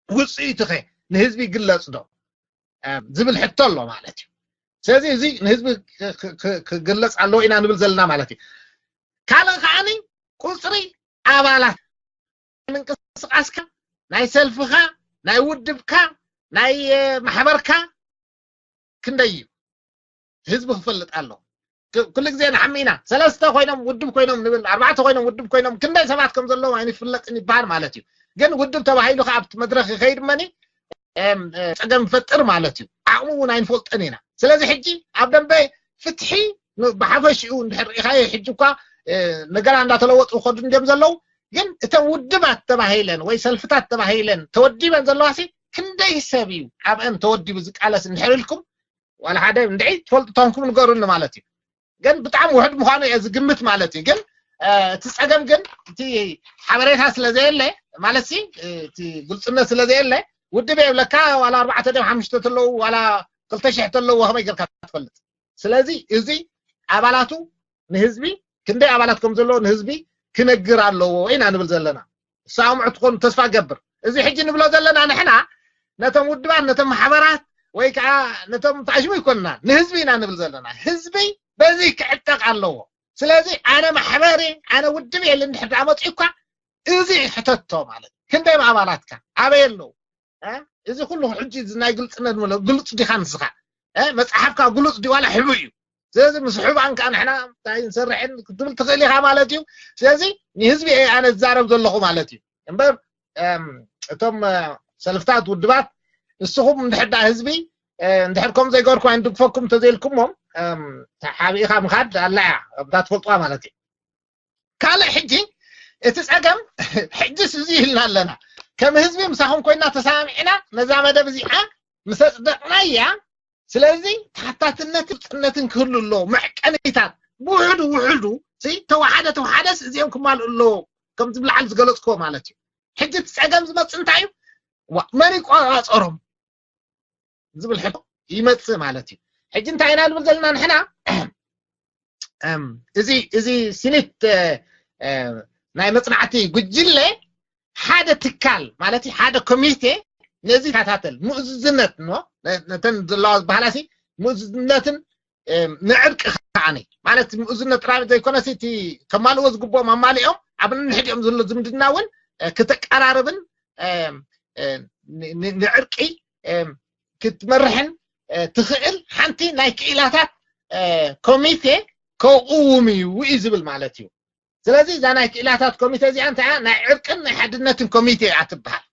ውፅኢቱ ኸ ንህዝቢ ይግለፅ ዶ ዝብል ሕቶ ኣሎ ማለት እዩ። ስለዚ እዚ ንህዝቢ ክግለፅ ኣለዎ ኢና ንብል ዘለና ማለት እዩ። ካልእ ከዓኒ ቁፅሪ ኣባላት ምንቅስቃስካ ናይ ሰልፍኻ ናይ ውድብካ ናይ ማሕበርካ ክንደይ እዩ ህዝቢ ክፈልጥ ኣሎ። ኩሉ ግዜ ንሓሚ ኢና ሰለስተ ኮይኖም ውድብ ኮይኖም ንብል ኣርባዕተ ኮይኖም ውድብ ኮይኖም ክንደይ ሰባት ከም ዘለዎም ኣይንፍለጥን ይበሃል ማለት እዩ። ግን ውድብ ተባሂሉ ከ ኣብቲ መድረክ ይኸይድ መኒ ፀገም ይፈጥር ማለት እዩ። ዓቕሙ እውን ኣይንፈልጦን ኢና። ስለዚ ሕጂ ኣብ ደንበ ፍትሒ ብሓፈሽኡ እንድሕር ርኢኻዮ ሕጂ እኳ ነገራ እንዳተለወጡ ይኸዱ እንድዮም ዘለዉ። ግን እተን ውድባት ተባሂለን ወይ ሰልፍታት ተባሂለን ተወዲበን ዘለዋሲ ክንደይ ሰብ እዩ ኣብአን ተወዲቡ ዝቃለስ እንድሕር ኢልኩም ዋላ ሓደ እንድዒ ትፈልጡ ተንኩም ንገሩኒ ማለት እዩ። ግን ብጣዕሚ ውሕድ ምዃኑ እየ ዝግምት ማለት እዩ። ግን እቲ ፀገም ግን እቲ ሓበሬታ ስለዘየለ ማለት ሲ እቲ ግልፅነት ስለዘየለ ውድብ የብለካ ዋላ ኣርባዕተ ድም ሓሙሽተ ተለዉ ዋላ ክልተ ሽሕ ተለዉ ከመይ ጌርካ ትፈልጥ? ስለዚ እዚ ኣባላቱ ንህዝቢ ክንደይ ኣባላት ከም ዘለዎ ንህዝቢ ክነግር ኣለዎ ኢና ንብል ዘለና። ዝሰምዑ ትኾኑ ተስፋ ገብር። እዚ ሕጂ ንብሎ ዘለና ንሕና ነቶም ውድባት ነቶም ማሕበራት ወይ ከዓ ነቶም ተኣሽሙ ይኮንና ንህዝቢ ኢና ንብል ዘለና። ህዝቢ በዚ ክዕጠቅ ኣለዎ። ስለዚ ኣነ ማሕበር ኣነ ውድብ የለ እንድሕር ዳኣ መፂኡ እኳ እዚ ሕተቶ ማለት ክንደይ ኣባላትካ ኣበይ ኣለዉ? እዚ ኩሉ ሕጂ ናይ ግልፅነት ምለ ግሉፅ ዲኻ ንስኻ መፅሓፍካ ግሉፅ ዲ ዋላ ሕቡ እዩ። ስለዚ ምስ ሕባን ከዓ ንሕና እንታይ ንሰርሕን ክትብል ትኽእል ኢኻ ማለት እዩ። ስለዚ ንህዝቢ እየ ኣነ ዝዛረብ ዘለኹ ማለት እዩ እምበር እቶም ሰልፍታት ውድባት ንስኹም እንድሕዳ ህዝቢ እንድሕር ከም ዘይገርኩ ኣይንድግፈኩም እንተዘይልኩሞም ሓቢእኻ ምኻድ ኣላ እያ እብዳ ትፈልጥዋ ማለት እዩ። ካልእ ሕጂ እቲ ፀገም ሕጅስ እዚ ኢልና ኣለና ከም ህዝቢ ምሳኹም ኮይና ተሰማሚዕና ነዛ መደብ እዚኣ ምስ ኣፅደቕናያ ስለዚ ተሓታትነት ግልፅነትን ክህሉ ኣለዎ መዕቀኒታት ብውሕዱ ውሕዱ ተወሓደ ተወሓደስ እዚኦም ክማልኡ ኣለዎ ከምዚ ብላዕሊ ዝገለፅክዎ ማለት እዩ። ሕጂ እቲ ፀገም ዝመፅእ እንታይ እዩ መን ይቆፃፀሮም ዝብል ሕቶ ይመፅእ ማለት እዩ። ሕጂ እንታይ ኢና ንብል ዘለና ንሕና እዚ እዚ ሲኒት ናይ መፅናዕቲ ጉጅለ ሓደ ትካል ማለት ሓደ ኮሚቴ ነዚ ይከታተል ምእዙዝነት ነተን ዘለዋ ዝበሃላ ሲ ምእዙዝነትን ንዕርቂ ከዓኒ ማለት ምእዙዝነት ጥራይ ዘይኮነ እቲ ከማልዎ ዝግብኦም ኣማሊኦም ኣብ ንሕዲኦም ዘሎ ዝምድና እውን ክትቀራርብን ንዕርቂ ክትመርሕን ትኽእል ሓንቲ ናይ ክኢላታት ኮሚቴ ከውቅውም እዩ እዩ ዝብል ማለት እዩ። ስለዚ እዛ ናይ ክኢላታት ኮሚቴ እዚኣ እንታይ ናይ ዕርቅን ናይ ሓድነትን ኮሚቴ እያ ትበሃል።